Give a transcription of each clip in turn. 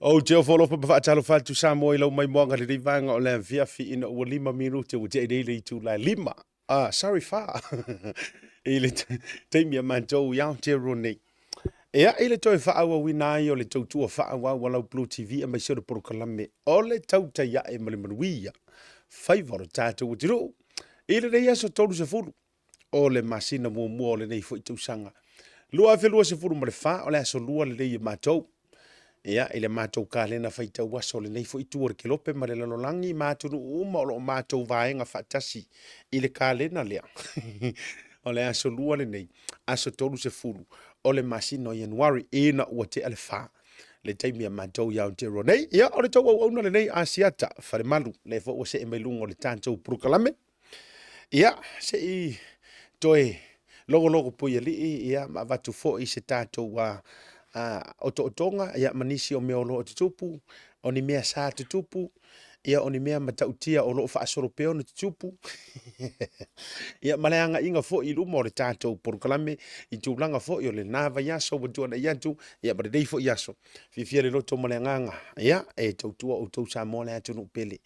Ou te ofo alofa ma faatalofa atu Samoa i lau maimoaga lenei vaega o le afiafi ina ua 5 minute ua tea nei le itula e 5. Ah, sorry fa. I le taimi a matou i Aotearoa nei. Ea i le toe faaauauina ai o le tautua faaauau a lau Blue TV aemaise o le polokalame o le tautai ae ma le manuia faiva o le tatou atunuu i lenei aso 30 o le masina muamua o lenei foi tausaga 2024, o le aso lua lenei e matou. Ia, i le matou kalena faitau aso o lenei foi itu o le kelope ma le lalolagi ma atunuu uma o lo o matou vaega faatasi i le kalena lea. O le aso lua lenei, aso 30 o le masina o Ianuari, ina ua tea le fa le taimi a matou i Aotearoa nei. Ia, o le tou auauna lenei Asiata Falemalu, lea foi ua see mai luga o le tatou polokalame. Ia, se i toe logologo puialii ia, ma avatu foi se tatou otootoga ia, ma nisi o mea o lo o tutupu, o ni mea sa tutupu, ia, o ni mea matautia o lo o faasolo pea ona tutupu. Ia, ma le agaiga foi i luma o le tatou polokalame i tulaga foi o lena vaiaso ua tuanai atu, ia, ma lenei foi aso. Fiafia le loto ma le agaga, ia, e tautua outou Samoa le atunuu pele.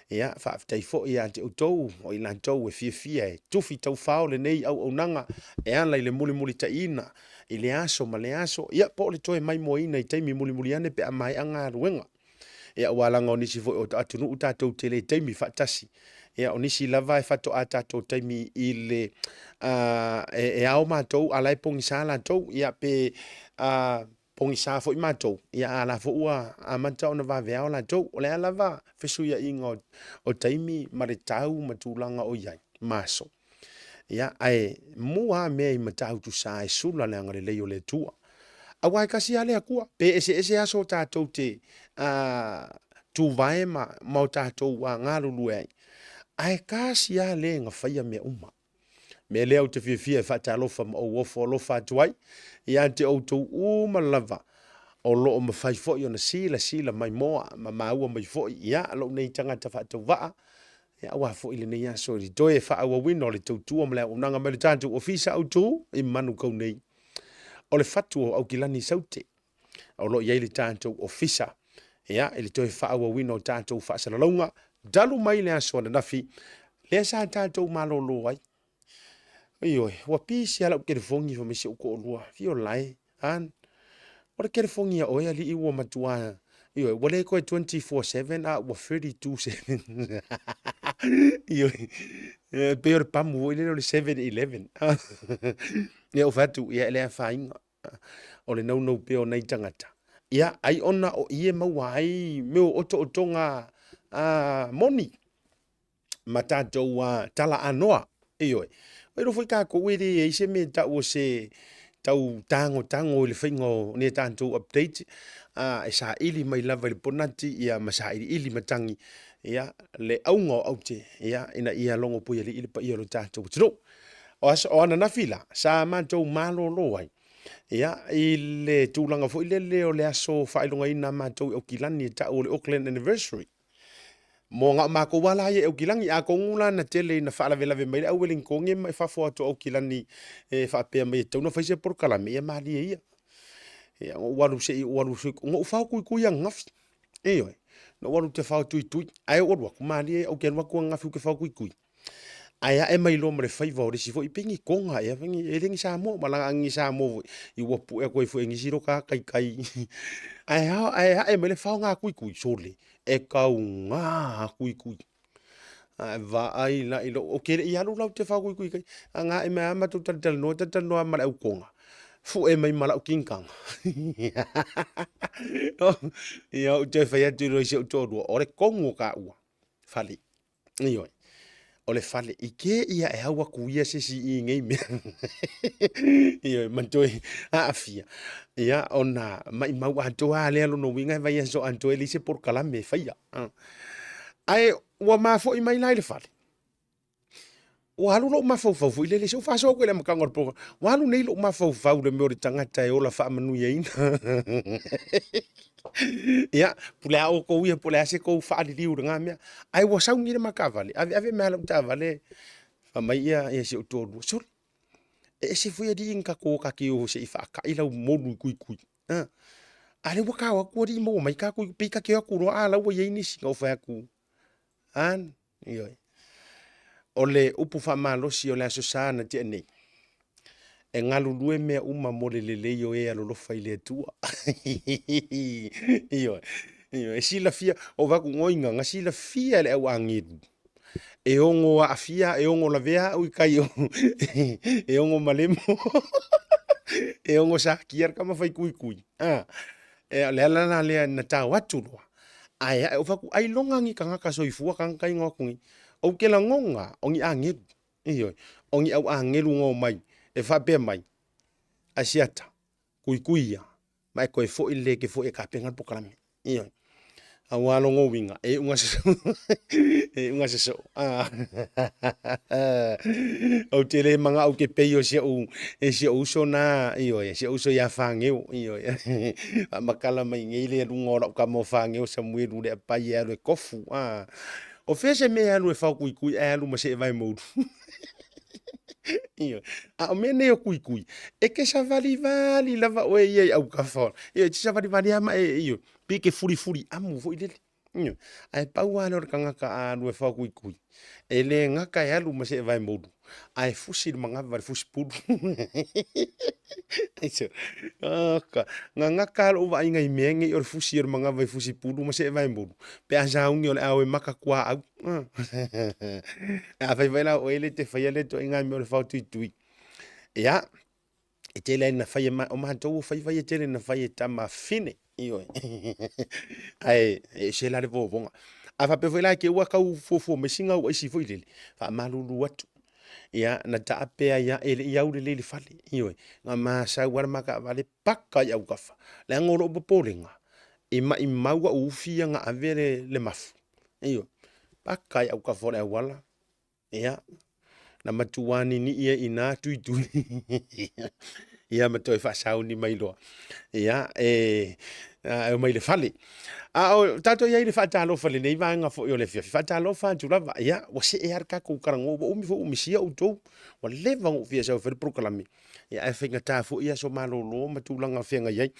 Ia, faafetai foi ia te outou o i latou e fiafia e tufi taufao lenei auaunaga e ala i le mulimulitaiina i le aso ma le aso, ia, po o le toe maimoaina i taimi mulimuli ane pe a maea galuega. Ia, aua leaga o nisi foi o atunuu tatou te le taimi faatasi. Ia, o nisi lava e faatoa tatou taimi i le e ao matou a la e pogisa latou, ia, pe pogisa foi matou, ia a la foi ua amata ona vaveao latou. O le a lava fesuiaiga o taimi ma le tau ma tulaga o i ai ma aso. Ia, ae mua lava mea i Matautusa e sula le agalelei o le Atua. Aua e tasi lava le Atua, pe eseese aso o tatou te tuvae ma o tatou galulue ai, ae tasi lava le na faia mea uma. Mea lea ou te fiafia e faatalofa ma ou ofo alofa atu ai ia te outou uma lava o lo o mafai foi ona silasila mai moa ma maua mai foi ia lou nei tagata faatauvaa, ia aua foi lenei aso i le toe faaauauina o le tautua ma le auaunaga mai le tatou ofisa autu i Manukau nei. O le fatu o Aukilani Saute o lo o i ai le tatou ofisa ia i le toe faaauauina o tatou faasalalauga talu mai le aso ananafi lea sa tatou malolo ai. Ioe, ua pisi lava lau telefoni fai mai si ou toalua, fio lae, an, o le telefoni a oe alii ua matua, ioe, ua le toe 24/7 a ua 32/7. Ioe, e pei o le pamu foi lele o le 7-Eleven. Ia ou fai atu, ia e le afaina. O le naunau pea o nai tagata, ia, ai ona o i e maua ai mea o otootoga moni ma tatou tala anoa. Ioe. Ua iloa foi tatou e leai se mea e tau o se tau tagotago i le faiga o ni a tatou update, e saili mai lava i le ponati ia ma sailiili matagi ia le auga o aute ia ina ia logo puialii le paia o le tatou atunuu. O aso o ananafi la, sa matou malolo ai, ia, i le tulaga foi lele o le aso faailogaina a matou i Aukilani e tau o le Auckland Anniversary. Mo na o matou lava la ia i Aukilani, atonu la na tele ina faalavelave mai le au Wellingtone mai fafo atu o Aukilani e faapea mai e tatau ona fai se polokalame, ia malie ia. Ia, na ou alu se i ou alu, na ou fao tuitui ananafi. Ioe, na ou alu ou te fao tuitui, ae ou alu atu, malie ia, ou te alu atu ananafi ou te fao tuitui. Ae ae mai loa ma le faiva o le isi foi pei ni Toga ea, e le ni Samoa, ma laga ni Samoa foi, i ua pue atu ai foi e nisi lo ta taitai. Ae, ae ae mai le faoga tuitui, sole, e tauga tuitui. Ae vaai la i lou, ou te le i alu la ou te fao tuitui kai, a na ae mai lava matou talatalanoa, talatalanoa ma le au Toga, fue mai ma lau kinikaga. Ia ou toe fai atu loa i si ou toalua, o le tonu o taua, fale. Ioe. O le fale i ke ia e au aku ia se isi i nei mea. Ioe, ma toe aafia. Ia, ona maimau atoa lea lona uiga e vaiaso atoa e leai se polokalame e faia. Ae ua mafo'i mai la i le fale. Ua alu lou mafaufau foi lele, se ua faasoa atu i le amataga o le polokalame, ua alu nei lou mafaufau i le mea o le tagata e ola faamanuiaina. Ia, po o le a outou ia, po o le a se tou faaliliu i lena mea. Ae ua sauni le ma taavale, aveave mai lava lau taavale, fai mai ia si ou toalua, sole, e ese foi alii na tatou o ta te o se i faata'i lau molu i Tuitui. A lea ua kao atu alii maua mai ka kuikui, pei ta te o atu loa a la ua i ai nisi. Na ou fai atu, An, ioe. O le upu faamalosi o le Aso Sa na tea nei, e galulue mea uma mo le lelei o e alolofa i le Atua. Ioe, ioe. E silafia, o vaku ngoinga, na silafia e le au agelu, e ono aafia, e ono lavea au i kai o, e ono malemo, e ono sakia le tama fai kuikui. A, e, o le ala la lea na tao atu loa, ae ae ou fai atu, ailoga ni tagata soifua tagata ia na o atu nei. Ou te lagona, o ni agelu, ioe, o ni au agelu na omai e faapea mai, Asiata, kuikui ia, ma e toe foi lelei e te foi e tapena le polokalame. Ioe. Aua lona uiga, e iuga sosoo, e iuga sosoo. Ou te le manao ou te pei o si ou, e si ou uso na, ioe, si ou uso ia Fageo, ioe. Faamatala mai nei le aluga o lau tama o Fageo Samuelu Leapai e alu e tofu. O fea se mea e alu e fao kuikui ae alu ma see vae moulu. Ioe. A o mea nei o kuikui, e te savalivali lava oe ia i autafa. Ioe, e te savalivali lava ma e, ioe, pei e te fulifuli amu foi lele. Ioe. Ae pau lava lea o le tagata a alu e fao kuikui, e le gata e alu ma see vae moulu, ae fusi le manava i le fusi pulu. Oka, na gata lava lou vaaiga i mea nei o le fusi o le manava i fusi pulu ma see vae moulu, pe a sauni o le a o e maka tuaau. Afai foi la o oe le te faia lea ituaiga mea o le fao tuitui, ia, e tele lava ina fai e o matou o faiva ia e tele ina fai e tamafine, ioe. Ae e ese la le vovoga. A faapea foi la e te i ua tau fuafua mai sina au aisi foi lele, faamalulu atu, ia na taape ai lava, e le i au lelei i le fale, ioe. Na masau lava le ma taavale paka i autafa, leaga o lou popolega, e maimau au ufi ia na ave le mafu, ioe, paka i autafa o le auala, ia, na matua ninii ai i ina tuitui ia ma toe faasauni mai loa, ia, e omai i le fale. A o tatou i ai i le faatalofa i lenei vaega foi o le afiafi, faatalofa atu lava, ia, ua see lava le tatou talanoa, ua umi foi ua misia outou, ua leva ona ou fia sau e fai le polokalame, ae faigata foi aso malolo ma tulaga o feagai ai.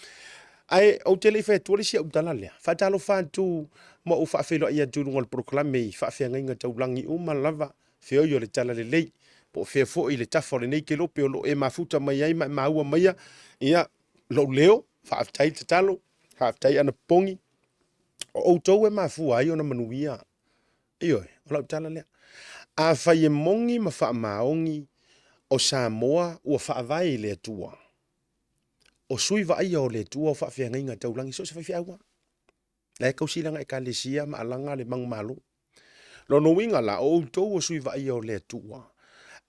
Ae ou te le i fai atua le isi au tala lea, faatalofa atu ma ou faafeiloai atu i luga o le polokalame i faafeagaiga taulagi uma lava, feoi o le talalelei, po o fea foi le tafa o lenei kelope o lo o e mafuta mai ai ma e maua maia, ia, lou leo, faafetai tatalo, faafetai anapopogi, o outou e mafua ai ona manuia. Ioe, o lau tala lea. Afai e moni ma faamaoni o Samoa ua faavae i le Atua, o sui vaaia o le Atua o faafeagaiga taulagi so o se faifeau lava. La e tausi lana ekalesia ma alaga le manumalo. Lona uiga la, o outou o sui vaaia o le Atua,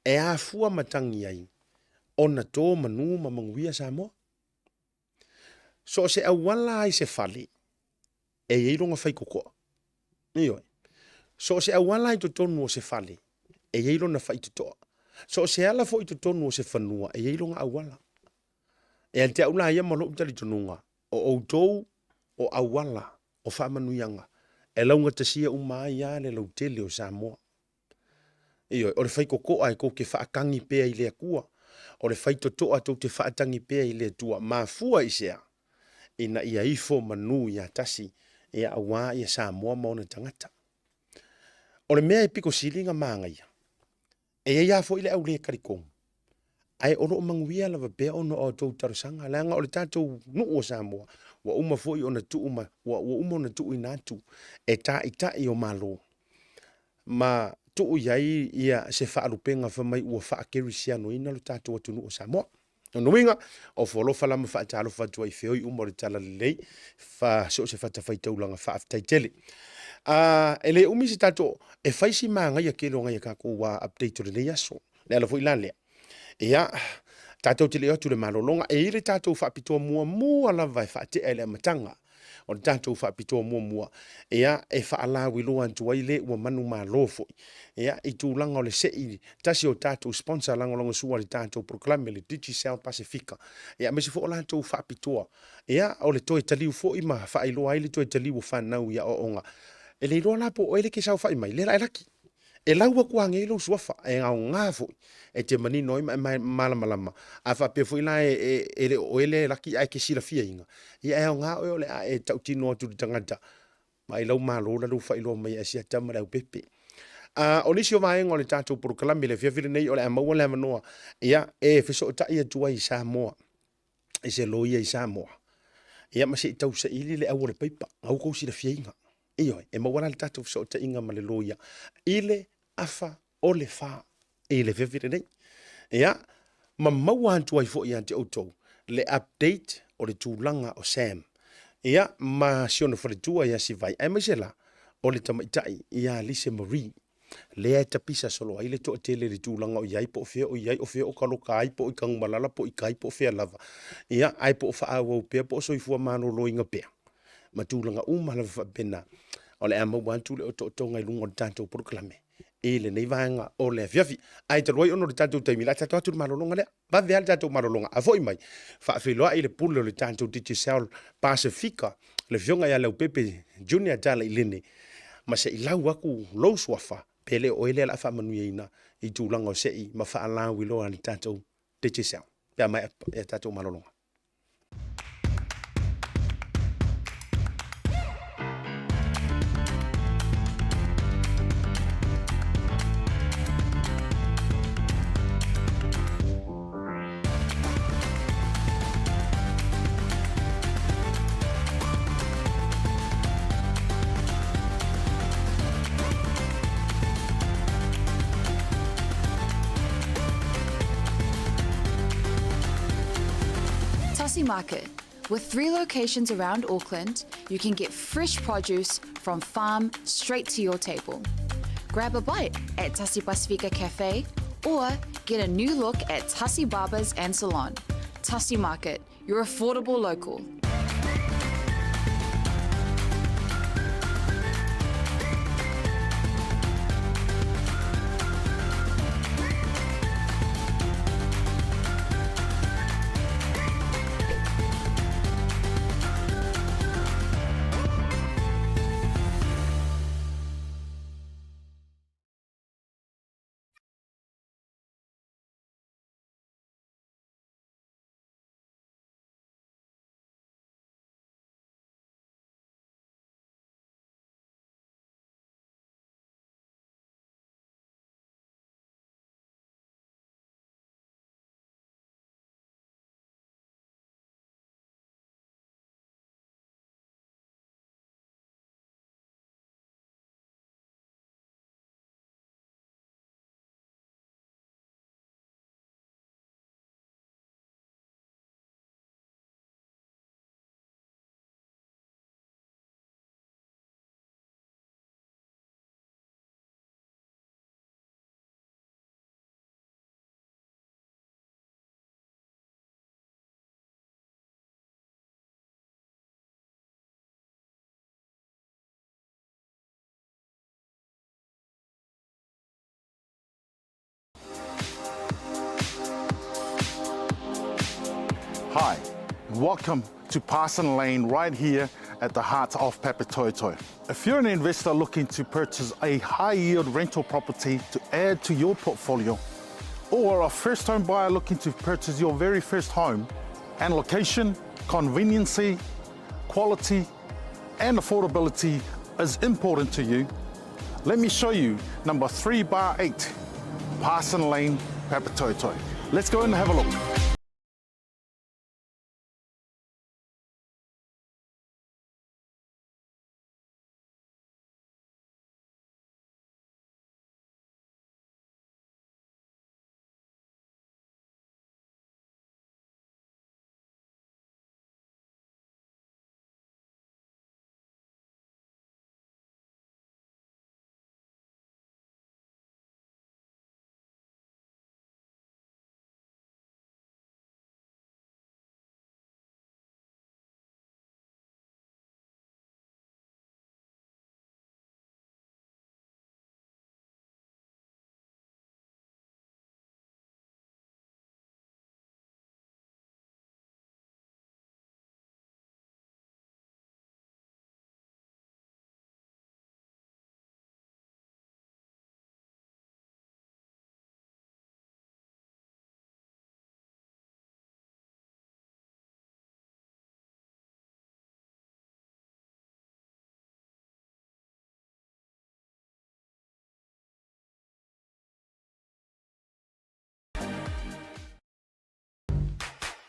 e afua matagi ai ona to manu ma manuia Samoa. So o se auala lava i se fale, e i ai lona faitotoa. Ioe. So o se auala i totonu o se fale, e i ai lona faitotoa. So o se ala foi i totonu o se fanua, e i ai lona auala. E ia te au la ia ma lou talitonuga, o outou o auala o faamanuiaga e laugatasia uma ai lava le lautele o Samoa. Ioe, o le faitotoa e tou te faatagi pea i le Atua, o le faitotoa tou te faatagi pea i le Atua, mafua i se a? Ina ia ifo manu ia tasi, ia aua ia Samoa ma ona tagata. O le mea e pito sili ona manaia, e i ai lava foi le au le talitonu, ae o lo o manuia lava pea ona o a outou talosaga, leaga o le tatou nuu o Samoa, ua uma foi ona tuu ma, ua uma ona tuuina atu e taitai o Malo ma tuu i ai ia se faalupega fai mai ua faakerisianoina lo tatou atunuu o Samoa. Lona uiga, ofo alofa la ma faatalofa atu ai i feoi uma o le Talalelei, fa so o se fatafaitaulaga faafetai tele. E le umi se tatou, e fai si manaia tele o nai a tatou update o lenei aso. Le ala foi la lea. Ia, tatou te le o atu i le malologa, e i ai le tatou faapitoa muamua lava e faatea i le amataga. O le tatou faapitoa muamua, ia, e faalauiloa atu ai le ua manumalo foi, ia, i tulaga o le sei tasi o tatou sponsor lagolagosua i le tatou polokalame le Digicel Pasefika, ia, aemaise foi o latou faapitoa, ia, o le toe taliu foi ma faailoa ai le toe taliu o fanau i aoaoga. E le iloa la po o oe lea e te saofai mai, lea la e laki. E lau atu anei lou suafa, e aoga foi e te manino ai ma e malamalama. A faapea foi la e le o oe lea e laki ae e te silafiaina, ia e aoga oe o le a e tautino atu i le tagata, vaai lau malo la ua faailoa mai e Asiata ma Leaupepe. O nisi o vaega o le tatou polokalame i le afiafi lenei o le a maua le avanoa ia, e fesootai atu ai i Samoa, i se loia i Samoa, ia ma se i tausaili le au o le paipa, na ua outou silafiaina. Ioe, e maua la le tatou fesootaiga ma le loia i le 3:30 i le afiafi lenei. Ia, ma maua atu ai foi ia te outou le update o le tulaga o Sam. Ia, ma si ona faletua ia Sivai, aemaise la o le tamaitai ia Lise Marie, lea e tapisa solo ai le toatele i le tulaga o i ai, po o fea o i ai, o fea o taloka ai, po o i Tanumalala, po o i tai, po o fea lava. Ia, ae po o faaauau pea, po o soifua maloloina pea, ma tulaga uma lava faapena. O le a maua atu le otootoga i luga o le tatou polokalame i lenei vaega o le afiafi. Ae talu ai ona o le tatou taimi, o le a tatou atu i le malologa lea. Vave lava le tatou malologa. A foi mai, faafeiloai le pule o le tatou Digicel Pasefika, le afioga ia Leaupepe Junior Tala Ilene, ma se i lau atu lou suafa, pe le o oe lea o le a faamanuiaina i tulaga o sei ma faalauiloa a le tatou Digicel. Pe a maea le tatou malologa. Tassie Market. With three locations around Auckland, you can get fresh produce from farm straight to your table. Grab a bite at Tassie Pasifika Cafe or get a new look at Tassie Barbers and Salon. Tassie Market, your affordable local. Hi, and welcome to Parson Lane right here at the heart of Papatoetoe. If you're an investor looking to purchase a high yield rental property to add to your portfolio, or a first home buyer looking to purchase your very first home, and location, conveniency, quality, and affordability is important to you, let me show you number 3 bar 8, Parson Lane, Papatoetoe. Let's go and have a look.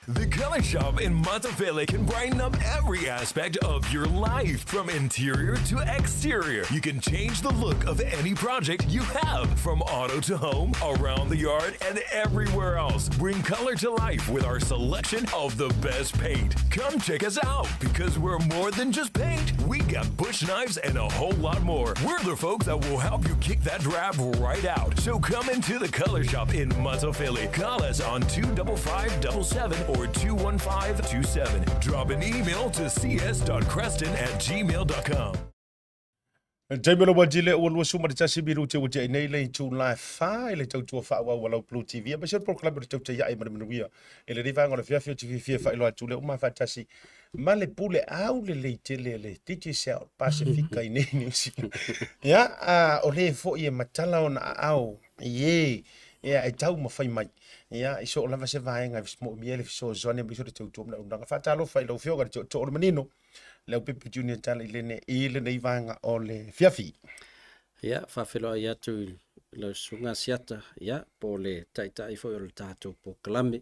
The Color Shop in Matafele can brighten up every aspect of your life, from interior to exterior. You can change the look of any project you have, from auto to home, around the yard, and everywhere else. Bring color to life with our selection of the best paint. Come check us out because we're more than just paint. We got bush knives and a whole lot more. We're the folks that will help you kick that drab right out. So come into the Color Shop in Matafele. Call us on 25577 or 21527. Drop an email to cs.creston@gmail.com. Taimi o le ua tile ua 21 minute ua tea nei le itula e 4 i le tautua faaauau a lau Blue TV aemaise o le polokalame o le tautai ae ma le manuia i lenei vaega o le afiafi. Ou te fiafia e faailoa atu lea uma faatasi ma le pule au lelei tele a le Digicel Pasifika i nei Niu Sila. Ia, a, o le foi e matala ona aao i e ia e taumafai mai. Ia, i soo lava se vaega e moomia ai le fesoasoani aemaise o le tautua ma le auaunaga. Faatalofa i lau Afioga i le Tootoo o le Manino, Leaupepe Junior Tala i lene, i lenei vaega o le afiafi. Ia, faafeiloai atu i lau susuga Asiata, ia, po o le taitai foi o le tatou polokalame.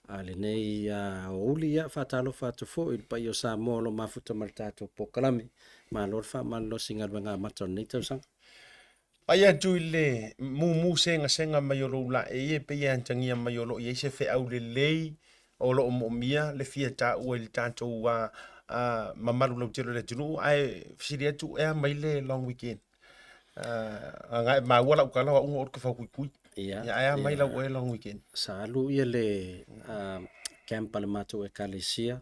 A lenei aoauli, ia, faatalofa atu foi i le paia o Samoa o lo o mafuta ma le tatou polokalame. Malo le faamalolosi i galuega amata o lenei tausaga. Pai atu i le mumu segasega mai o lou laei e pei e atagia mai o lo o i ai se feau lelei o lo o moomia le fia taua i le tatou mamalu lautele o le atunuu. Ae fesili atu, e a mai le long weekend? Aga e maua lau tala o au na ou te faukuikui. Ia, Ia, ae a mai lau oe long weekend? Sa alu ia le camp a le matou ekalesia,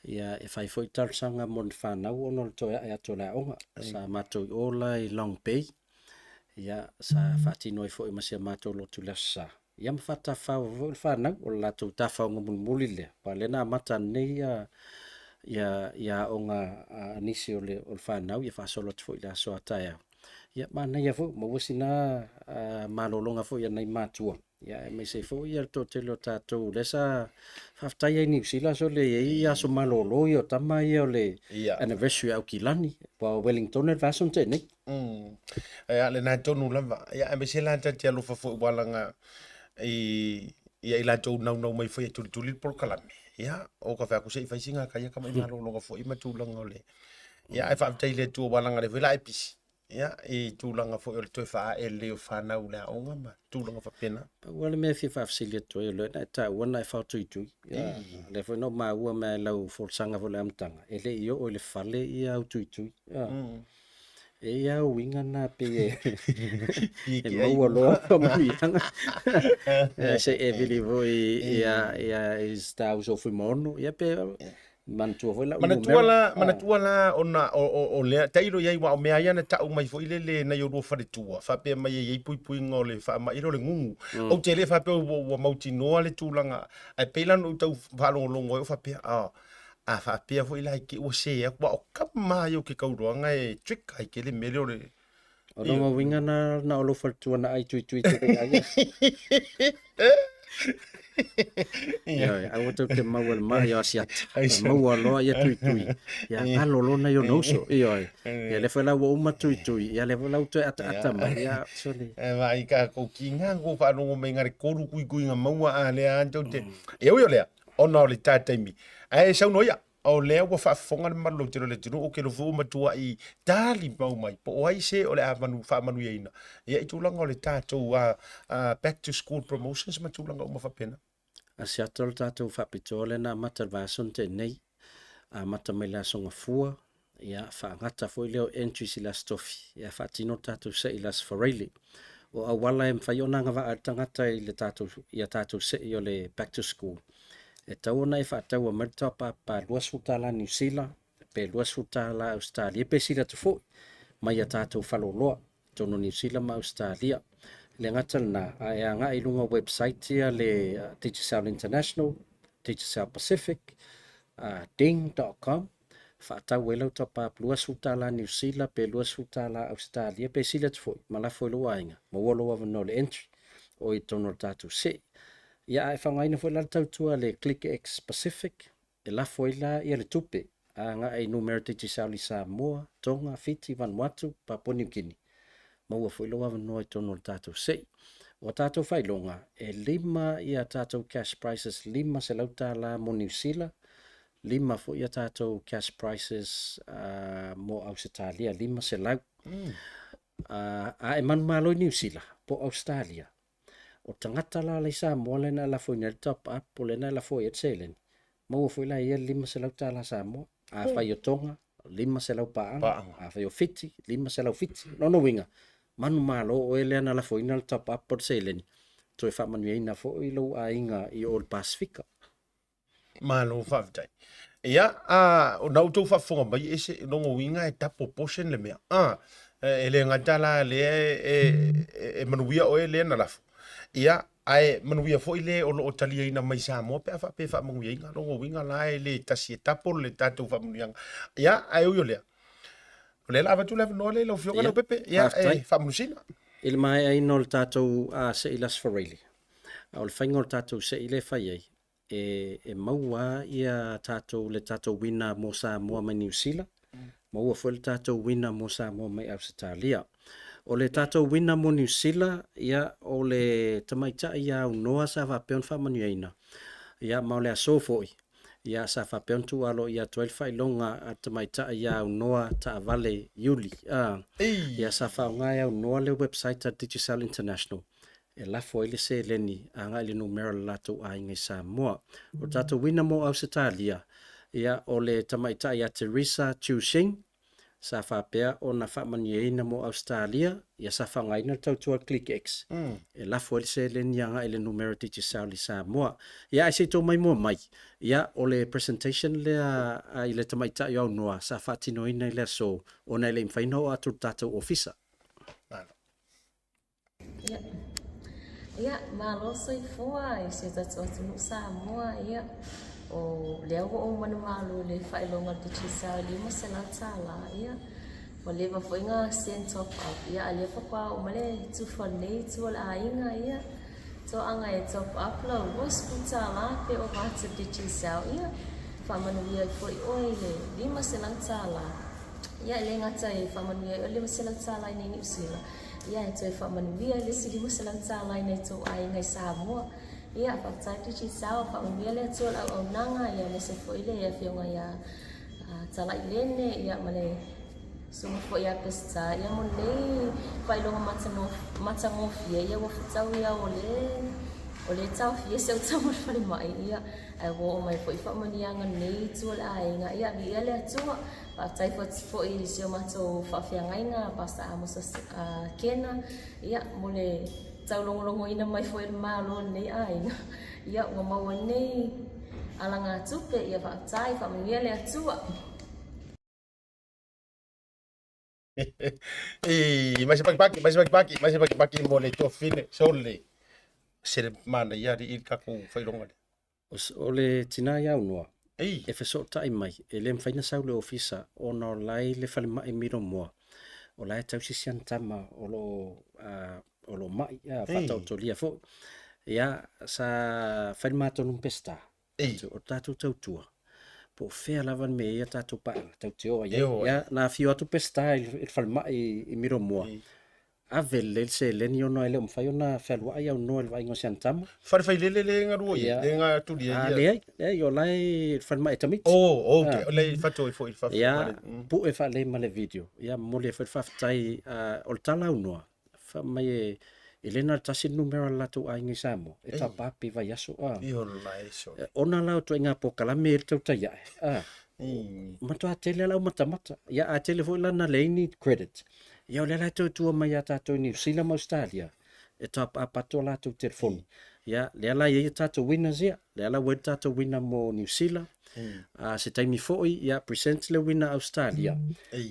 ia e fai foi talosaga mo ni fanau ona o le toe ae atu o le aoga. Sa matou i o la i Long Bay, ia sa faatino ai foi ma si a matou lotu i le Aso Sa. Ia ma faatafafao ai foi le fanau, o le latou tafaoga mulimuli lea, aua o lea na amata nei ia ia ia aoga a nisi o le fanau, ia faasolo atu foi i le aso a taeao. Ia manaia foi, maua sina malologa foi a nai matua, ia aemaise ai foi le toatele o tatou lea sa faafetai ai i Niu Sila sole e i ai aso malolo ia o tama ia o le anniversary a Aukilani, aua o Wellington le vaiaso na tea nei. Ia, lena tonu lava. Ia, aemaise la ta te alofa foi ua laga i ia i latou naunau mai foi e tulituli le polokalame. Ia, o ka fai atu se i fai sina kai ka mai malologa foi ma tulaga o le. Ia, ae faafetai i le Atua ua laga le foi la e pisi. Ia, i tulaga foi o le toe faaee lelei o fanau i le aoga ma tulaga faapena. Pau lava le mea e fia faafesili atu ai, o lea na e taua na e faotuitui. Ia, o lea foi na ou maua mai lau folasaga foi i le amataga, e le i oo i le fale ia au tuitui. E i ai lava uiga na pei e maua loa faamanuiaga. Se i e vili foi ia i si ta uso Fuimaono, ia pe Manatua foi lau Manatua la, manatua la ona o lea, tailo i ai, aua o mea ia na tau mai foi lele nai o lua faletua, faapea mai e i ai puipuiga o le faamai lea o le gugu. Ou te le faapea ua mautinoa le tulaga, ae pei la ona ou tau faalogologo ai o faapea, a faapea foi la i te i ua se atu, aua o tama ia o ke kauloaga e trick ai tele mea lea o le. O lona uiga na, na o lou faletua na ai tuitui tele ai. Ioe, aua tou te maua i le mai o Asiata. Maua loa ia tuitui. Ia alo loa nai ona uso. Ioe. Ia lea foi la ua uma tuitui. Ia lea foi la ua toe ataata mai. Ia, sole. E vaai kākou ki ngā kō whaalongo mai ngā re koru kui kui ngā maua a lea a tou te. E ui o lea, ona o le tā taimi. Ae saunoa ia, O lea ua faafofoga le mamalu lautele o le atunuu, ou te iloa foi ua matuai tali mau mai po o ai se o le a manu, faamanuiaina ia i tulaga o le tatou back to school promotions ma tulaga uma faapena. Asiata o le tatou faapitoa lea na amata i le vaiaso na tea nei, amata mai le Aso Gafua, ia faagata foi lea o entries i le Aso Tofi, ia faatino le tatou sei i le Aso Faraile. O auala e mafai ona agavaa ai le tagata i le tatou, ia tatou sei o le back to school, E tatau ona e faataua mai le top-up a $20 Niu Sila, pe $20 Ausetalia, pe sili atu foi mai a tatou faleoloa i totonu o Niu Sila ma Ausetalia. E le gata lena, a e agai i luga o website ia le Digicel International, Digicel Pacific, ding.com, faatau ai lau top-up $20 Niu Sila pe $20 Ausetalia, pe sili atu foi, ma lafo i lou aiga, maua lou avanoa i le entry o i totonu o le tatou sei. Ia, a e faaaogaina foi la le tautua a le Click X Pacific, e lafo ai la ia le tupe agai i numera Digicel i Samoa, Tonga, Fiti, Vanuatu, Papua New Guinea. Maua foi lou avanoa i totonu o le tatou sei. O a tatou faailoga, e lima ia tatou cash prices $500 mo Niu Sila, lima foi ia tatou cash prices mo Ausetalia, 500. A e manumalo i Niu Sila po o Ausetalia, o tagata la la i Samoa lea na e lafoina ai le top up, po o lea na e lafo i ai le seleni, maua foi la e ia le $500 Samoa. Afai o Toga, 500 paaga, afai o Fiti, 500 Fiti. O lona uiga, manumalo oe lea na lafoina le top up o le seleni, toe faamanuiaina foi lou aiga i o i le Pasefika. Malo faafetai. Ia, a, na outou faafofoga mai e se lona uiga e double portion le mea. A, e le gata la lea e, e, e manuia oe lea na lafo. Ia, ae manuia foi le o lo o taliaina mai Samoa pe a faapea e faamanuiaina. Lona uiga la e le tasi e double le tatou faamanuiaga. Ia, ae ui o lea, o lea la avatu le avanoa lea i lau Afioga Leaupepe. Ia, e faamanusina. I le maeaina o le tatou se'i le Aso Faraile, o le faiga o le tatou se'i lea e fai ai, e, e maua ia tatou le tatou uina mo Samoa mai Niu Sila, maua foi le tatou uina mo Samoa mai Ausetalia. O le tatou uina mo Niu Sila, ia, o le tamaitai ia aunoa sa faapea ona faamanuiaina, ia, ma o le aso foi, ia, sa faapea ona tuualoia atu ai le faailoga a le tamaitai ia aunoa taavale Iuli, a, ia, sa faaaoga e aunoa le website a Digicel International e lafo ai le seleni agai i le numera o le latou aiga i Samoa. O le tatou uina mo Ausetalia, ia, o le tamaitai ia Teresa Chu Shing, sa faapea ona faamanuiaina mo Ausetalia, ia sa faaaogaina le tautua ClickX e lafo ai le seleni agai i le numera Digicel i Samoa. Ia, ae se i tou maimoa mai, ia, o le presentation lea i le tamaitai o aunoa sa faatinoina i le aso ona e le i mafai ona oo atu i le tatou ofisa. Ia, ia malo soifua i si o tatou atunuu Samoa, ia, o lea ua ou manumalo i le faailoga o le Digicel i $500, ia, ua leva foi na send top up, ia, a lea faatoa oo mai le tufa o lenei itu o le aiga, ia, toaga e top up lau $20 pe ova atu i le Digicel, ia, faamanuia ai foi oe i le $500. Ia, e le gata e faamanuia ai oe i le $500 i nei Niu Sila, Ia, e toe faamanuia i le isi $500 i nai tou aiga i Samoa. Ia, faafetai atu Giselle, faamanuia le Atua i le auaunaga, ia aemaise foi le afioga ia Talailene, ia ma le susuga foi ia Peseta, ia mo lenei faailoga matagofie, ia ua fetaui au o le o le taofia si au tama i le falemai, ia, ae ua oo mai foi faamanuiaga i lenei itu o le aiga, ia, viia le Atua. Faafetai foi i si o matou faafeagaiga Pastor Amos Kena ia, mo le taulogologoina mai foi e le Malo i lenei aiga. Ia, ua maua nei alagatupe, ia faafetai, faamanuia le Atua. I mai se pakipaki, mai se pakipaki, mai se pakipaki mo le tuafafine, sole. Se le manaia alii i le tatou faailoga lea. O le tina i aunoa, e fesootai mai, e le mafai ona sau i le ofisa ona o la e i le falemai Milomoa, o la e tausi si ana tama o lo o lo o mai, faataotolia foi. Ia, sa fai le matou ma Peseta, o le tatou tautua, po o fea lava le mea e i ai a tatou paaga, tatou te o i ai. Ia, na afio atu Peseta i le falemai i Milomoa, Ave lelei le seleni ona e le o mafai ona fealuai aunoa i le vaaiga o si ana tama. Fale failele le galue i ai, le gatuli ai. Ah, leai, leai, o la e i le falemai a tamaiti. Oh, okay, o le fatu ai foi i le fafo. Ia, pue faalelei ma le video. Ia, momoli ai foi le faafetai, o le tala aunoa, fai mai e le na o le tasi le numera o le latou aiga i Samoa, e tapa pe vaiaso. Ona la o ituaiga polokalame e le tautai ae, Matua tele lava lau matamata. Ia, a tele foi la na leai ni credit, ia o lea la e toe tua mai ia tatou i Niu Sila ma Ausetalia e top up atu a latou telefoni. Ia, lea la e i ai a tatou winners ia. Lea la ua i ai le tatou winner mo Niu Sila. A se taimi foi, ia, present le winner Ausetalia.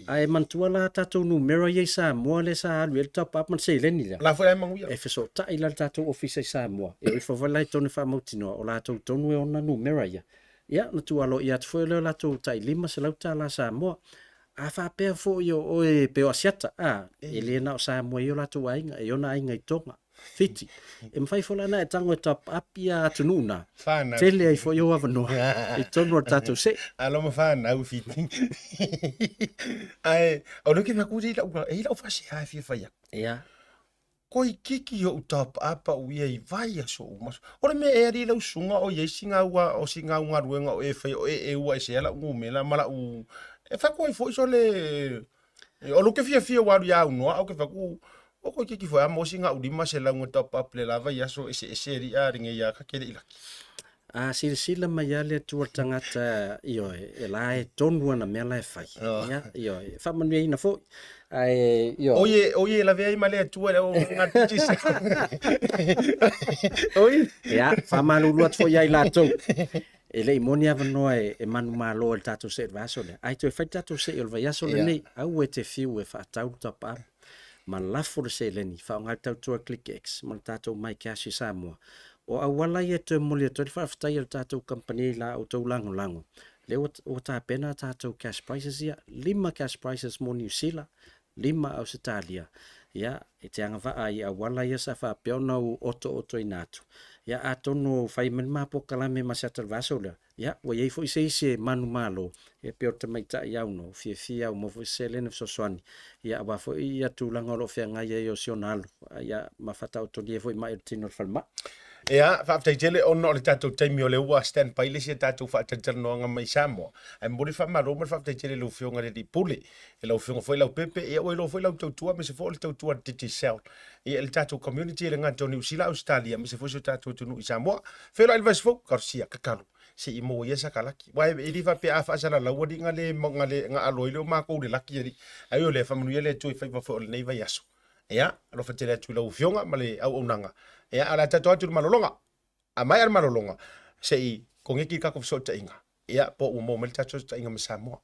Ae manatua la tatou numera ia i Samoa lea sa alu i ai le top up ma le seleni lea. La foi la e manuia. E fesootai la le tatou ofisa i Samoa. E o ifo foi la i totonu e faamautinoa o latou tonu e ona numera ia. Ia, ona tuualoia atu foi lea o latou tai $500 Samoa. A faapea foi o oe pe o Asiata, a, e le na o Samoa e i ai o latou aiga, e i ona aiga i Toga, Fiti. E mafai foi la ona e tago e top up ia atunuu na, Whanau. tele ai foi ou avanoa i totonu o le tatou se'i. Alo ma whanau Fiti. Ae, o lea ke mea ku e i lau, e i lau faasea e fia fai atu. Ia. Koikiki o'u taopaapa'u ia i vaiaso uma. O le mea ea alii lau susuga o i ai si gau o si gau galuega o e faia o e eua ese ai la'u numera ma la'u e fai atu ai foi sole o lou ke fiafia ua alu ia aunoa ae ou te fai atu o toeitiiti foi a maua si gau 500 na taopaapa i le la vaiaso eseese alii a lenei a ta te le i laki. A silasila mai lava le Atua i le tagata, ioe, e la e tonu ana mea la e fai. Ia, ioe, e faamanuiaina foi. Ae, ioe. Oi e, oi e lavea ai ma le Atua i le auaunaga a le Digicel. Oi. Ia, faamalulu atu foi ia i latou. E le i maua ni avanoa e manumalo ai i le tatou see i le vaiaso lea. Ae toe fai le tatou see o le vaiaso lenei. Aua e te fiu e faatau le tapaau ma lafo le seleni, faaaoga le tautua ClickX ma le tatou MyCash i Samoa. O auala ia e toe momoli atu ai le faafetai a le tatou kamupani i la outou lagolago, lea ua tapena a tatou cash prizes ia, 5 cash prizes mo Niu Sila, 5 Ausetalia. Ia, e te agavaa i auala ia sa faapea ona ou otootoina atu. Ia, atonu o fai mai le ma polokalame ma se ata o le vaiaso lea, Ia, ua i ai foi se isi e manumalo, e pei o le tamaitai auno, fiafia au maua foi se seleni fesoasoani, ia aua foi ia tulaga o lo o feagai ai o si ona alo, ia ma faataotolia foi mai o le tino o le falemai. Ia, faafetai tele ona o le tatou taimi o lea ua stand by le isi a tatou faatalatalanoaga mai Samoa. Ae momoli le faamalo ma le faafetai tele i lau Afioga i le Alii Pule, i lau Afioga foi Leaupepe, ia ua iloa foi lau tautua aemaise foi o le tautua a le Digicel ia i le tatou community e le gata o Niu Sila, Ausetalia aemaise foi si o tatou atunuu i Samoa. Feiloai i le vaiaso fou, talosia, tatalo se i maua ia saka laki. Aua e le faapea a faasalalau alii na le na le na alo ai lea o matou i le laki alii. Ae ui o lea, faamanuia le Atua i faiva foi o lenei vaiaso. Ia, alofa tele atu i lau Afioga ma le auaunaga. Ia, ae o le a tatou atu i le malologa. A maea le malologa, se i koneki le tatou fesootaiga. Ia, po ua maua mai le tatou fesootaiga ma Samoa.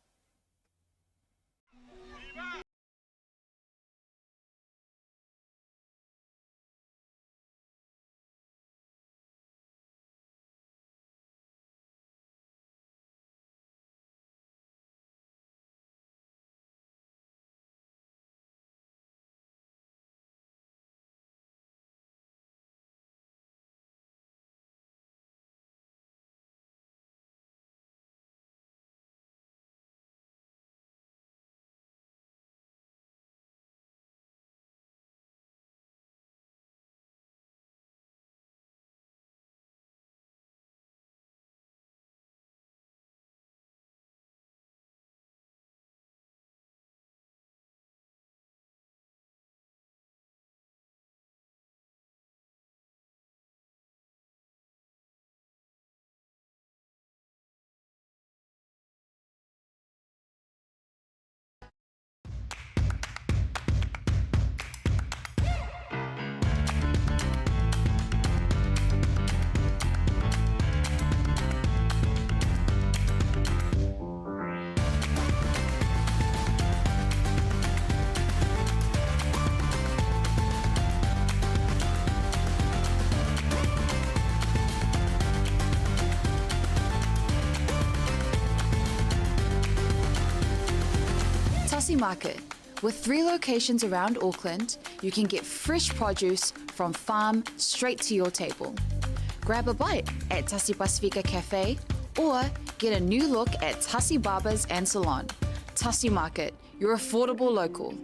Tasi Market. With three locations around Auckland, you can get fresh produce from farm straight to your table. Grab a bite at Tasi Pasifika Cafe or get a new look at Tasi Barbers and Salon. Tasi Market, your affordable local.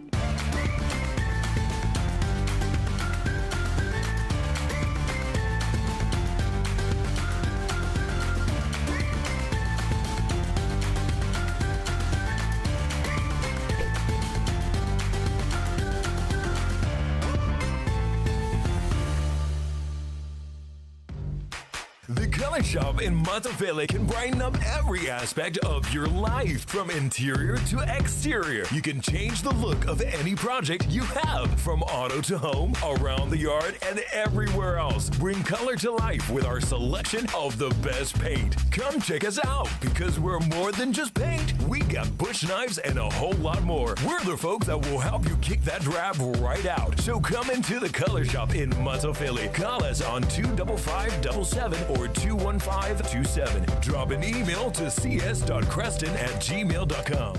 The Color Shop in Matafele can brighten up every aspect of your life, from interior to exterior. You can change the look of any project you have, from auto to home, around the yard, and everywhere else. Bring color to life with our selection of the best paint. Come check us out because we're more than just paint. We got bush knives and a whole lot more. We're the folks that will help you kick that drab right out. So come into the Color Shop in Matafele. Call us on 25577 or 21527. Drop an email to cs.creston at gmail.com.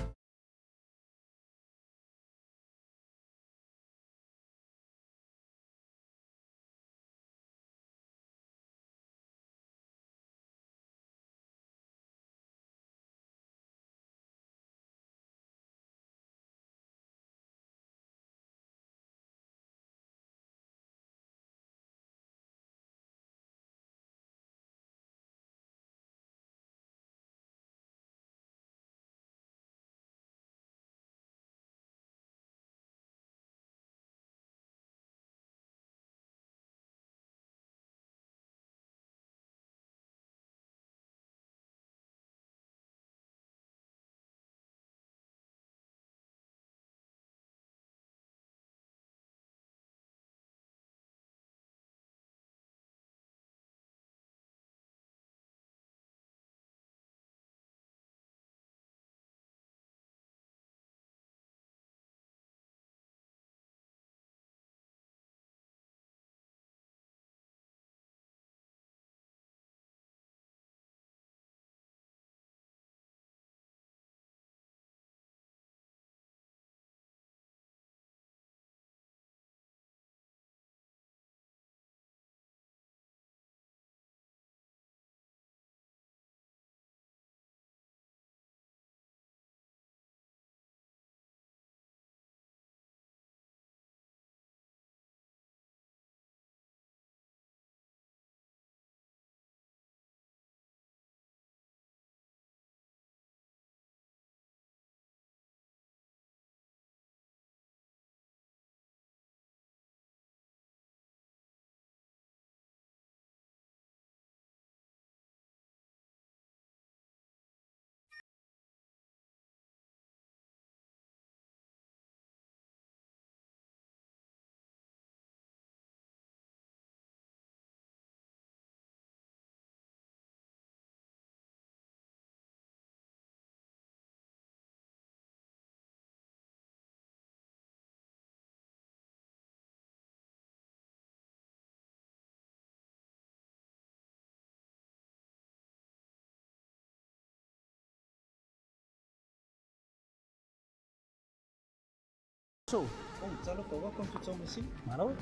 So, oh, talofa, welcome to Taumeasina. Malo.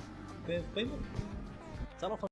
Payment. Talofa.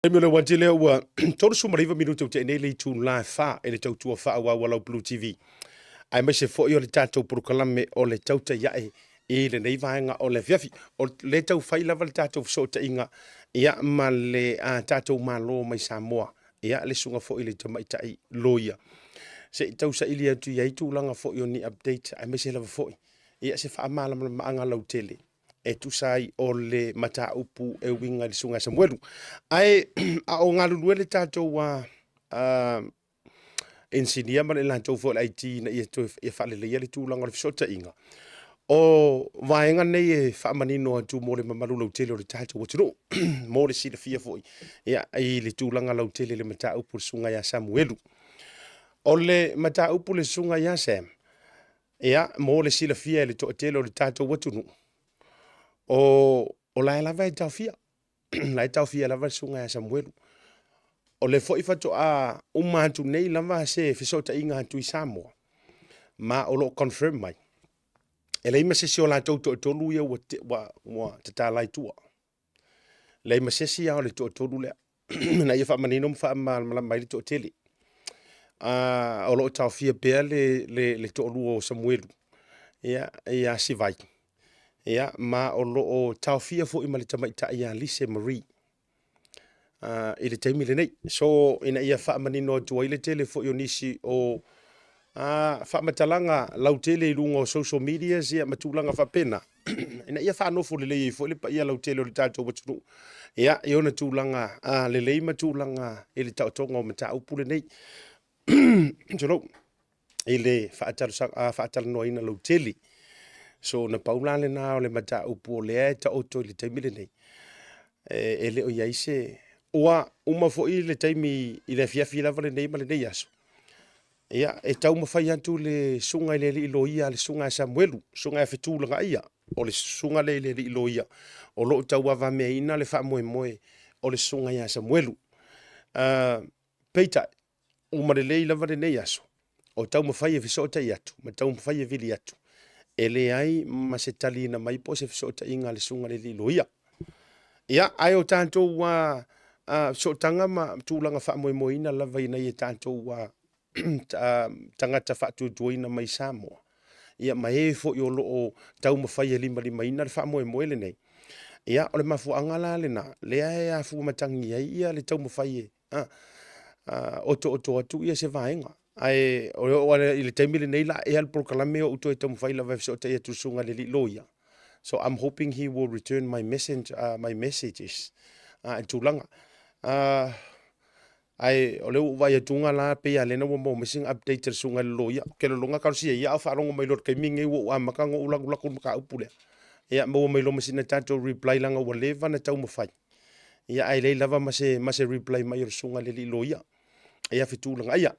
Taimi o le uati lea ua 39 minute ua tea nei le itula e 4 i le tautua faaauau a lau Blue TV. Aemaise foi o le tatou polokalame o le tautai ae i lenei vaega o le afiafi. O le tau fai lava le tatou fesootaiga ia ma le a tatou Malo mai Samoa. Ia le susuga foi i le tamaitai loia. Se i tau saili atu i ai tulaga foi o ni update aemaise lava foi ia se faamalamalamaga lautele e tusa ai o le mataupu e uiga i le Susuga ia Samuelu. Ae a o galulue le tatou engineer ma le latou foi o le IT ina ia toe ia faaleleia le tulaga o le fesootaiga, o vaega nei e faamanino atu mo le mamalu lautele o le tatou atunuu, mo le silafia foi ia, i le tulaga lautele i le mataupu i le Susuga ia Samuelu. O le mataupu i le Susuga ia Sam, Ia, mo le silafia e le toatele o le tatou atunuu, o, o la e lava e taofia. la e taofia lava le susuga ia Samuelu. O le foi faatoa uma atu nei lava se fesootaiga atu i Samoa, ma o lo o confirm mai, e leai ma se isi o latou toatolu ia ua, ua, ua tatala i tua. Leai ma se isi lava o le toatolu lea. Ina ia faamanino ma faamalamalama ai le toatele. O lo o taofia pea le, le, le toalua o Samuelu ia, ia Sivai. Ia, ma o lo o taofia foi ma le tamaitai ia Lise Marie i le taimi lenei. So, ina ia faamanino atu ai le tele foi o nisi o faamatalaga lautele i luga o social medias ia ma tulaga faapena, ina ia faanofo lelei ai foi le paia lautele o le tatou atunuu ia, i ona tulaga lelei ma tulaga i le taotoga o mataupu lenei. Tulou, i le faatalanoaina lautele. So, na pau la lena o le mataupu o lea e taoto i le taimi lenei. E le o i ai se... Ua uma foi le taimi i le afiafi lava lenei ma lenei aso. Ia, e taumafai atu le susuga i le alii loia, le susuga ia Samuelu, susuga ia Fetulagaia, o le susuga lea i le alii loia, o lo o tauavameaina le faamoemoe o le susuga ia Samuelu. Peitai, uma lelei lava lenei aso, o taumafai e fesootai atu ma taumafai e vili atu, e leai ma se taliina mai po o se fesootaiga a le susuga i le alii loia. Ia, ae o tatou sootaga ma tulaga faamoemoeina lava i nai a tatou tagata faatuatuaina mai Samoa, ia ma e foi o lo o taumafai e limalimaina le faamoemoe lenei. Ia, o le mafuaaga la lena, lea e afua matagi ai ia le taumafai e otooto atu ia se vaega. Ae o le oo i le taimi lenei la ea le polokalame o ou toe taumafai lava e fesootai atu i le susuga i le alii loia. So I'm hoping he will return my message, my messages i tulaga. Ae o lea ua ou vaai atu la pei lava lea ua maua mai sina update a le susuga i le loia. Ou te lagona talosia ia a o faalogo mai loa i le taimi lenei ua ou amata ona ou lagolago i le mataupu lea. Ia, maua mai loa ma sina tatou reply leaga ua leva ona taumafai. Ia, ae leai lava ma se, ma se reply mai o le susuga i le alii loia. Ia, fetulaga ia.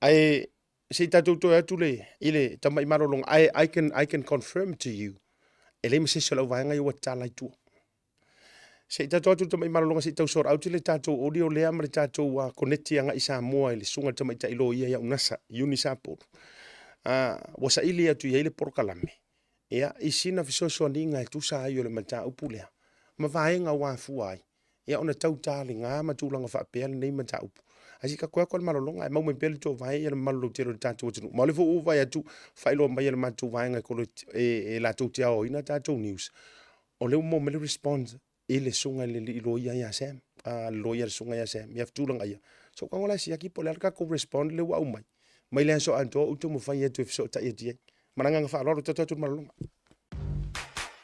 Ae se i tatou toe atu le, i le tamai malologa, I, I can, I can confirm to you, e leai ma se isi o le auvaega ia ua tatala i tua. Se i tatou atu le tamai malologa se i tau sort out le tatou audio lea ma le tatou uh, connect agai i Samoa i le susuga i le tamaitai loia ia Unasa, Eunice Apolu. Uh, ua saili atu i ai le polokalame, ia, i sina fesoasoaniga e tusa ai o le mataupu lea, ma vaega ua afua ai, ia ona tau talega ma tulaga faapea lenei mataupu. Ae se i tatou atu le malologa ae mau mai pea le toovae ia le mamalu lautele o le tatou atunuu. Ma o lea foi ua ou vaai atu, faailoa mai e le matou vaega e, e, e latou te aoaoina tatou news, o lea ua maua mai le response i le susuga i le alii loia ia Sam, a le loia le susuga ia Sam, ia tulaga ia. So ka ngola siaki po o le a le tatou respond lea ua aumai. Mai le aso atoa ou taumafai atu e fesootai atu i ai. Ma le agaga faaaloalo, tatou atu i le malologa.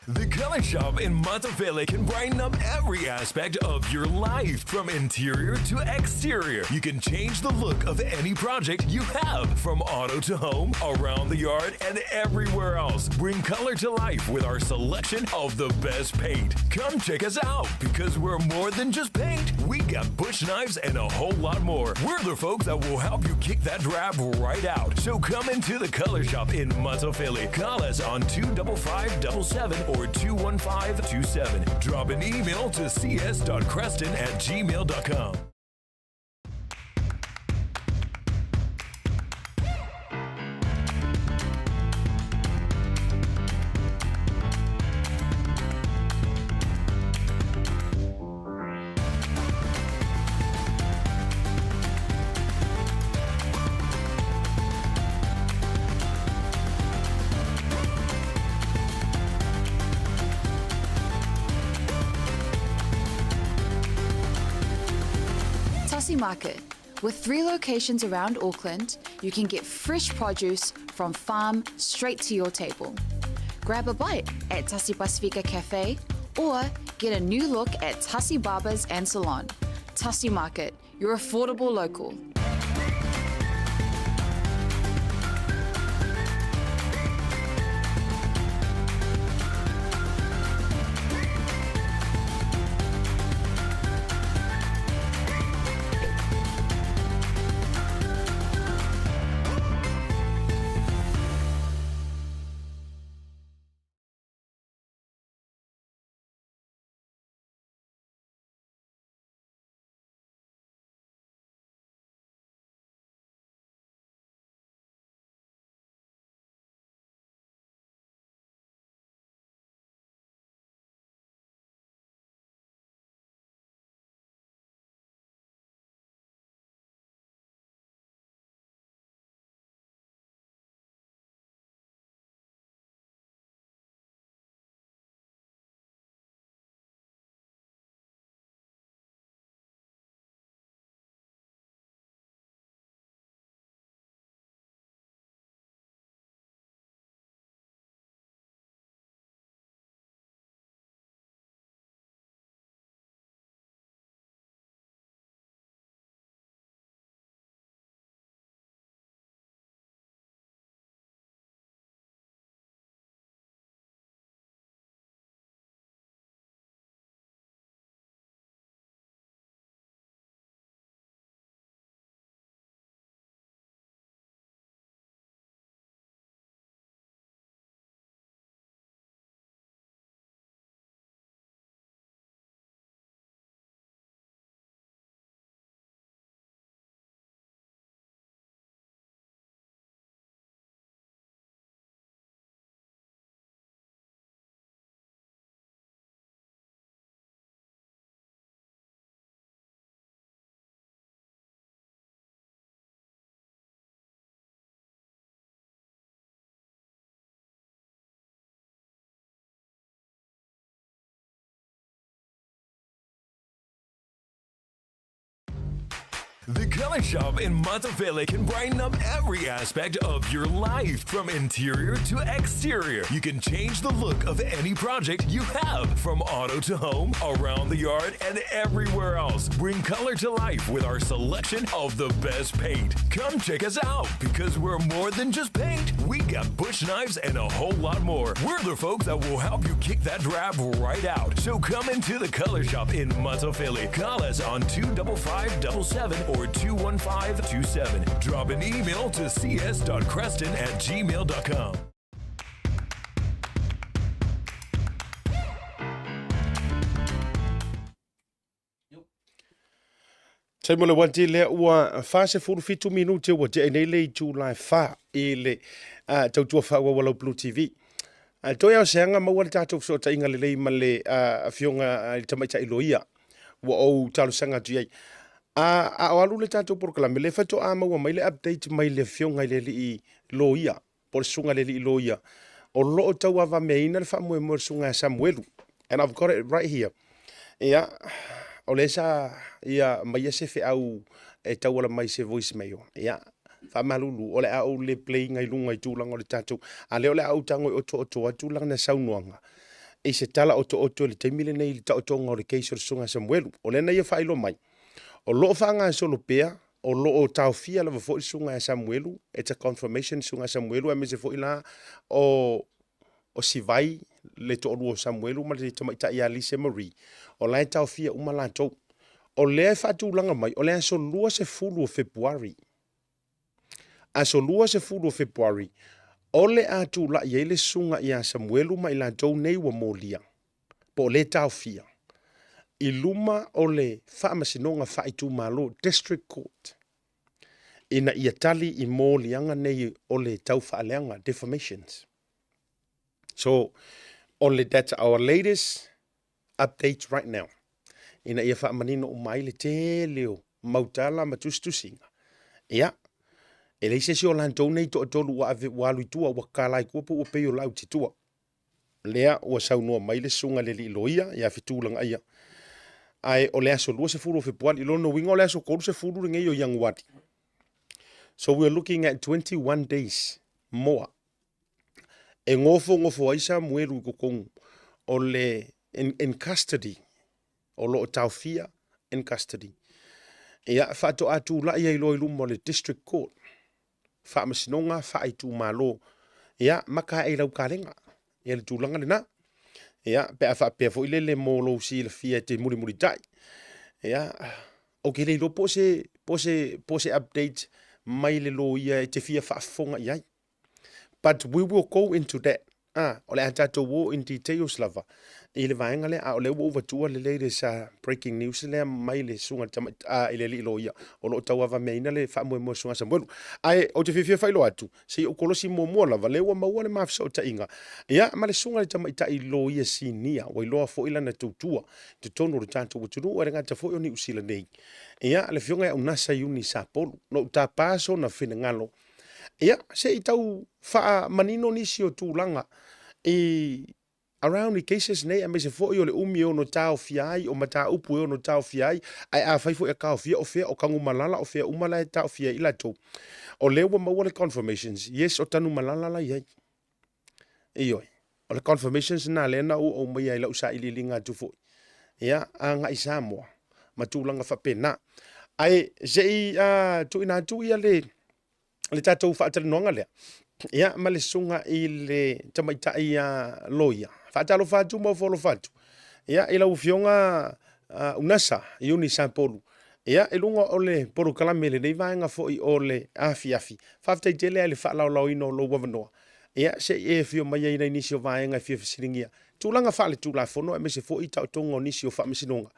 The Color Shop in Matafele can brighten up every aspect of your life, from interior to exterior. You can change the look of any project you have, from auto to home, around the yard, and everywhere else. Bring color to life with our selection of the best paint. Come check us out because we're more than just paint. We got bush knives and a whole lot more. We're the folks that will help you kick that drab right out. So come into the Color Shop in Matafele. Call us on 25577 or 21527. Drop an email to cs.creston at gmail.com. Tasi Market. With three locations around Auckland, you can get fresh produce from farm straight to your table. Grab a bite at Tasi Pasifika Cafe or get a new look at Tasi Barbers and Salon. Tasi Market, your affordable local. The Color Shop in Monteville can brighten up every aspect of your life, from interior to exterior. You can change the look of any project you have, from auto to home, around the yard, and everywhere else. Bring color to life with our selection of the best paint. Come check us out because we're more than just paint. We got bush knives and a whole lot more. We're the folks that will help you kick that drab right out. So come into the Color Shop in Philly. Call us on 25577 or 21527. Drop an email to cs.creston at gmail.com. Taimi o le wati lea ua 47 minute ua tea nei le itu la e fa i le uh, tautua faaauau a lau Blue TV. Uh, toe ao seanga maua le tatou fesootaiga lelei ma le uh, afioga i le tamaitai loia ua ou talosaga atu i ai. A, a o alu le tatou polokalame, le faatoa maua mai le update mai le afioga i le alii loia, po o le susuga i le alii loia, o lo o tauavameaina le faamoemoe o le susuga ia Samuelu. And I've got it right here. Ia, o lea sa ia maia se feau e tauala mai se voice mail. Ia, faamalulu, o le a ou le play ina i luga i tulaga o le tatou, a lea o le a ou tago e otooto atu lana saunoaga i se tala otooto i le taimi lenei i le taotoga o le case o le Susuga Samuelu. O lea na ia faailoa mai, o lo o faagasolo pea, o lo o taofia lava foi le Susuga ia Samuelu, it's a confirmation Susuga Samuelu, aemaise foi la o o Sivai, le toalua o Samuelu ma le tamaitai ia Lise Marie, o la e taofia uma latou. O lea e faatulaga mai, o le aso 20 o Fepuari, aso 20 o Fepuari, o le a tulai ai le susuga ia Samuelu ma i latou nei ua molia, po o le taofia, i luma o le Faamasinoga Faaitumalo, District Court, ina ia tali i moliaga nei o le taufaaleaga, defamations. So, o le, that's our latest update right now, ina ia faamanino uma ai le tele o mau tala ma tusitusiga. Ia, e leai se isi o latou nei toatolu ua ave ua alu i tua, ua kala i tua po ua pei o lau titua. Lea ua saunoa mai le susuga i le alii loia ia Fetulagaia. Ae o le aso 20 o Fepuari, i lona uiga o le aso 30 lenei o Ianuari. So we are looking at 21 days more e gofogofo ai Samuelu i totonu o le in, in custody, o lo o taofia in custody. Ia, faatoa tulai ai loa i luma o le District Court, faamasinoga faaitumalo, ia, maka ae i lau kalega, ia le tulaga lena. Ia, pe a faapea foi lele mo lou silafia e te mulimulitai. Ia, ou te le iloa po o se, po o se, po o se update mai le loia e te fia faafofoga i ai. But we will go into that. Ah, o le a tatou o in details lava i le vaega lea, a o lea ua ou vatua le latest uh, breaking news lea mai le susuga tama, uh, i le alii loia o lo o tauavameaina le faamoemoe susuga Samuelu. Ae ou te fiafia faailoa atu, se i ou kolosi muamua lava, lea ua maua le mafesootaiga ia ma le susuga i le tamaitai loia sinia, ua iloa foi lana tautua i totonu o le tatou atunuu, ae le gata foi o Niu Sila nei. Ia, le afioga ia Unasa Iuni Sapolu. Na ou tapa sona finagalo Ia, se i tau faamanino nisi o tulaga i around i cases nei aemaise foi o le umi e ono taofia ai, o mataupu e ono taofia ai, ae afai foi e taofia o fea, o Tanumalala, o fea uma la e taofia ai i latou. O lea ua maua le confirmations, yes, o Tanumalala la i ai. Ioe, o le confirmations na lea na ou aumaia i lau sailiiliga atu foi. Ia, agai Samoa ma tulaga faapena. Ae se i uh, tuuina atu ia le, le tatou faatalanoaga lea, ia ma le susuga i le tamaitai a loia. Faatalofa atu ma ofo alofa atu. Ia, i lau Afioga uh, Unasa Iuni Sapolu. Ia, i luga o le polokalame lenei vaega foi o le afiafi. Faafetai tele ai le faalaolaoina o lou avanoa. Ia, se i e afio mai ai nai nisi o vaega e fia fesiligia. Tulaga faaletulafono aemaise foi taotoga o nisi o faamasinoga.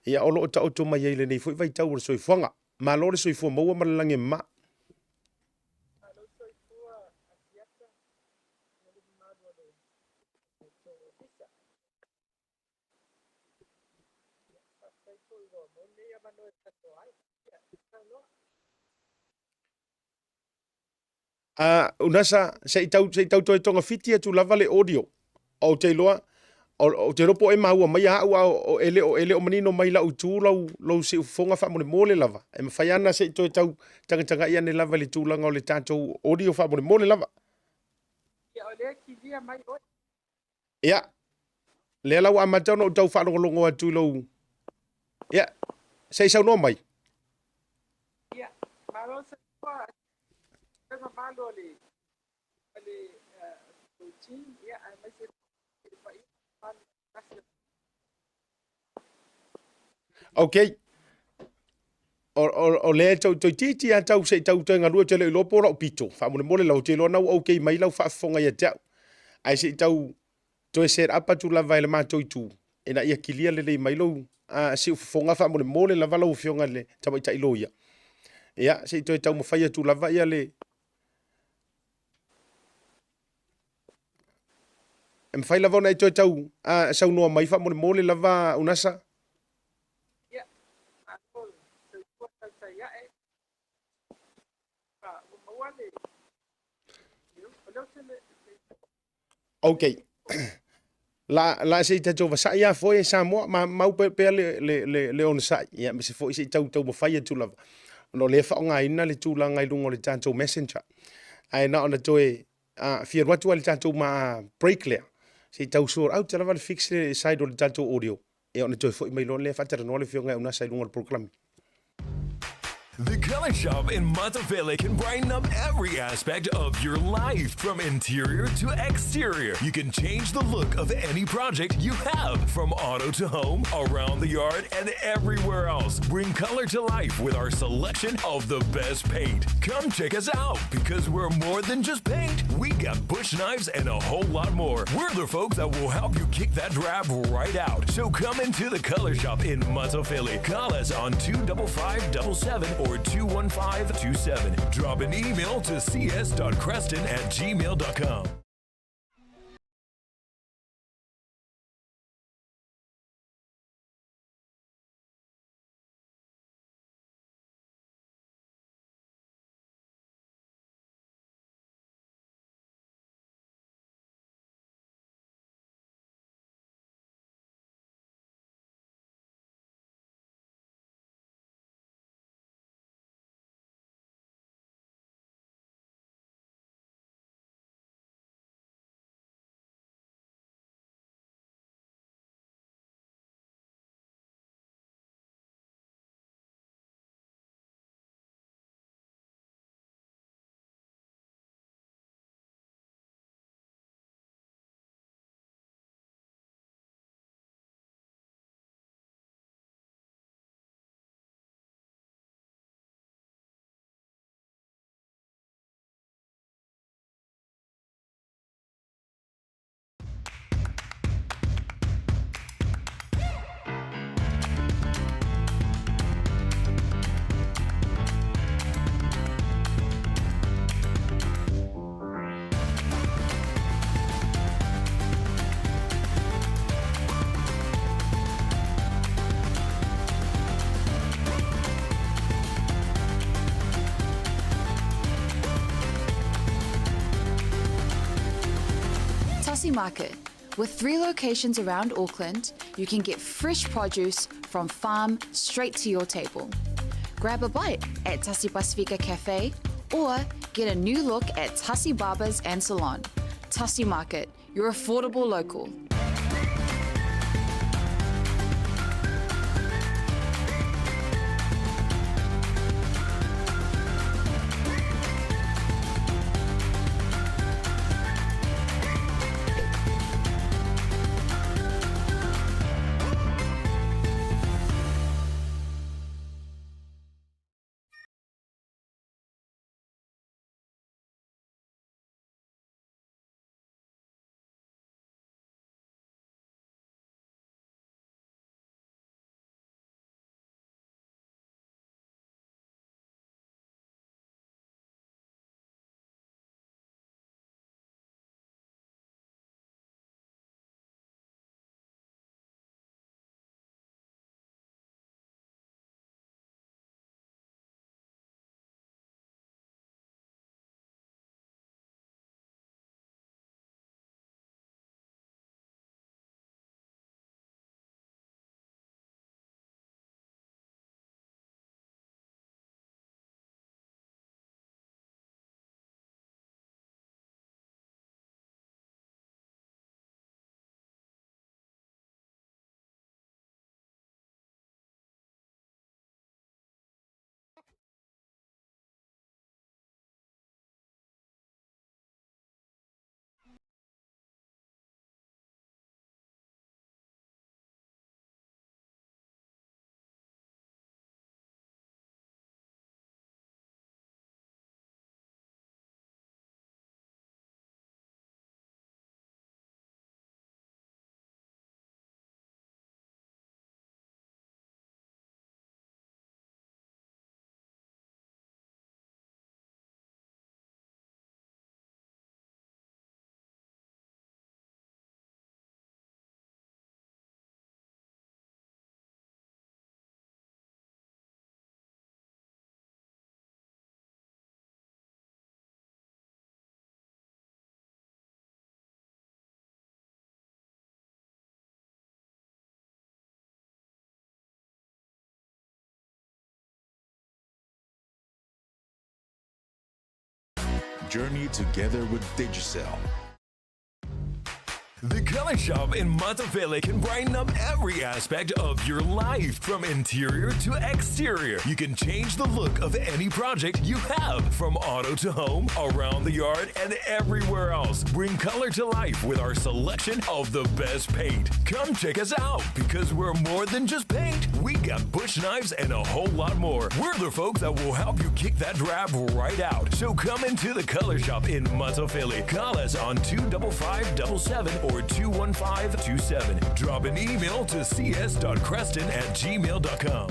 Ia, o lo o taoto mai ai lenei foi vaitau o le soifuaga. Malo le soifua maua ma le lagi e mama. Malo soifua Asiata ma le mamalu o le tou ofisa. Ia, faafetai foi ua maua lenei avanoa e talanoa ai. Ia, saunoa. A, Unasa, se i tau, se i tau toe togafiti atu lava le audio. Ou te iloa, Ou te iloa po o e maua mai au a o, e le o, e le o manino mai lau itu lau, lou siufofoga faamolemole lava. E mafai ana se i toe tau tagatagai ane lava i le tulaga o le tatou audio faamolemole lava. Ia, o lea e kilia mai oe. Ia, lea la ua amata ona ou tau faalogologo atu i lou... Ia, se i saunoa mai. Ia, malo soifua le mamalu o le o le uh, team, ia, aemaise le paia mamalu tasi. Ok. O lea tau toeitiiti lava tau se i tau toe galue, ou te le o iloa po o lau pito. Faamolemole lava, ou te iloa na ua okay mai lau faafofoga ia te au. Ae se i tau toe set up atu lava e le matou itu, ina ia kilia lelei mai lou siufofoga faamolemole lava lau Afioga i le Tamaitai Loia. Ia, se i toe taumafai atu lava ia le... E mafai lava ona e toe tau saunoa mai faamolemole lava Unasa. Ia, malo soifua tautai ae. Ua maua le... O lea ou te le... Ok. La, la se i tatou vasa'i a foi e Samoa, ma mau pea le onosai. Ia, ma se foi se i tau taumafai atu lava. Ona o lea e faaaogaina le tulaga i luga o le tatou messenger. Ae na ona toe fia alu atu lava i le tatou ma break lea. Se i tau sort out lava le fix le side o le tatou audio. Ia ona toe foi mai loa lea faatalanoa le Afioga ia Unasa i luga o le polokalame. The Color Shop in Matafele can brighten up every aspect of your life, from interior to exterior. You can change the look of any project you have, from auto to home, around the yard, and everywhere else. Bring color to life with our selection of the best paint. Come check us out because we're more than just paint. We got bush knives and a whole lot more. We're the folks that will help you kick that drab right out. So come into the Color Shop in Matafele. Call us on 25577 or 21527. Drop an email to cs.creston@gmail.com. Tasi Market. With 3 locations around Auckland, you can get fresh produce from farm straight to your table. Grab a bite at Tasi Pasifika Cafe or get a new look at Tasi Barbers and Salon. Tasi Market, your affordable local. Journey together with Digicel. The Color Shop in Matafele can brighten up every aspect of your life, from interior to exterior. You can change the look of any project you have, from auto to home, around the yard, and everywhere else. Bring color to life with our selection of the best paint. Come check us out because we're more than just paint. We got bush knives and a whole lot more. We're the folks that will help you kick that drab right out. So come into the Color Shop in Matafele. Call us on 25577 or 21527. Drop an email to cs.creston@gmail.com.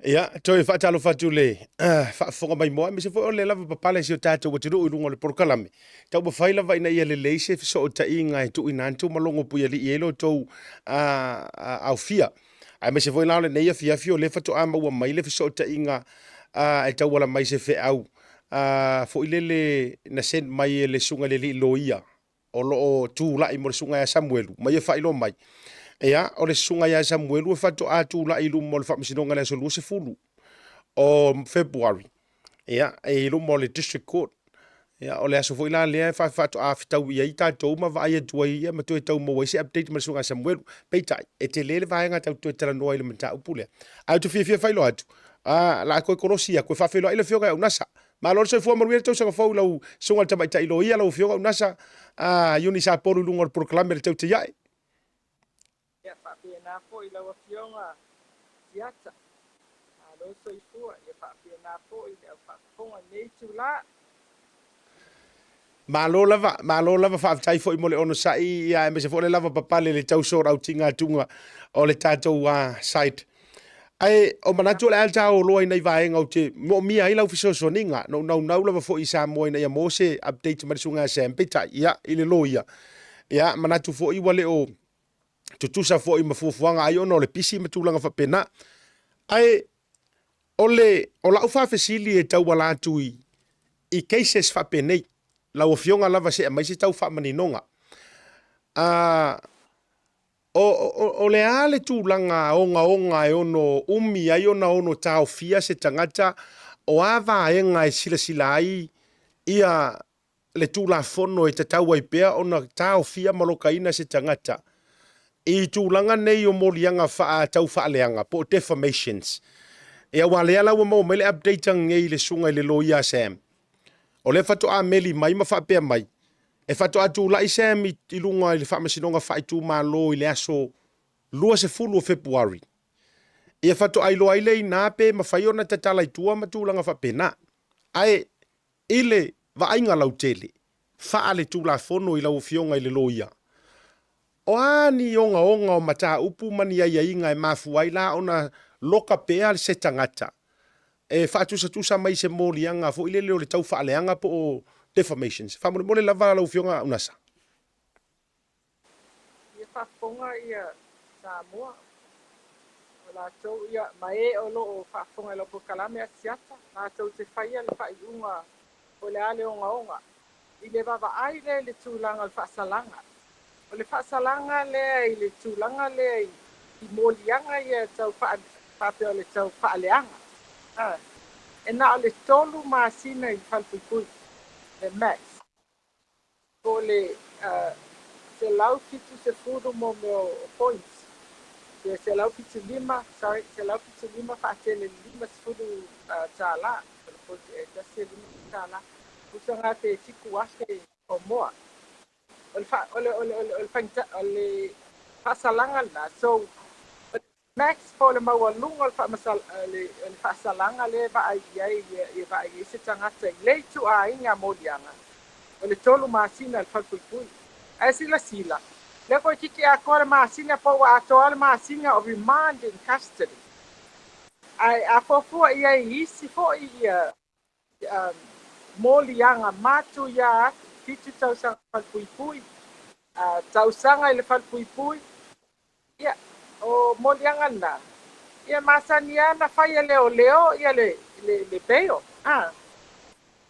Ia, toe faatalofa atu le faafofoga maimoa, aemaise foi o le lava papale si o tatou atunuu i luga o le polokalame. Taumafai lava ina ia lelei se fesootaiga e tuuina atu ma logo puialii ai lo outou aofia. Aemaise foi la o lenei afiafi o lea faatoa maua mai le fesootaiga e tauala mai se feau foi lele na send mai e le susuga i le alii loia o lo o tulai mo le susuga ia Samuelu, ma ia faailoa mai, ia, o le susuga ia Samuelu e faatoa tulai i luma o le Faamasinoga i le aso 20 o Fepuari, ia, i luma o le District Court. Ia, o le aso foi la lea e faatoa fetau i ai tatou ma vaai atu ai ia ma toe tau maua ai se update ma le susuga ia Samuelu. Peitai, e tele le vaega tatou toe talanoa i le mataupu lea. Ae ou te fiafia faailoa atu, a, la koe kolosi ia, koe faafeiloai le afioga ia Unasa. Malo le soifua manuia le tausaga fou i lau susuga i le tamaitai loia lau afioga Unasa a Iuni Sapolu i luga o le polokalame le Tautai Ae. Ia faapena foi lau afioga Siata. Malo soifua, ia faapena foi le au faafofoga i lenei itula. Malo lava, malo lava faafetai foi mo le onosai ia aemaise foi o le lava papale i le tau sort out-iga atuga o le tatou site. Ae o manatu o le a taoloa i nai vaega ou te moomia ai lau fesoasoaniga. Na ou naunau lava foi i Samoa ina ia maua se update mai le susuga ia Sam, peitai, ia, i le loia, ia, manatu foi ua le o tutusa foi ma fuafuaga ai ona o le pisi ma tulaga faapena. Ae o le, o lau faafesili e tauala atu i, i cases faapenei, lau Afioga lava se aumai se tau faamaninoga. Uh, o, o, o le a le tulaga ogaoga e ono umi ai ona ono taofia se tagata, o a vaega e silasila ai ia le Tulafono e tatau ai pea ona taofia ma lokaina se tagata i tulaga nei o moliaga faataufaaleaga po o defamations. Ia aua lea la ua maua mai le update ananei i le susuga i le loia a Sam. O lea faatoa meli mai ma faapea mai, e faatoa tulai Sam i, i luga i le Faamasinoga Faaitumalo i le aso 20 o Fepuari. Ia faatoa iloa ai lea inā pe mafai ona tatala i tua ma tulaga faapena. Ae I le vaaiga lautele, faale-tulafono i lau Afioga i le Loia, o a ni ogaoga o mataupu ma ni aiaiga e mafua ai la ona loka pea se tagata e faatusatusa mai i se moliaga foi lele o le taufaaleaga po o defamations? Faamolemole lava lau Afioga Unasa. Ia faafofoga ia Samoa, o latou ia ma e o lo o faafofoga i lau polokalame Asiata, latou te faia le faaiuga o le a le ogaoga i le vaavaai lea i le tulaga o le faasalaga. O le faasalaga lea i le tulaga lea i, i moliaga ia tau faa, faapea o le tau faaleaga. A, e na o le tolu masina i le falepuipui, le max. Po o le 170 mo mea o points, pe 175, sorry, 175 faatele i le $50, o le point e tasi e $50, tusa na pe $7,000 or more. O le, o le, o le, o le, o le faasalaga lena. So, Max, po o le maualuga o le faasalaga lea e vaai i ai, e vaai i ai se tagata i le ituaiga moliaga, o le tolu masina i le falepuipui. Ae silasila, lea toeitiiti atoa le masina po ua atoa le masina o remand in custody. Ae a fuafua i ai i isi foi ia moliaga matuia atu, 7 tausaga falepuipui, tausaga i le falepuipui, Ia, o moliaga na, ia masani lava ona fai e leoleo ia le, le, le bail. Ah,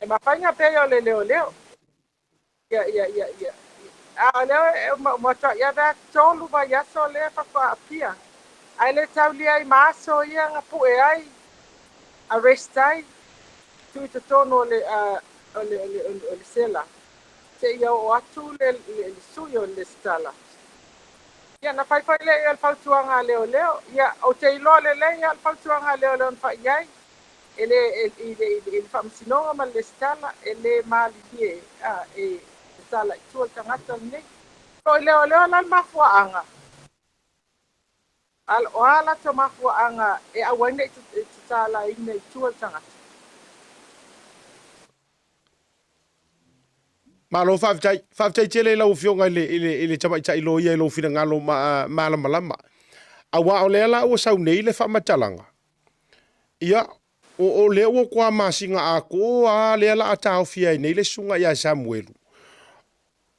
e mafai ona bail e leoleo. Ia, ia, ia, ia. A o lea e matuai ave lava tolu vaiaso lea faatoa aapia. Ae le taulia ai ma aso ia na pue ai, arrest ai, tuu i totonu o le, uh, o le, o le, o le, o le sela, seia oo atu le, le, le sui o le lesitala. Ia, na fai foi lea o le fautuaga a leoleo. Ia, ou te iloa lelei lava le fautuaga a leoleo na fai i ai, e le, e, i le, i le, i le faamasinoga ma le lesitala, e le malilie a, e tatala i tua le tagata lenei. O i leoleo la le mafuaaga, o a latou mafuaaga e aua ai ne i tatalaina i tua le tagata. Malo faafetai. Faafetai tele i lau Afioga i le, i le, i le Tamaitai Loia i lou finagalo ma, malamalama. Aua o lea la ua sau nei le faamatalaga, ia, o, o lea ua toa masina atoa lava lea la a taofia ai nei le susuga ia Samuelu.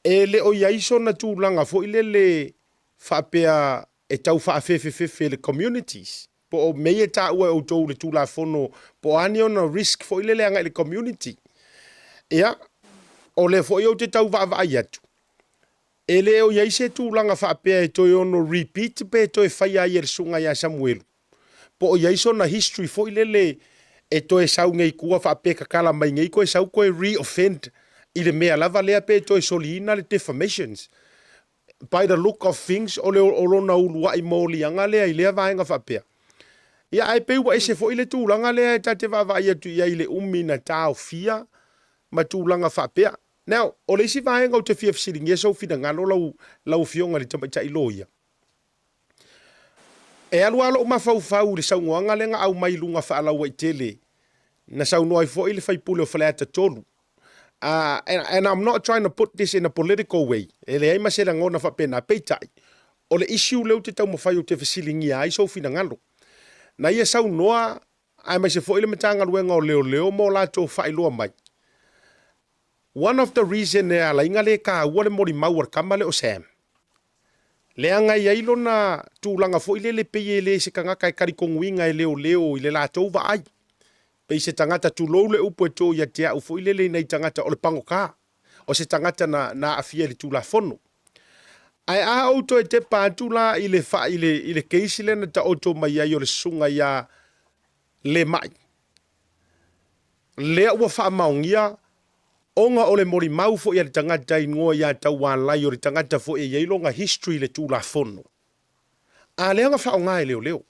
E le o i ai sona tulaga foi lele faapea e tau faafefefefe i le communities, po o mea ia e taua e outou i le Tulafono, po o a ni ona risk foi lele agai i le community. Ia, o lea foi ou te tau vaavaai atu, e le o i ai se tulaga faapea e toe ono repeat pe toe faia ai e le Susuga ia Samuelu. Po o i ai sona history foi lele e toe sau nei i tua faapea e tatala mai nei toe sau toe re-offend i le mea lava lea pe toe soliina le defamations. By the look of things o le o lona uluai moliaga lea i lea vaega faapea. Ia ae pei ua ese foi le tulaga lea e ta te vaavaai atu i ai i le umi na taofia ma tulaga faapea. Now, o le isi vaega ou te fia fesiligia sou finagalo lau lau Afioga i le Tamaitai Loia, E alu lava lou mafaufau i le saunoaga lea na aumai i luga faalauaitele na saunoa ai foi le sui usufono o Faleata 3. And I'm not trying to put this in a political way, e leai ma se lagona faapena, peitai, o le issue lea ou te taumafai ou te fesiligia ai sou finagalo. Na ia saunoa aemaise foi le Matagaluega o Leoleo ma o latou faailoa mai, one of the reason e ala ai na le taua le molimau a le tama lea o Sam, Leaga e i ai lona tulaga foi lele pei e le se tagata e talitonuina e leoleo i le latou vaai. Pei se tagata, tulou le upu e to ia te au foi lele i nai tagata o le pagota, o se tagata na, na aafia i le Tulafono. Ae a ou toe tepa atu la i le, i le, i le case lea na taoto mai ai o le susuga ia Lemai, lea ua faamaonia ona o le molimau foi a le tagata igoa ia Taualai o le tagata foi e i ai lona history i le Tulafono, a lea na faaaoga e leoleo.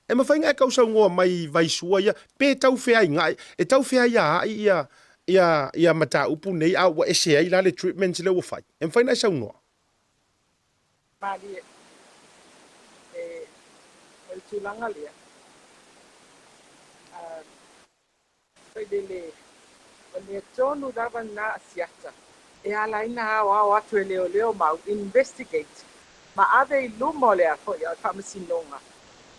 E mafai ona e tausaunoa mai i vaisua ia pe tau feainai, e tau feaiaai ia, ia, ia mataupu nei a ua ese ai la le treatment lea ua fai. E mafai ona e saunoa. Malie, e, o le tulaga lea, a, foi lele, o le mea tonu lava lena a siata e ala ai ona aoao atu e leoleo mau, investigate, ma ave i luma o le a foi o le faamasinoga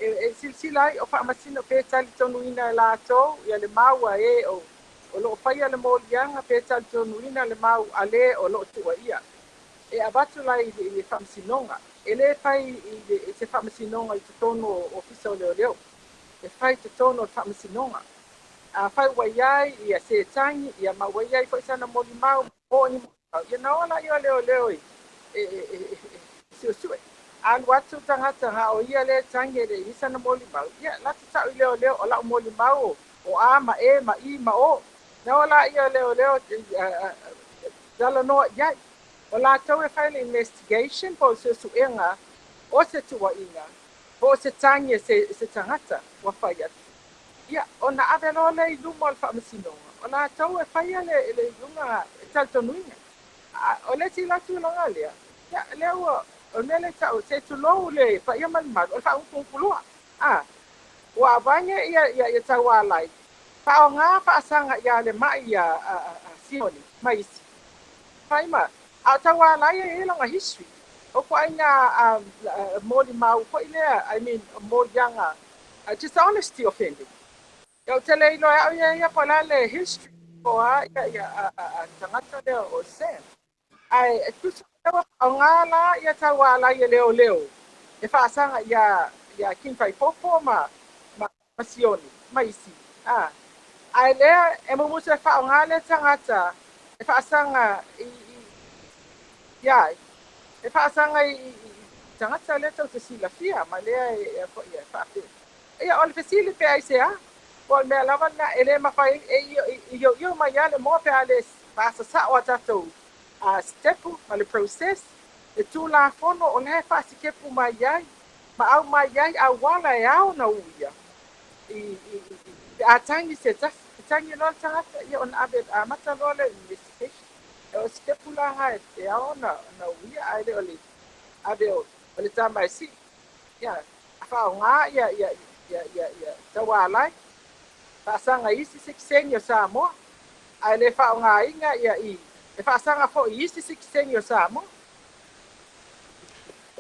e, e silasila ai o faamasino pe talitonuina e latou ia le mau a e o, o lo o faia le moliaga pe talitonuina le mau a le o lo o tuuaia. E avatu la i le faamasinoga. E le fai i se faamasinoga i totonu o Ofisa o Leoleo. E fai i totonu o le faamasinoga. Afai ua i ai ia se tagi, ia ma ua i ai foi sana molimau, o ni molimau, ia na o laia o leoleo e suesue. Alu atu tagata na o ia lea e tagi e le i ai sana molimau, ia la te tau i leoleo o lau molimau o A ma E ma I ma O. Na o laia o leoleo talanoa i ai. O latou e fai le investigation po o le suesuega o se tuuaiga po o se tagi e se, se tagata ua fai atu. Ia, ona ave loa lea i luma o le faamasinoga, o latou e faia le, le iuga e talitonuina. A, o le isi la tulaga lea, ia, lea ua, o le mea lea e tau, se tulou le paia ma le mamalu, o le faagutugutuloa. A, ua aveane ia, ia, ia Taualai, faaaoga faasaga ia le mai ia a, a, a Sione ma isi. Fai ma, a o Taualai e i ai lona history. O ituaiga molimau foi lea, I mean, moliaga, dishonesty offending. Ia ou te le iloa e au ia ia po o le a le history po o a ia ia a, a, a tagata lea o Sam. Ae e tusa lea ua faaaoga la ia Taualai e leoleo e faasaga ia ia King Faipopo ma ma ma Sione ma isi. A, ae lea e mumusu e faaaoga lea tagata e faasaga i, i, ia ai, e faasaga i, i, i tagata lea tou te silafia ma lea e, e, foi e faapea. Ia, o le fesili pe aisea? Po o le mea lava lena e le mafai ai e ioio mai lava le moa pe a le faasasao a tatou sitepu ma le process, le Tulafono o la e faasitepu mai ai ma aumai ai auala e ao ona uia i pe a tagi se tasi, e tagi loa le tagata ia ona ave amata loa lea o le investigation. O sitepu la na e ao ona uia ae le o le ave o le tama e sii ia faaaoga ia ia ia ia ia taualai faasaga i isi sitiseni o Samoa ae le faaaogaina ia i e faasaga foi i isi sitiseni o Samoa.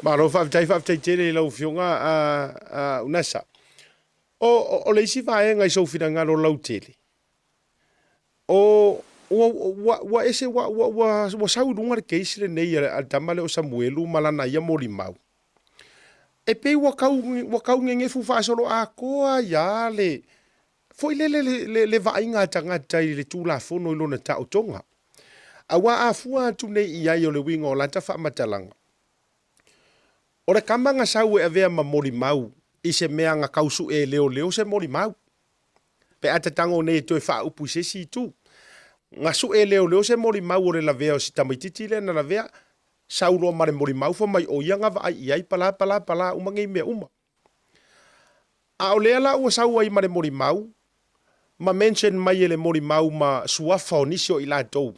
Malo faafetai, faafetai tele i lau Afioga a Unasa. O, o le isi vaega i sou finagalo lautele, o, ua, ua, ua ese, ua, ua, ua, ua sau i luga le case lenei a le tama lea o Samuelu ma lana ia molimau. E pei ua kau, ua kau gegefu faasoloatoa ai lava le, foi lele le, le, le vaaiga a tagata i le Tulafono i lona taotoga. Aua a fua atu nei i ai o le uiga o lata faamatalaga, o le kama na sau e avea ma molimau i se mea na kau sue e leoleo se molimau. Pe a tatago nei e toe faaupu i se isi itu. Na sue e leoleo se molimau o le lavea o si tamaititi lea na lavea, sau loa ma le molimau fai mai o ia na vaai i ai pala pala pala uma nei mea uma. A o lea la ua sau ai ma le molimau, ma mention mai e le molimau ma suafa o nisi o i latou.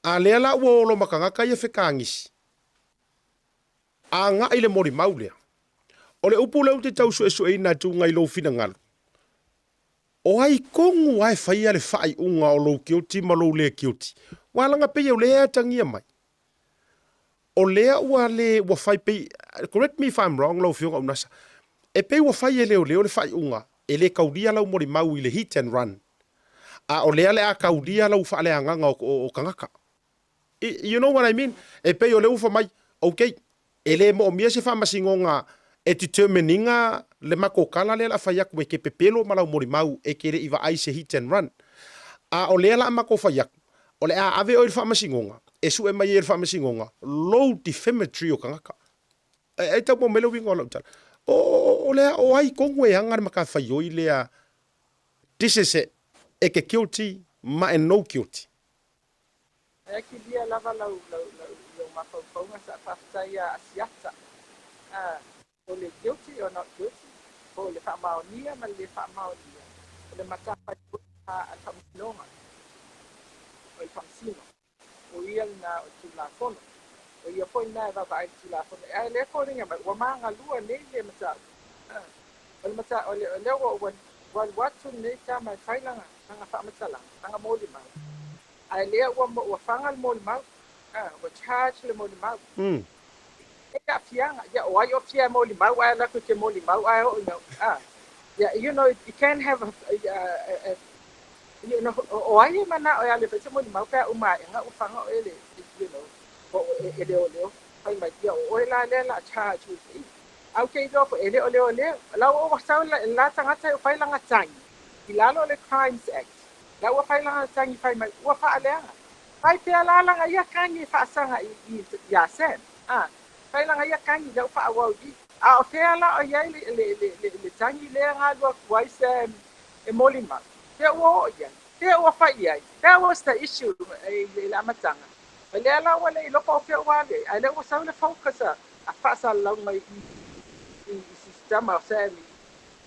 A lea la ua olo ma tagata ia fekagisi, agai le molimau lea. O le upu lea ou te tau suesueina atu i lou finagalo, o ai tonu lava e faia le faaiuga o lou guilty ma lou le guilty? Aua leaga pei o lea e atagia mai, o lea ua le, ua fai pei, correct me if I'm wrong lau Afioga Unasa, e pei ua fai e leoleo le faaiuga e le taulia lau molimau i le hit and run, a o lea le a taulia lau faaleagaga o tagata. You know what I mean? E pei o lea ua fai mai, okay, e le moomia se faamasinoga e determine ina le matou tala lea o le a fai atu e te pepelo ma lau molimau e te le i vaai i se hit and run. A o lea o le a matou fai atu, o le a ave oe i le faamasinoga, e sue mai e le faamasinoga lou defamatory o tagata. E tau maua mai le uiga o lau tala. O lea, o ai tonu e ana le matafaioi lea, this is it, e te guilty ma e no guilty. Ae kilia lava lau lau lau lou mafaufauga sa faafetai ia Asiata a o le guilty or not guilty po o le faamaonia ma le le faamaonia o le matafaioi a le faamasinoga o le faamasino o ia lena o le Tulafono o ia foi lena e vaavaai i le Tulafono ae lea e foliga mai ua magalua nei le mataupu o le mata o lea ua ua alu atu lenei tama e fai lana lana faamatalaga lana molimau Ae lea ua ua faga le molimau, a, ua charge le molimau. E aafiaga, ia o ai o fia e molimau ae alu atu e te molimau ae oo ina, a, ia, you know, you can have a, a, a, you know, o ai e manao e alu e fai se molimau pe a uma aʻega ua faga oe e le, you know, o, e, e leoleo, fai mai, ia o oe la lea la charge with i. Ae ou te iloa foi, e le o leoleo. La ua ua sau le la tagata e fai lana tagi i lalo o le Crimes Act. La ua fai lana tagi fai mai, ua faaleaga. Fai pea la lana ia tagi e faasaga i, i, iā Sam. A, fai lana ia tagi lea ua faaauau i i. A o fea la o i ai le, le, le, le, le tagi lea na alu atu ai Sam e molimau? Fea ua oo i ai? Fea ua fai i ai? That was the issue i le amataga. O lea la ua le iloa po o fea ua alu i ai, a o lea ua sau le focus a, a faasalalauga i i, i si tama o Sam i,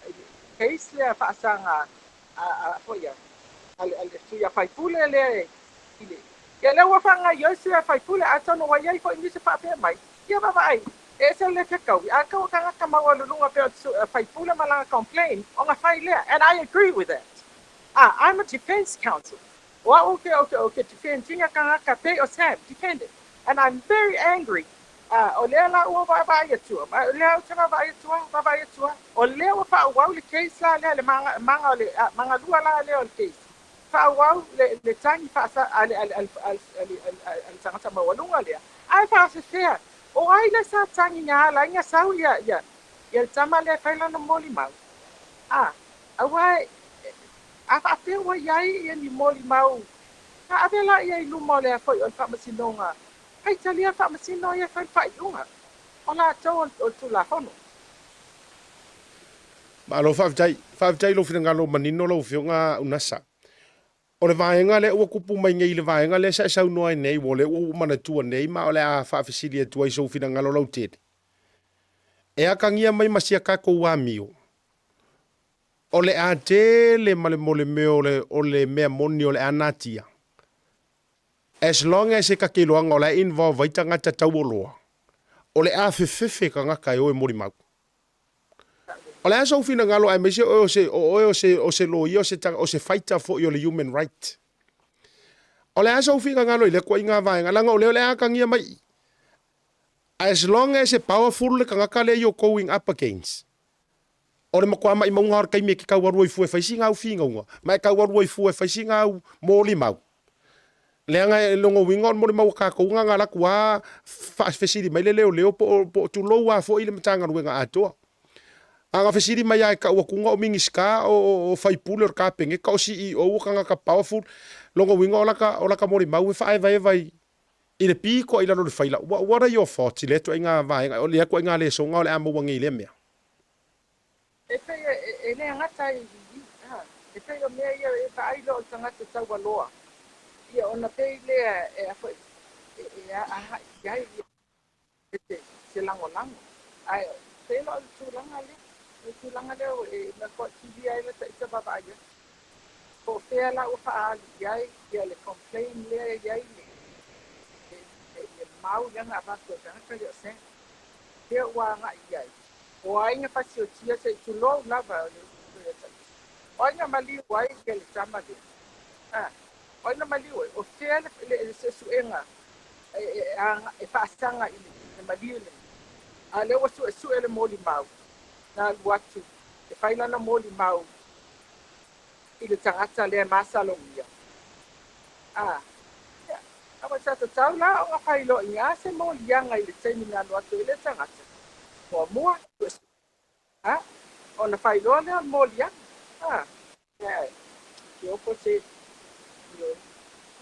i le case lea faasaga a, a, foi a, a le, a le sui faipule lea e, i le, ia lea ua faagaoioi sui faipule, atonu ua i ai foi nisi faapea mai, ia vaavaai, e ese le fetaui, a kau o tagata maualuluga pei o le faipule ma lana complain, ona fai lea, and I agree with that. Ah, I'm a defense counsel. O a'u ou te, ou te, ou te defend ina tagata pei o Sam, defend it. And I'm very angry. Ah, o lea la ua vaavaai atua, ma o lea ou te vaavaai atua, vaavaai atua, o lea ua faaauau le case la lea, le maga, maga o le, ah, magalua la lea o le case. Faaauau le, le tagi faasa, a le, a le, a le, a le, a le, a le, a le tagata maualuga lea. Ae faafefea, o ai lea sa tagi na ala ai na sau ia, ia, ia le tama lea e fai lana molimau? Ah, aua e, A faapea ua i ai ia ni molimau, a ave la ia i luma o le foi o le faamasinoga, faitalia faamasino ia e fai le faaiuga, o latou o le Tulafono. Malo faafetai. Faafetai i lou finagalo manino lau Afioga Unasa. O le vaega lea ua tupu mai nei i le vaega lea sa e saunoa ai nei, ua o lea ua ou manatua nei ma o le a faafesili atu ai i sou finagalo lautele. E atagia mai ma sia tatou amio, o le a tele ma le molemeo o le, o le mea moni o le a natia. As long as e ta te iloaga o la e involve ai tagata tauoloa, o le a fefefe tagata e o e molimau. O le a sou finagalo aemaise oe o se, o oe o se, o se loia, o se, o se fighter foi o le human right. O le a sou finagalo i lea ituaiga vaega, leaga o lea o le a atagia mai i. As long as e powerful le tagata lea you're going up against, o le matua maimauga o le taimi e te tau alu ai fua e fai sina au finauga, ma e tau alu ai fua e fai sina au molimau. Leaga e lona uiga o le molimau a tatou na na alu atu lava faafesili mai le leoleo po o, po o tulou lava foi le Matagaluega atoa. A na fesili mai lava e tau atuga o Minisita, o, o faipule o le Kapeneta, o CEO, o tagata powerful, lona uiga o lata, o lata molimau e faaevaeva i, i le pito i lalo o le faila. What, what are your thoughts i lea ituaiga vaega, o lea ituaiga lesona o le a maua nei i lea mea? E pei e le gata ai i i, a, e pei o mea ia e vaai loa o le tagata taualoa, ia ona pei lea e a foi, e, e agai i ai ia se, se lagolago. Ae pei loa o le tulaga lea, o le tulaga lea e mea kilia ai lata ita vaavaai atu. Po o fea la ua faaali i ai ia le complain lea e i ai le, le, le, le mau lea na avatu e le tagata lea o Sam. Fea ua agai i ai? O ai na fasiotia se i tulou lava o le upu ia Taiti? O ai na maliu ai ia le tama lea? A, o ai na maliu ai? O fea le, le, le suesuega e, e, e faasaga i le, le maliu lenei? A lea ua suesue le molimau na alu atu e fai lana molimau i le tagata lea e masalomia. A, ia, aua sa tatau la ona faailoa i ina se moliaga i le taimi na alu atu ai lea tagata. Muamua, a, ona faailoa lea o le moliaga. A, ia, ke opo se, ioe.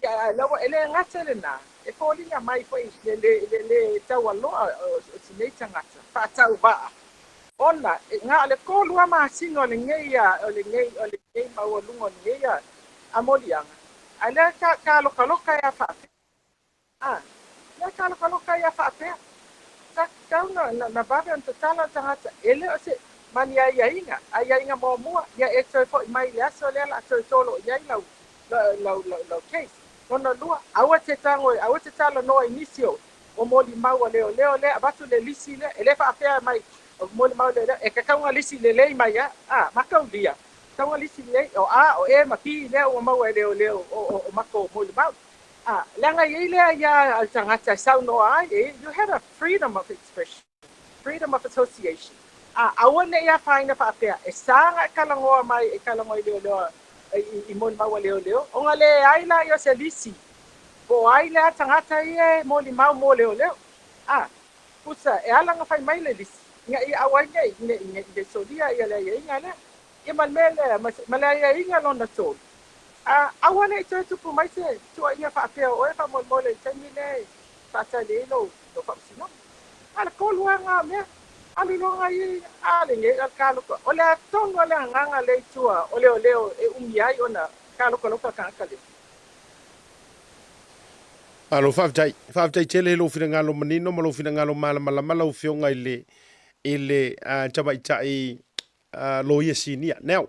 Ia, a lea ua, e le gata lena, e foliga mai foi le, le, le, le taualoa o, o sinei tagata, faatauvaa. Ona, na o le 3 masina o lenei, o lenei, o lenei maualuga o lenei a moliaga, a lea ka, ka lokaloka e a faapea. A, lea ka lokaloka e a faapea. Sa tatau na, na, na vave ona tatala le tagata, e le o se, ma ni aiaiga, aiaiga muamua, ia e toe foi mai i le aso lea la toe tolo i ai lau, lau, lau, lau case. Lona lua, aua te tago, aua te talanoa i nisi o, o molimau a leoleo lea, avatu le lisi lea, e le faapea mai o molimau leoleo, e tatau ona lisi lelei mai a, a, mataulia, tatau ona lisi lelei, o A, o E ma P lea ua maua e leoleo o, o, o matou molimau. A, leaga e i ai le aia a le tagata e saunoa ai, e, you have a freedom of expression, freedom of association. A, aua ne i afaina faapea, e sa ona e talanoa mai, e talanoa i leoleo, i, i molimau a leoleo, ona leai laia o se lisi Po o ai lea tagata ia e molimau mo leoleo? A, Pusa, e ala ona fai mai le lisi, ina ia aua ai nei, nei, nei, nei solia ia le aiaiga lea. Ia ma le mea lea, ma, ma le aiaiga lona tolu. A, aua ne i toe tupu mai se tuuaiga faapea o oe faamolemole i le taimi lea e faatali ai lou, lou faamasinoga. A le tolu lava na o mea, alu loa na ia, a lenei, o le kaloko, o le a tonu lava le agaga lea i tua o leoleo e umi ai ona kalokaloka le tagata lea. Malo faafetai. Faafetai tele i lou finagalo manino ma lou finagalo malamalama lau Afioga i le i le tamaitai Loia Sinia. Now,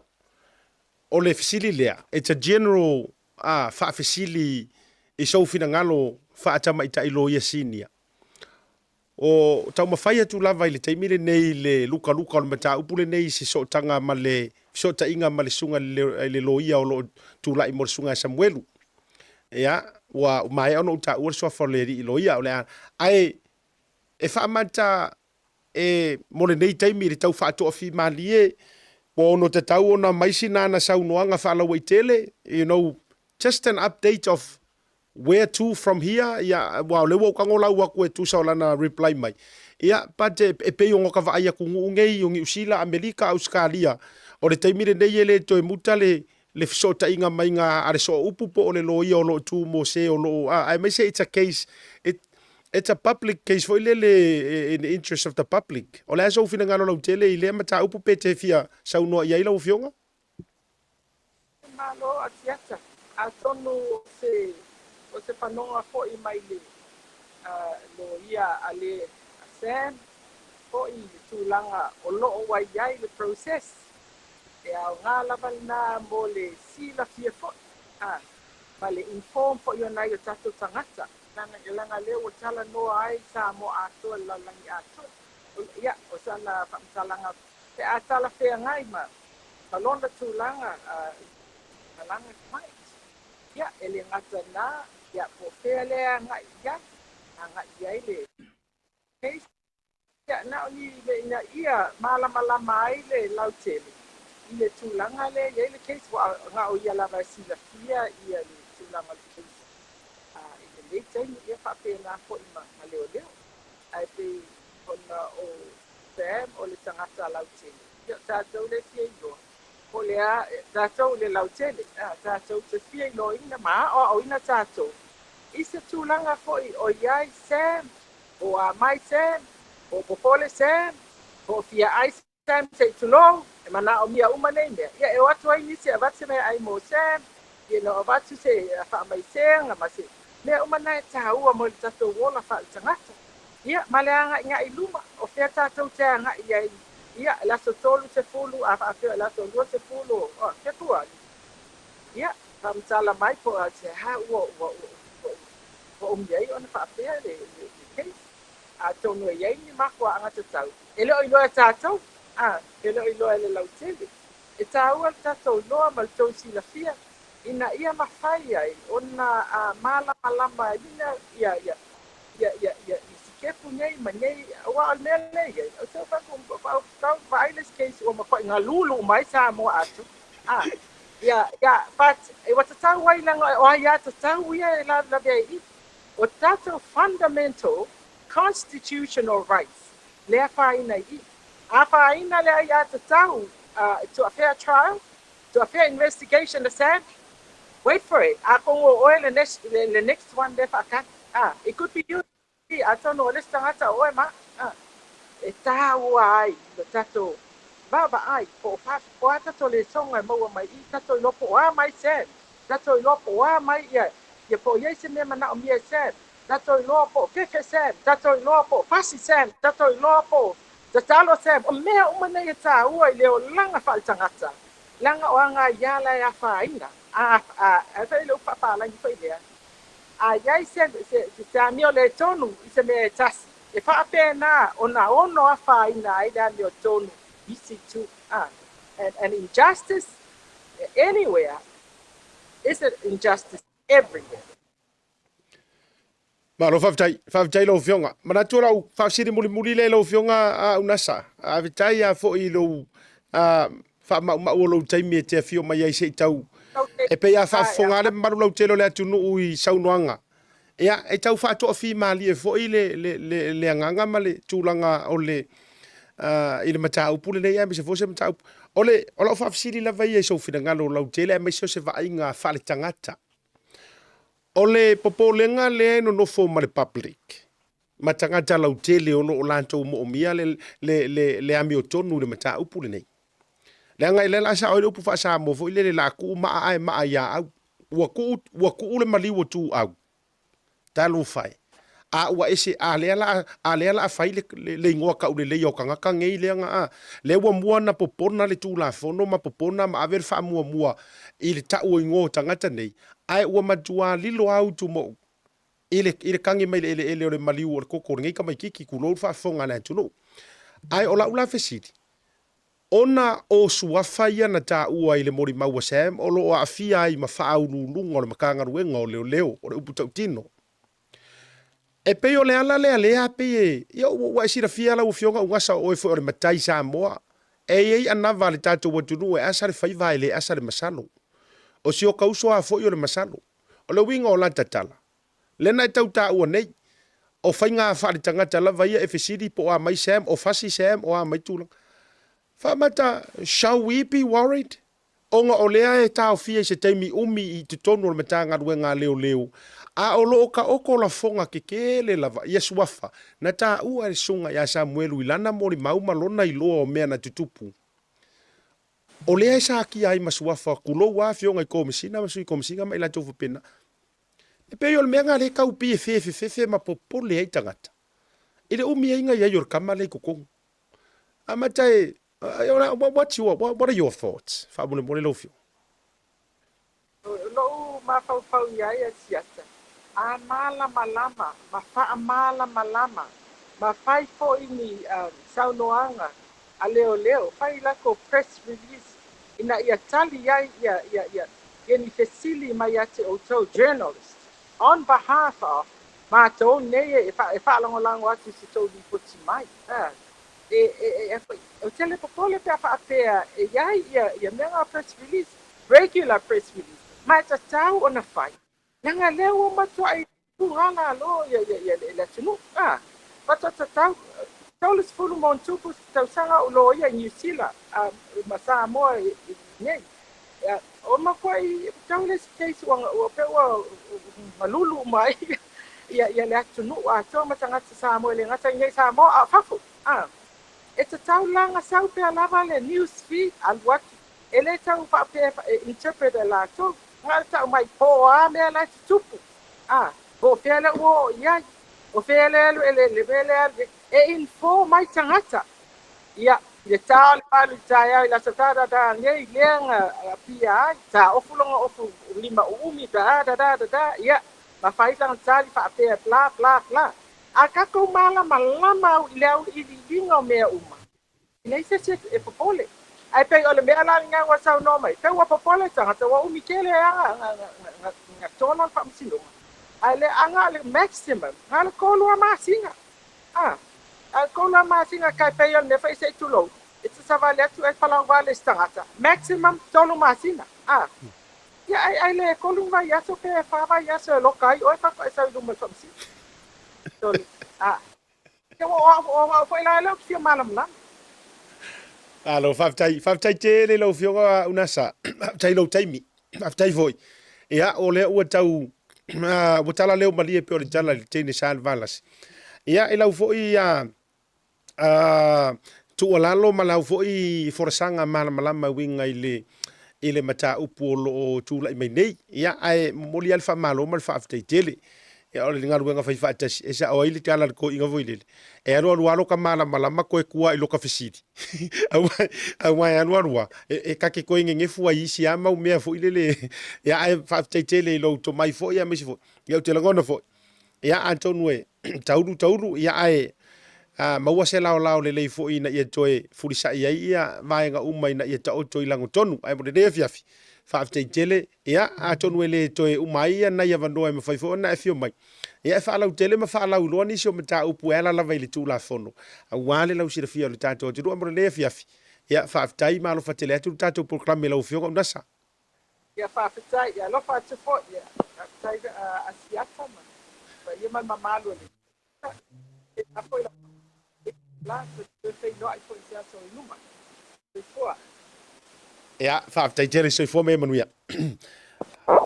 o le fesili lea, it's a general faafesili i sou finagalo faatamaitai Loia Sinia. O taumafai atu lava i le taimi lenei i le lukaluka o le mataupu lenei i se sootaga ma le fesootaiga ma le susuga i le loia o lo o tulai mo le susuga ia Samuelu. Ia, ua maea ona ou taua le suafa o le alii loia, o le a, ae e faamata e mo lenei taimi i le tau faatoafimalie, ua ono tatau ona aumai sina ana saunoaga faalauaitele, you know, just an update of Where to from here? Ia, aua o lea ua ou tago lau atu e tusa o lana reply mai. Ia, but e, e pei ona ka vaai atunuu nei o Niu Sila, Amerika, Ausetalia, o le taimi lenei e le toe muta le, le fesootaiga maiga a le sooupu po o le loia o lo o tu mo se o lo o, a, aemaise it's a case, it, It's a public case foi lele in the interest of the public. O le a sou finagalo lautele i lea mataupu pe te fia saunoa i ai lau Afioga? Malo Asiata, atonu o se o se fanoga foi mai le loia a le a Sam foi i le tulaga o lo o ua i ai le process. E aoga lava lena mo le silafia foi a ma le inform foi o nai o tatou tagata leaga lea ua talanoa ai Samoa atoa i le lalolagi atoa. Ia, o sana faamatalaga pe a talafeagai ma ma lona tulaga i malaga client. Ia, e le gata i lena, ia, po o fea lea e agai i ai, agai i ai le case. Ia, na o ni mea ina ia malamalama ai le lautele i le tulaga lea e i ai le case, aua na o ia lava e silafia ia le tulaga o le case i lenei taimi, ia faapena foi ma leoleo. Ae pei ona o Sam o le tagata lautele, ia o tatou lea e fia iloa, po o le a, tatou le lautele, a, tatou te fia iloaina ma aoaoina tatou i se tulaga foi o i ai Sam, po o a mai Sam, po o popole Sam, po o fia ai Sam se i tulou, e manaomia uma nei mea. Ia e o atu ai nisi e avatu se meaai mo Sam, you know, avatu se faamaisega ma se mea uma na e taua mo le tatou ola faaletagata. Ia, ma le agaigai i luma, o fea tatou te agai i ai, ia, le aso 30, a faapea o le aso 20 o Fepuari, ia, faamatala mai po o se aha ua, ua, ua, ua, ua umi ai ona faapea le, le, le case. Atonu e i ai ni mafuaaga tatau, e le o iloa e tatou, a, e le o iloa e le lautele. E taua le tatou iloa ma le tou silafia ina ia mafai ai ona malamalamaina ia ia ia ia ia sikepu nei ma nei, aua o le mea lea e i ai, ou te fai atu, tau vaai le isi case ua matuai galulu uma ai Samoa atoa. A, ia, ia, but ua tatau ai leaga o aiatatau ia e lavelave ai i i. O tatou fundamental constitutional rights lea afaina i i. A afaina le aiatatau to a fair trial, to a fair investigation a Sam, wait for it, atonu o oe le next, le, le next one lea faatali. A, it could be you, atonu o le isi tagata o oe ma au. A, e taua ai lo tatou vaavaai po o fa, o a tatou lesonga e maua mai i i, tatou iloa po o a mai Sam, tatou iloa po o a mai ia, ia po o i ai se mea manaomia e Sam, tatou iloa po o fefe Sam, tatou iloa po o fasi Sam, tatou iloa po o tatalo Sam. O mea uma nei e taua i le olaga faaletagata, leaga o aga ia la e afaina. A, a, a fai le upu faapalagi foi lea, a i ai se, se, se, se amio le tonu i se mea e tasi, e faapena ona ono afaina ai le amiotonu isi itu. A, and injustice anywhere is an injustice everywhere. Malo faafetai, faafetai lau Afioga. Manatu o lau faafesili mulimuli lea i lau Afioga a Unasa. Faafetai lava foi i lou faamaumau o lou taimi e te afio mai ai se i tau e pei a faafofoga lava le mamalu lautele o le atunuu i saunoaga. Ia, e tau faatoafimalie foi le, le, le, le agaga ma le tulaga o le i le mataupu lenei aemaise foi se mataupu. O le, o lau faafesili lava ia i sou finagalo lautele aemaise o se vaaiga faaletagata. O le popolega lea e nonofo ma le public ma tagata lautele o lo o latou moomia le, le, le, le amiotonu i le mataupu lenei. Leaga e le la sao ai le upu faa-Samoa foi lele, la kuu maa ae maa ia au. Ua kuu, ua kuu le maliu o Tuuau. Talofa e. A ua ese, a lea la, a lea la a fai le, le, le igoa kauleleia o tagata nei leaga a. Lea ua mua ona popona le Tulafono ma popona ma ave le faamuamua i le tau o igoa o tagata nei, ae ua matua lilo lava utumoʻu i le, i le kagi mai le eleele o le maliu o le koko o lenei tamaititi, tulou le faafofoga a le atunuu. Ae o lau la fesili, ona o suafa ia na taua i le molimau a Sam o lo o aafia ai ma faauluuluga o le Matagaluega o Leoleo, o le upu tautino, e pei o le ala lea lea pei e, ia ua e silafia lau Afioga Ugasa o oe foi o le matai Samoa, e i ai anava a le tatou atunuu e asa le faiva ae le asa le masalo. O si oka uso a foi o le masalo. O le uiga o lata tala, lea na e tau taua nei, o faiga faaletagata lava ia e fesili po o a mai Sam, o fasi Sam, o a mai tulaga. Faamata, shall we be worried? Ona o lea e taofia i se taimi umi i totonu o le Matagaluega a Leoleo, A o lo o taoto lafoga tetele lava ia suafa na taua e le susuga ia Samuelu i lana molimau ma lona iloa o mea na tutupu. O lea e satia ai ma suafa, tulou a afioga i Komesina ma Sui Komesina ma i latou faapena. E pei o le mea lena lea e tau pei e fefefefe ma popole ai tagata i le umi ai na i ai o le tama lea i totonu. Amata e, what's your, what are your thoughts? Faamolemole lau afioga. O lou mafaufau i ai a siata, a malamalama ma faamalamalama ma fai foi ni saunoaga a leoleo, fai latou press release ina ia tali ai ia ia ia ia ni fesili mai ia te outou journalist on behalf of matou nei e e faalagolago atu i se tou lipoti mai. E e e ou te le popole pe a faapea e i ai ia ia mea na press release, regular press release, ma e tatau ona fai, leaga lea ua matuai tuga lalo ia ia ia le atunuu. A, faatoa tatau 30 ma ona tupu tausaga o loia i Niu Sila ma Samoa i nei. O matuai tau le isi case ua ua pei ua malulu uma ai ia ia le atunuu atoa ma tagata Samoa e le gata i nei Samoa a o fafo. A, e tatau la ona sau pea lava le news feed alu atu e le tau faapea e interpret e latou na o le tau mai po o a mea la e tutupu. A, po o fea lea ua oo i ai, o fea le alu e le le mea lea alu e inform ai tagata. Ia, i le ta o le valu i le taeao i le aso da da da nei lea na apia ai, ta ofu lona ofu lima uumi da da da da da, ia, ma fai lana tali faapea bla bla bla. A tatou malamalama au i le auiliiliga o mea uma, e leai se isi e popole. Ae pei o le mea la lena ua saunoa mai, pei ua popole tagata, ua umi tele lava na tola le faamasinoga. Ae le aga le maximum, na o le 3 masina. A, a o le 3 masina tai pei o le mea foi se i tulou, e te savali atu e falauvale i se tagata, maximum 3 masina. A, ia ai, ai le 3 vaiaso pe 4 vaiaso e loka ai oe faatoa e sau i luma o le faamasino. A, ia ua o au, o au foi la lea ou te fia malamalama. Malo, faafetai, faafetai tele i lau Afioga Unasa. Faafetai i lou taimi. Faafetai foi. Ia, o lea ua tau, ua tala leo malie pei o le tala i le teine sa le Valasi. Ia, i lau foi tuualalo ma lau foi folasaga malamalama e uiga i le i le mataupu o lo o tulai mai nei. Ia, ae momoli lava le faamalo ma le faafetai tele. Ia, o le galuega fai faatasi, e sao ai le tala a le toeaina foi lele, e alu alu lava loka malamalama toe tua i loka fesili. Aua e alu alu lava, e ta te toe nenefu ai i isi lava mau mea foi lele. Ia, ae faafetai tele i lou tomai foi aemaise foi, ia ou te lagona foi, ia atonu e taulu taulu, ia ae maua se laolao lelei foi ina ia toe fulisa'i ai ia vaega uma ina ia taoto i lagotonu. Ae mo lenei afiafi, faafetai tele, ia atonu e le toe uma ai ia nai avanoa e mafai foi ona e afio mai, ia e faalautele ma faalauiloa nisi o mataupu e ala lava i le Tulafono aua le lausilafia o le tatou atunuu. Ae mo lenei afiafi, ia faafetai ma alofa tele atu le tatou polokalame i lau Afioga Unasa. Ia faafetai, ia alofa atu foi, ia faafetai Asiata ma paia ma le mamalu o le Tēnā foi la la toe feiloai foi i se aso i luma. Soifua. Ia, faafetai tele, soifua ma ia manuia.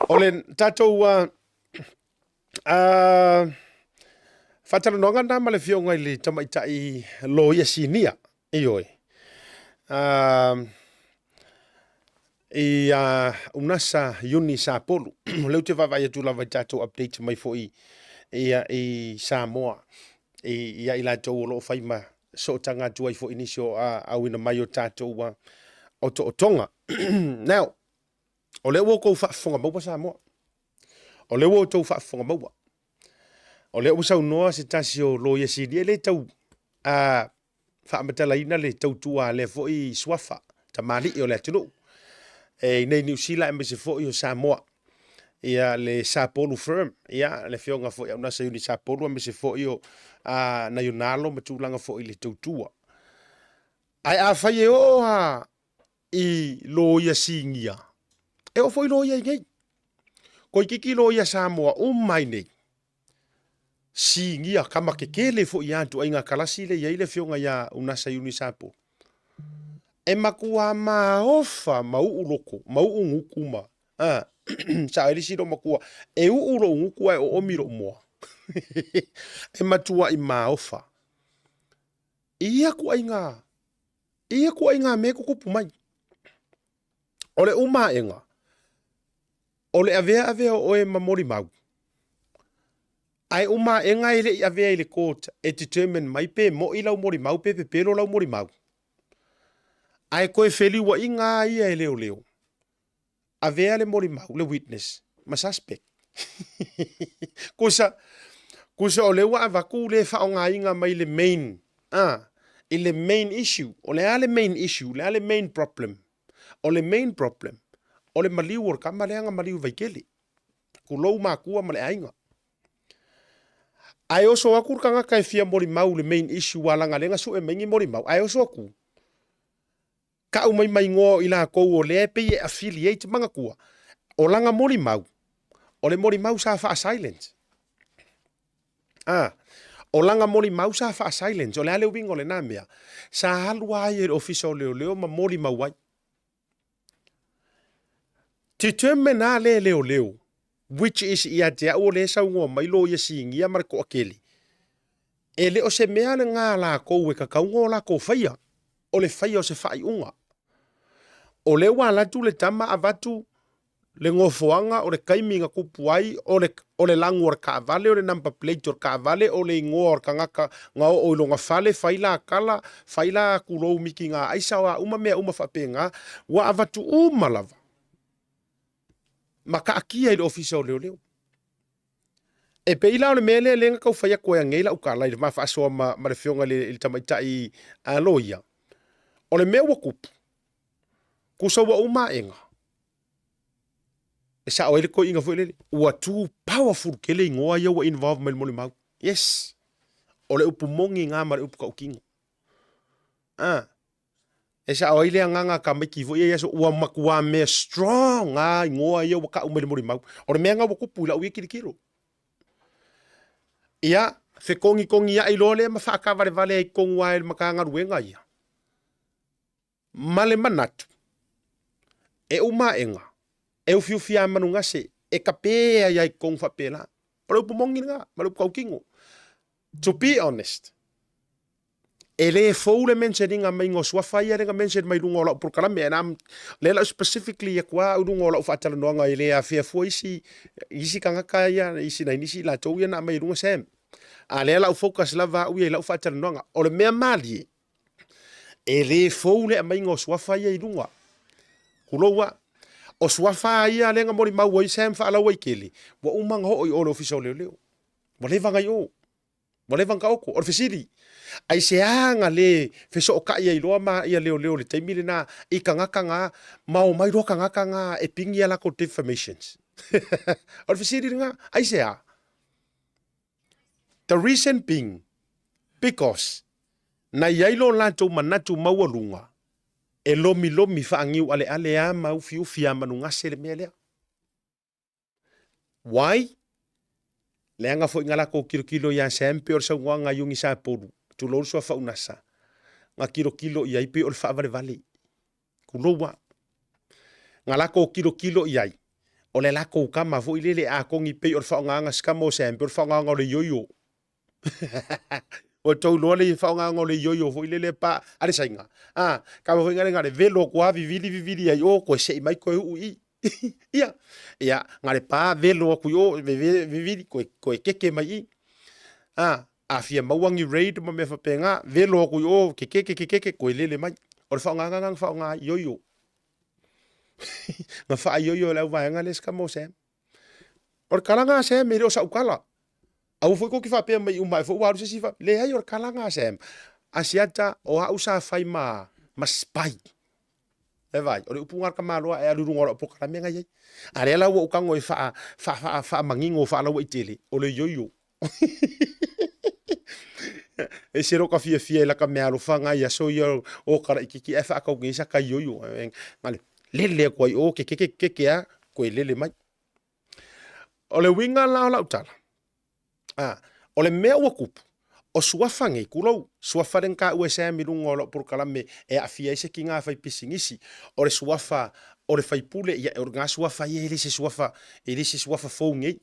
O le tatou faatalanoaga lena ma le Afioga i le Tamaitai Loia Sinia, ioe. I a Unasa Iuni Sapolu. O lea ou te vaavaai atu lava i tatou update mai foi ia i Samoa i ia i latou o lo o fai ma sootaga atu ai foi i nisi o auina mai o tatou otootoga. Now, o lea ua outou faafofoga maua Samoa. O lea ua outou faafofoga maua. O lea ua saunoa se tasi o loia sili, e le tau faamatalaina le tautua a lea foi suafa, tamalii o le atunuu, e i nei Niu Sila aemaise foi o Samoa. Ia le Sapolu Firm, ia le afioga foi Aunasa Iuni Sapolu aemaise foi o a, nai ona alo ma tulaga foi i le tautua. Ae afai e oo lava i loia sinia, e oo foi loia i nei. Toeitiiti loia Samoa uma ai nei, sinia tama tetele foi ia ituaiga kalasi lea e i ai le afioga ia Unasa Iuni Sapolu. E matua maofa ma uu loko, ma uu gutu ma, a. Sa ai le isi loomatua, e uu lou gutu ae oomi lou moa. E matuai maofa i ia ituaiga, i ia ituaiga mea e tutupu mai. O le uma aega, o le avea avea o oe ma molimau, ae uma aega e le i avea i le court e determine mai pe moi lau molimau pe pepelo lau molimau. Ae toe feliuaiga lava ia e leoleo, avea le molimau, le witness, ma suspect. Kusa, kusa o lea ua avatu le faaaogaina mai le main, ah, i le main issue. O le a le main issue? O le a le main problem? O le main problem, o le maliu o le tama lea na maliu i Vaitele. Tulou matua ma le aiga. Ae oso atu le tagata e fia molimau i le main issue a leaga lea na sue mai ni molimau, ae oso atu, tau mai ma igoa o i latou o lea e pei e affiliate manatua, o lana molimau, o le molimau sa faa-silent. Ah, o lana molimau sa faa-silent. O le a le uiga o lena mea? Sa alu lava ia i le ofisa o leoleo ma molimau ai. Determine lava lea e leoleo, which is ia te au o lea e saunoa mai loia sinia ma le toatele, e le o se mea lena a latou e tatau ona o latou faia, o le faia o se faaiuga. O lea ua alu atu le tama avatu le nofoaga, o le taimi na tupu ai, o le, o le lanu o le taavale, o le number plate o le taavale, o le igoa o le tagata na oo i lona fale, fai la tala, fai la tulou mikiga aisa, o a uma mea uma faapena, ua avatu uma lava ma taatia i le Ofisa o Leoleo. E pei la o le mea lea lea na tau fai atu ai anei lau tala i le ma faasoa ma, ma le afioga i le, i le tamaitai a loia. O le mea ua tupu, tusa ua uma aega, E sao ai le toeaina foi lele, ua too powerful tele igoa ia ua involve mai le molimau. Yes. O le upu moni na ma le upu tautino. Ah. E sao ai le agaga a tamaiti foi ia i aso, ua matuā mea strong lava igoa ia ua tau mai le molimau. O le mea na ua tupu i lau ia tilotilo. Ia, fetogitogiai loa lea ma faatavalevale ai i totonu lava e le Matagaluega ia. Ma le manatu, e uma aʻega, e ufiufi a manugase, e kape ai a i totonu faapela. O le upu moni lena, ma le upu tautino. To be honest, e le fou le mention-iga maiga o suafa ia lea na mention mai luga o lau polokalame, and I'm, lea la specifically atu lava au i luga o lau faatalanoaga e le afea fua isi, isi tagata ia, isi nai nisi latou ia na aumai i luga Sam. A lea la u focus lava au ia i lau faatalanoaga. O le mea malie, E le fou le aumaiga o suafa ia i luga. Tulou a. O suafa ia lea na molimau ai Sam Faalauaitele, ua uma ona oo i o i le Ofisa o Leoleo. Ua leva ona i o. Ua leva ona taoto. O le fesili, aisea na le fesootai ai loa ma ia leoleo i le taimi lena i tagata na, ma omai loa tagata na e pigi a latou defamations? O le fesili lena, aisea? The reason being, because na i ai lo latou manatu maualuga e lomilomi faaniualeale a ma ufiufi a manugase le mea lea. Why? Leaga foi na latou tilotilo ia Sam pei o le saunoaga a Iuni Sapolu, tulou le suafa Unasa, na tilotilo i ai pei o le faavalevale. Tulou a. Na latou tilotilo i ai, o le latou tama foi lele a togi pei o le faaaogaga si tama o Sam, pei o le faaaogaga o le ioio. Ua tou iloa le faaaogaga o le ioio foi lele pa a le Saina. A, kama foi ngale ngale velo atu lava vivili vivili ai o, koe sei mai koe uu i i. Ia, ia, ngale pa velo atu i o, vivili, koe, koe keke mai i. A, a fia maua ni raid ma mea faapena, velo atu i o, kekeke, kekeke, koe lele mai. O le faaaogaga lena na faaaoga ai, ioio. Na faaioio e le auvaega lea si tama o Sam. O le tala lena a Sam, e le o sau tala. Aua foi tou te faapea mai uma ae foi ua alu se isi fa... Leai, o le tala lena a Sam. Asiata, o au sa fai ma, ma spy. E vaai, o le upu lena a le tamaloa e alu i luga o lau polokalame na i ai. A lea la ua ou tago e faa, faa, faa, faamanino faalauaitele, o le ioio. E ese lou ka fiafia i laka meaalofa na i aso ia o kalaititi ae faatau nei sa ka ioio. Na le lele atu ai o ke keke keke a, koe lele mai. O le uiga la o lau tala, a, o le mea ua tupu, o suafa nei, tulou, suafa lea na taua e Sam i luga o lau polokalame e aafia ai se tiga fai pisinisi, o le suafa O le faipule, ia, o lena suafa ia e le se suafa, e le se suafa fou nei.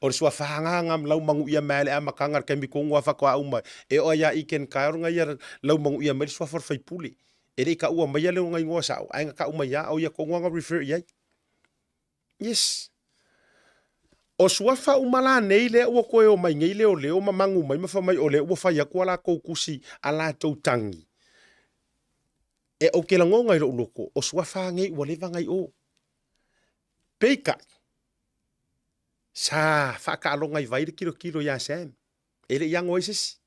O le suafa agaga ma laumanuia mai le amataga le taimi tonu lava faatoa uma e oo ia Ken Kyle na ia laumanuia mai le suafa o le faipule. E le i taua maia le ona igoa sao, ae na tau mai lava o ia tonu lava na refer i ai. Yes. O suafa uma la nei lea ua toe omai nei leoleo ma magu mai ma fai mai o lea ua fai atu a latou tusi a latou tagi. E ou te lagona i lou loto, o suafa nei ua leva na i o. Peitai, sa faataaloga i vai le tilotilo ia Sam. E le i ago ai se isi.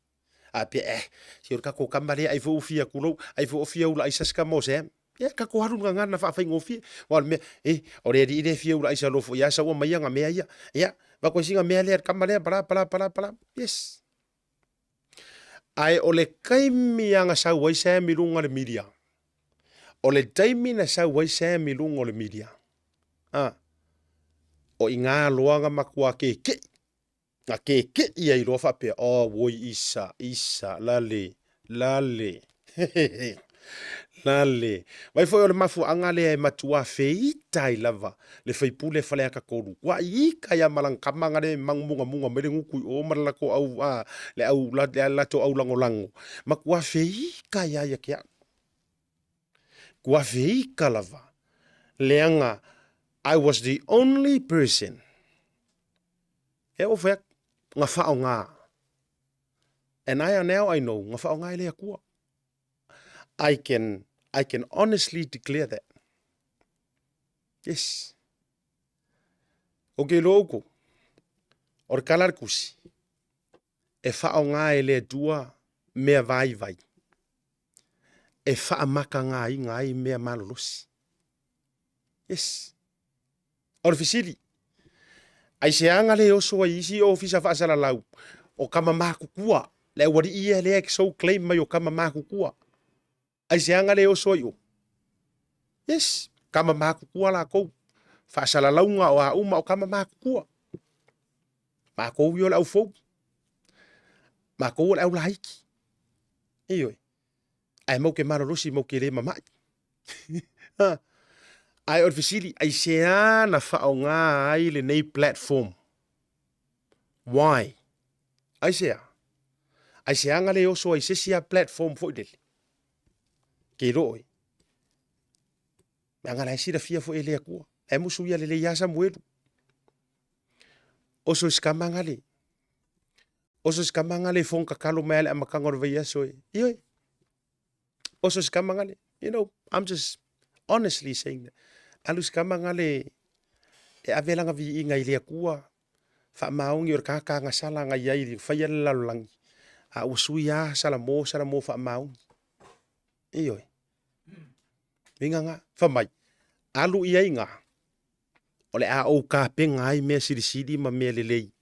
A pea, eh, se o le tatou tama lea ai foi ua fia tulou, ai foi ua fia ula aisa se tama o Sam. Ia, tatou alu i le gagana faafaigofie. Aua o le mea, eh, o le alii lea e fia ula aisa loa foi lava sau aumai ana mea ia. Ia, avatu ai sina mea lea i le tama lea, pala, pala, pala, pala. Yes. Ae o le taimi lava na sau ai Sam i luga o le media, o le taimi na sau ai Sam i luga o le media, a, o i ina loa na matua keke'i, na keke'i ai loa faapea, oh, woi isa, isa, lale, lale, lale. Vai foi o le mafuaaga lea e matua feita ai lava le faipule Faleata 3. Ua ika ia ma lana tama na le magumugamuga mai le gutu i o ma le latou au, a, le au, le latou au lagolago. Matua feita ia ia te au. Tua feita lava. Leaga, I was the only person e oo fai atu, na faaaoga. And I now I know, na faaaoga e le Atua. I can, I can honestly declare that. Yes. O ke iloa outou, o le tala a le tusi, e faaaoga e le Atua mea vaivai e faamatagaina ai mea malolosi. Yes. O le fesili, aisea na le oso ai isi ofisa faasalalau o tama matutua, le aualii ia lea e so claim mai o tama matutua? Aisea na le oso ai o? Yes, tama matutua latou. Faasalalauga o a uma o tama matutua. Matou ia o le au fou. Matou o le au laiti. Ioe. Ae mau ke malolosi mau ke le mamai. Ae o le fesili, aisea na faaaoga ai lenei platform? Why? Aisea? Aisea na le oso ai se isi a platform foi lele? Ke iloa oe. Leaga la e silafia foi e le Atua. E musu ia lelei lava Samuelu. Oso i se tama gale. Oso i se tama gale e fonotatalo mai lava i le amataga o le vaiaso e. Ioe. Oso i se tama gale. You know, I'm just honestly saying that. Alu i se tama gale e ave lana viiga i le Atua, faamaoni o le tagata agasala na i ai i faia le lalolagi, a ua sui lava Salamo, Salamo faamaoni. Ioe. Uiga na, fai mai, alu i ai na, o le a ou tapena ai mea silisili ma mea lelei.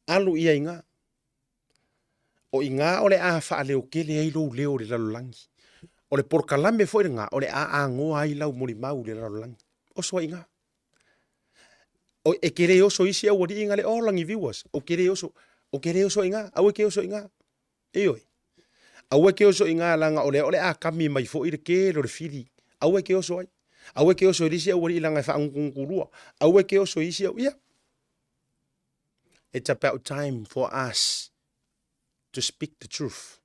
Alu i ai na. O i ina o le a faaleotele ai lou leo i le lalolagi. O le polokalame foi lena o le a agoa ai lau molimau i le lalolagi. Oso ai i ina. O, e te le oso i isi aualii na le oh lagi viewers. Ou te le oso, ou te le oso i ina, aua e te oso i ina. Ioe. Aua e te oso i ina leaga o lea o le a kami mai foi le tele o le fili. Aua e te oso ai. Aua e te oso i le isi aualii leaga e faagutugutu Aua e te oso i isi au, ia. It's about time for us to speak the truth.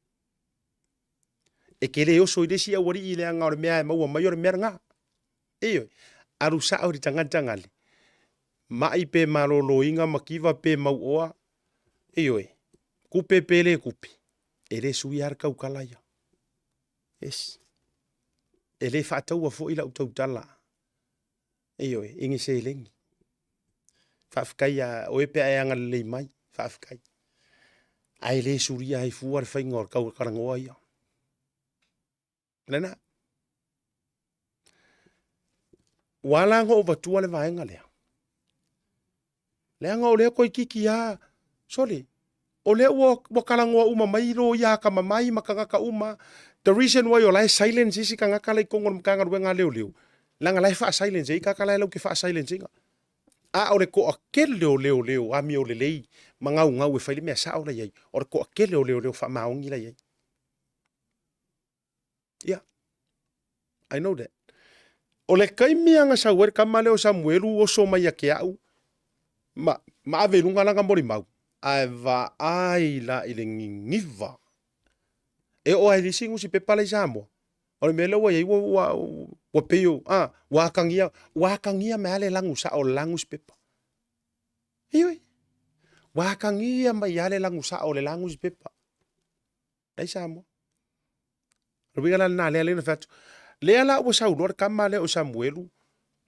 E ke le oso i le isi aualii leaga o le mea e maua mai o le mea lena. Ioe, alu sao i le tagata gale, mai pe maloloina mativa pe mauoa, ioe, kupe pe le kupe, e le sui lava le tautala ia. Yes. E le faataua foi lau tautala, ioe, i ni seleni. Faafetai ia oe pe a e agalelei mai, faafetai. Ae le sulia ai fua le faiga o le tautalanoa ia. Lena. Ua ala ona ou avatua le vaega lea. Leaga o lea toeitiiti lava, sole, o lea ua, ua talanoa uma mai loia atamamai ma tagata uma. The reason why o la e silence isi tagata la i totonu o le Matagaluega a Leoleo, leaga la e faa-silence ai tagata la e latou te faa-silence ina. A o le toatele o leoleo amiolelei ma gaugau e fai le mea sao la i ai, o le toatele o leoleo faamaoni la i ai. Yeah. I know that. O le taimi lava na sau ai le tama lea o Samuelu oso mai ia te au ma, ma ave i luga lana molimau, ae vaai la i le niniva. E oo lava i le isi nusipepa la i Samoa, o le mea lea ua i ai ua, ua, ua pei o, a, ua atagia, ua atagia mai lava le lanu sao o le la nusipepa. Ioe, ua atagia mai lava le lanu sao o le la nusipepa. Leai Samoa. O le uiga la lena lea lea na fai atu. Lea la ua sau loa le tama lea o Samuelu,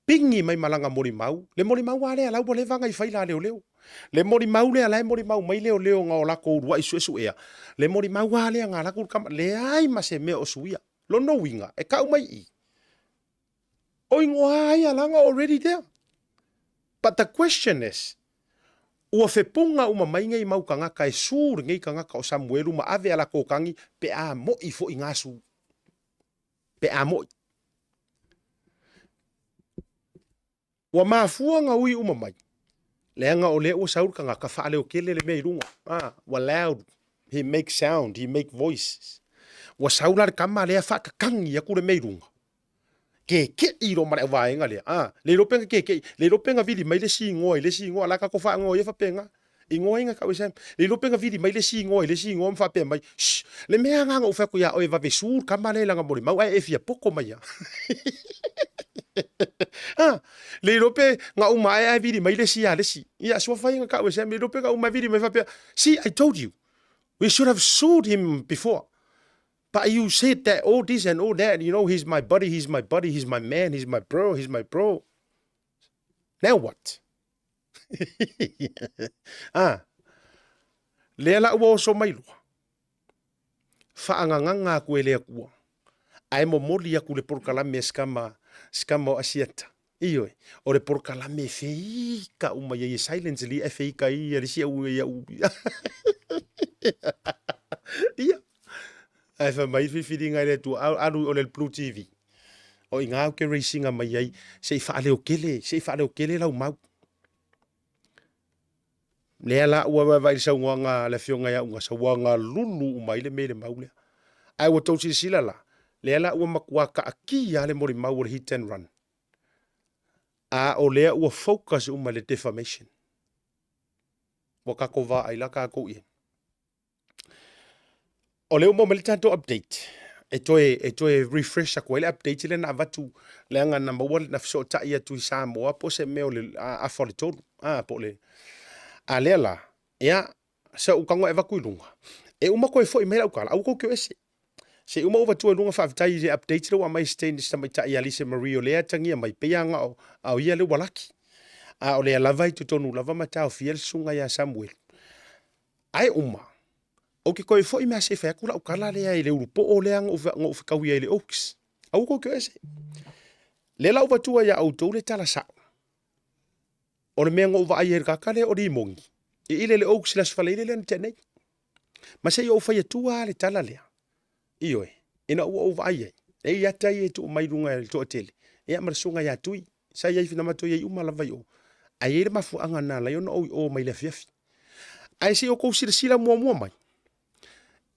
pigi mai ma lana molimau, le molimau lava lea la ua leva ona i fai la leoleo. Le molimau lea la e molimau mai leoleo na o latou uluai suesuea, le molimau lava lea na alu atu le tama, leai ma se mea o suia. Lona uiga, e tau mai i i, o igoa a ia la na already there. But the question is, ua fepuga uma mai nei mau tagata e su lenei tagata o Samuelu ma ave a latou tagi pe a mo'i foi na su. Pe a mo'i. Ua mafua na ui uma mai, leaga o lea ua sau le tagata faaleotele le mea i luga. Ah, ua loud, he make sound, he make voices. Ua sau la le tama lea faatatagi atu le mea i luga. Keke'i loa ma le auvaega lea, a, le iloa pe na keke'i, le iloa pe na vili mai le isi igoa i le isi igoa, a o la e tatou faaigoa ia faapena, igoa ia na tau e Sam, le iloa pe na vili mai le isi igoa i le isi igoa ma faapea mai, shh, le mea lena na ou fai atu ia oe e vave su le tama lea i lana molimau ae e fia poto mai lava. A, le iloa pe na uma ae ae vili mai le isi ia le isi. Ia, suafa ia na tau e Sam, le iloa pe na uma ae vili mai faapea, see, I told you, we should have sued him before. But you said that all this and all that, you know, he's my buddy, he's my buddy, he's my man, he's my bro, he's my bro. Now what? ah. Lea la ua oso mai loa. Faagagaga aku e le Atua. Ae momoli aku le polokalame a si kama, si kama o Asiata. Ioe, o le polokalame e feika uma ia ia silence li e feika ia le isi au ia u. Ia. Ae fai mai filifiliga e le Atua, alu o le Blue TV. O i ngā ke racinga mai ai, se i whaaleo kele, se i whaaleo kele lau mau. Lea la ua vaavaai i le saunoaga a le Afioga ia Ugasa, ua galulu uma ai le mea i le mau lea. Ae ua tou silasila la, lea la ua matua taatia lava le molimau o le hit and run. A o lea ua focus uma i le defamation. Ua tatou vaai la tatou i ai. O lea ua maua mai le tatou update e toe, e toe refresh atu ai le update lea na avatu leaga na maua na fesootai atu i Samoa po o se mea o le afa o le tolu, a, po o le, a lea la, ia, sa ou tago e avatu i luga, e uma toe foi mai lau tala, aua tou te o ese. Se i uma ou avatua i luga faafetai i le update lea ua aumai e si tamaitai ia Lisa Marie o lea e atagia mai, pei lava na o, a o ia lea ua laki. A o lea lava i totonu lava ma taofia le susuga ia Samuelu. Ae uma, ou te toe foi mea se i fai atu lau tala lea i le ulupoo lea na ou fetaui ai i le Oaks. Aua tou te o ese. Lea la ua avatua ia outou le tala sao. O le mea na ou vaai ai i le tagata lea o Limoni, e ile le Oaks i le Aso Faraile lea na tea nei. Ma se i ou fai atua lava le tala lea. Ioe, ina ua ou vaai ai, e i ata ia e tuu mai i luga e le toatele, ia ma le susuga ia Tui, sa i ai na matou i ai uma lava i o. Ae i ai le mafuaaga na ala ai ona ou i o mai le afiafi. Ae se i outou silasila muamua mai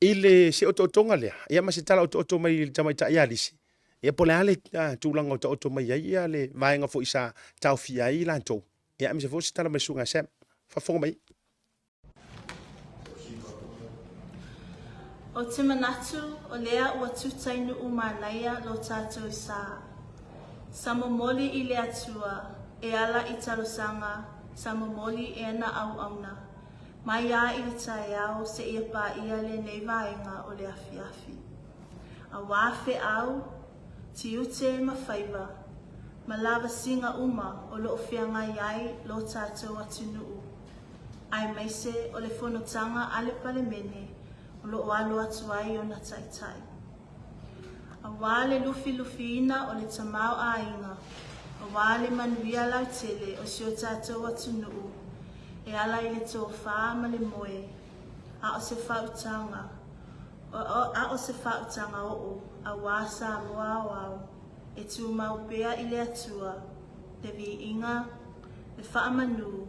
i le se otootoga lea, ia ma se tala otooto mai i le tamaitai ia Lisi, ia po o le a le tulaga o taoto mai ai ia le vaega foi sa taofia ai i latou, ia aemaise foi o se tala mai le susuga ia Sam. Faafofoga mai. Ou te manatu o lea ua tutai nuu manaia lo tatou sa. Sa momoli i le Atua e ala i talosaga sa momoli e ana auauna mai a i le taeao seia paia lenei vaega o le afiafi. Auā feau, tiute ma faiva, ma lavasiga uma o loo feagai ai lo tatou atunuu. aemaise o le fonotaga a le Palemene o lo o alo atu ai ona taitai. Aua le lufilufiina o le tamaoaiga, aua le manuia lautele o si o tatou atunuu e ala i le tofa ma le moe, a o se faautaga, a o se faautaga oo aua Samoa aoao e tumau pea i le Atua, le viiga, le faamanu,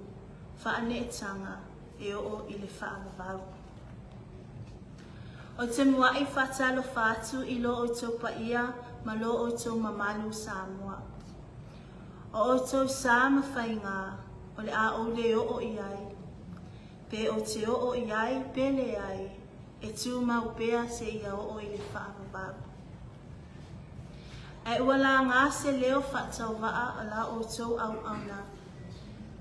faaneetaga e oo i le faavavau. Ou te muaʻi faatalofa atu i lo outou paia ma lo outou mamalu Samoa. O outou sa ma faigā, o le a ou le oo i ai. Pe ou te oo i ai pe leai, e tumau pea seia oo i le faavavau. Ae ua laga se leo faatauvaa o la outou auauna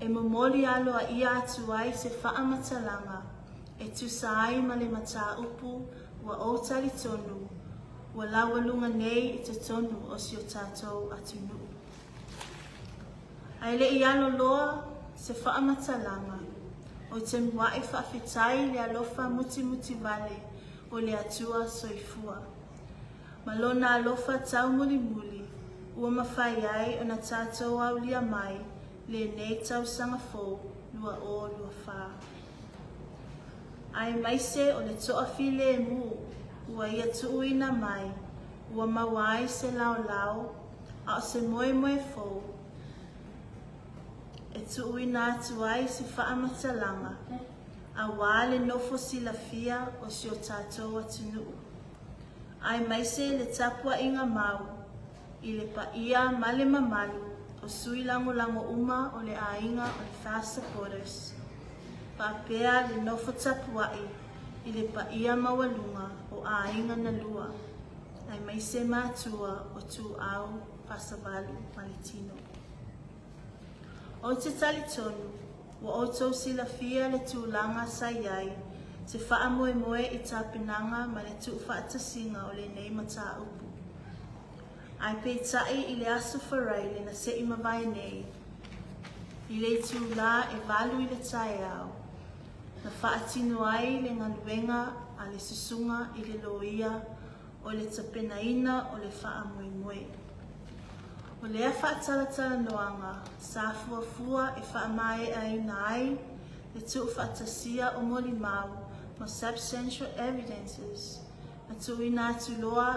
e momoli aloaia atu ai se faamatalaga e tusa ai ma le mataupu ua ou talitonu ua laualuga nei i totonu o si o tatou atunuu. Ae le i alo loa se faamatalaga, ou te mua'i faafetai i le alofa mutimutivale o le Atua Soifua. Ma Lona alofa taumulimuli ua mafai ai ona tatou aulia mai lenei tausaga fou 2024. Aemaise o le toafilemu ua ia tuuina mai ua maua ai se laolao a o se moemoe fou e tuuina atu ai se faamatalaga aua le nofo silafia o si o tatou atunuu, aemaise le tapuaiga mau i le paia ma le mamalu o sui lagolago uma o le aiga o le Fast Supporters, faapea le nofo tapuai i le paia maualuga o aiga na lua, aemaise matua o Tuau, Fasavalu ma Letino. Ou te talitonu, ua outou silafia le tulaga sa i ai te faamoemoe i tapenaga ma le tuufaatasiga o lenei mataupu. Ae peitai i le Aso Faraile na se'i mavae nei, i le itulā e valu i le taeao, na faatino ai le galuega a le susuga i le loia o le tapenaina o le faamoemoe. O lea faatalatalanoaga sa fuafua e faamaeaina ai le tuufaatasia o molimau ma substantial evidences na tuuina atu loa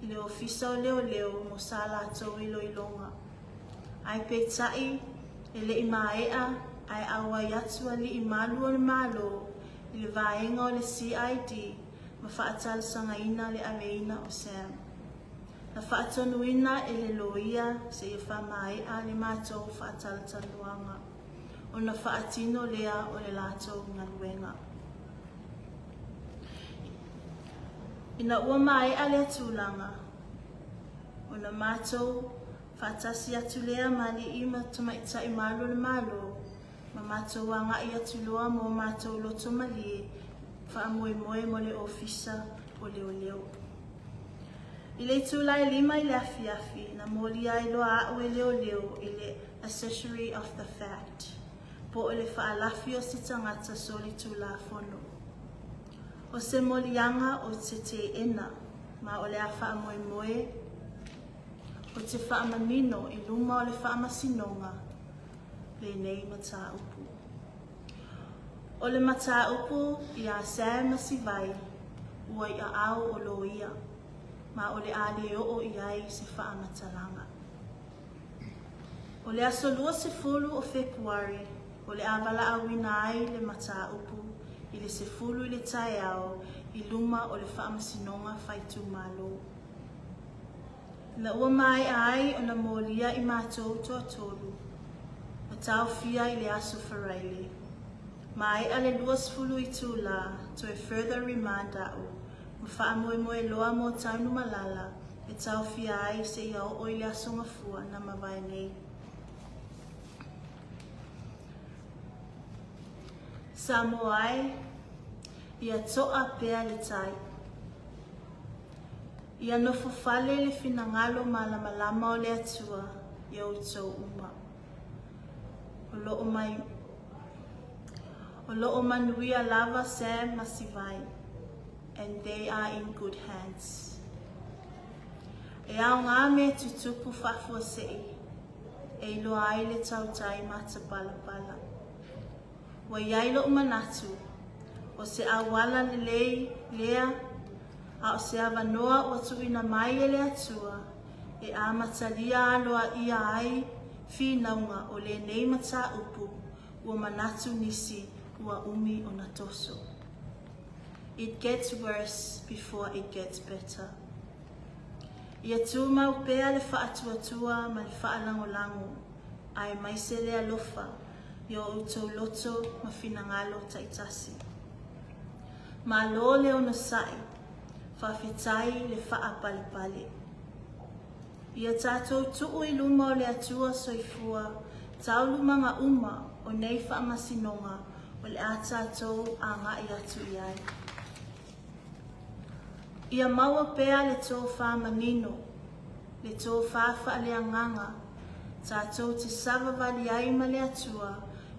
i le Ofisa o Leoleo mo sa latou iloiloga. Ae peitai, e le i maea ae auai atu alii malu o le Malo i le vaega o le CID ma faatalosagaina le aveina o Sam. Na faatonuina e le loia seia faamaea le matou faatalatalanoaga, ona faatino lea o le latou galuega. Ina ua maea lea tulaga, ona matou faatasi atu lea ma alii ma tamaitai malu o le Malo, ma matou agai atu loa mo matou loto malie faamoemoe mo le Ofisa o Leoleo. I le itula e lima i le afiafi, na molia ai loa a'u e leoleo i le accessory of the fact, po o le faalafi o se tagata solitulafono. O se moliaga o te teena, ma o le a faamoemoe o te faamanino i luma o le faamasinoga lenei mataupu. O le mataupu iā Sam ma Sivai, ua i aao o loia, ma o le a le oo i ai se faamatalaga. O le aso 20 o Fepuari, o le a valaauina ai le mataupu i le sefulu i le taeao i luma o le Faamasinoga Faaitumalo. Ina ua maea ai ona molia i matou toatolu, na taofia i le Aso Faraile. Maea le 20 itulā, toe further remand a'u, ma faamoemoe loa mo Taunumalala e taofia ai seia oo i le Aso Gafua na mavae nei. Samoa e, ia to'a pea le tai. Ia nofo fale le finagalo malamalama o le Atua i outou uma. O lo o mai O lo o manuia lava Sam ma Sivai and they are in good hands. E aoga mea tutupu faafuasei e iloa ai le tautai matapalapala. Ua i ai loʻu manatu, o se auala lelei lea, a o se avanoa ua tuuina mai e le Atua e amatalia aloaia ai finauga o lenei mataupu ua manatu nisi ua umi ona toso. It gets worse before it gets better. Ia tumau pea le faatuatua ma le faalagolago. Aemaise le alofa i o outou loto ma finagalo taitasi. Malo le onosai, faafetai le faapalepale. Ia tatou tuu i luma o le Atua Soifua taualumaga uma o nei faamasinoga o le a tatou agai atu i ai. Ia maua pea le tofa manino, le tofa faaleagaga, tatou te savavali ai ma le Atua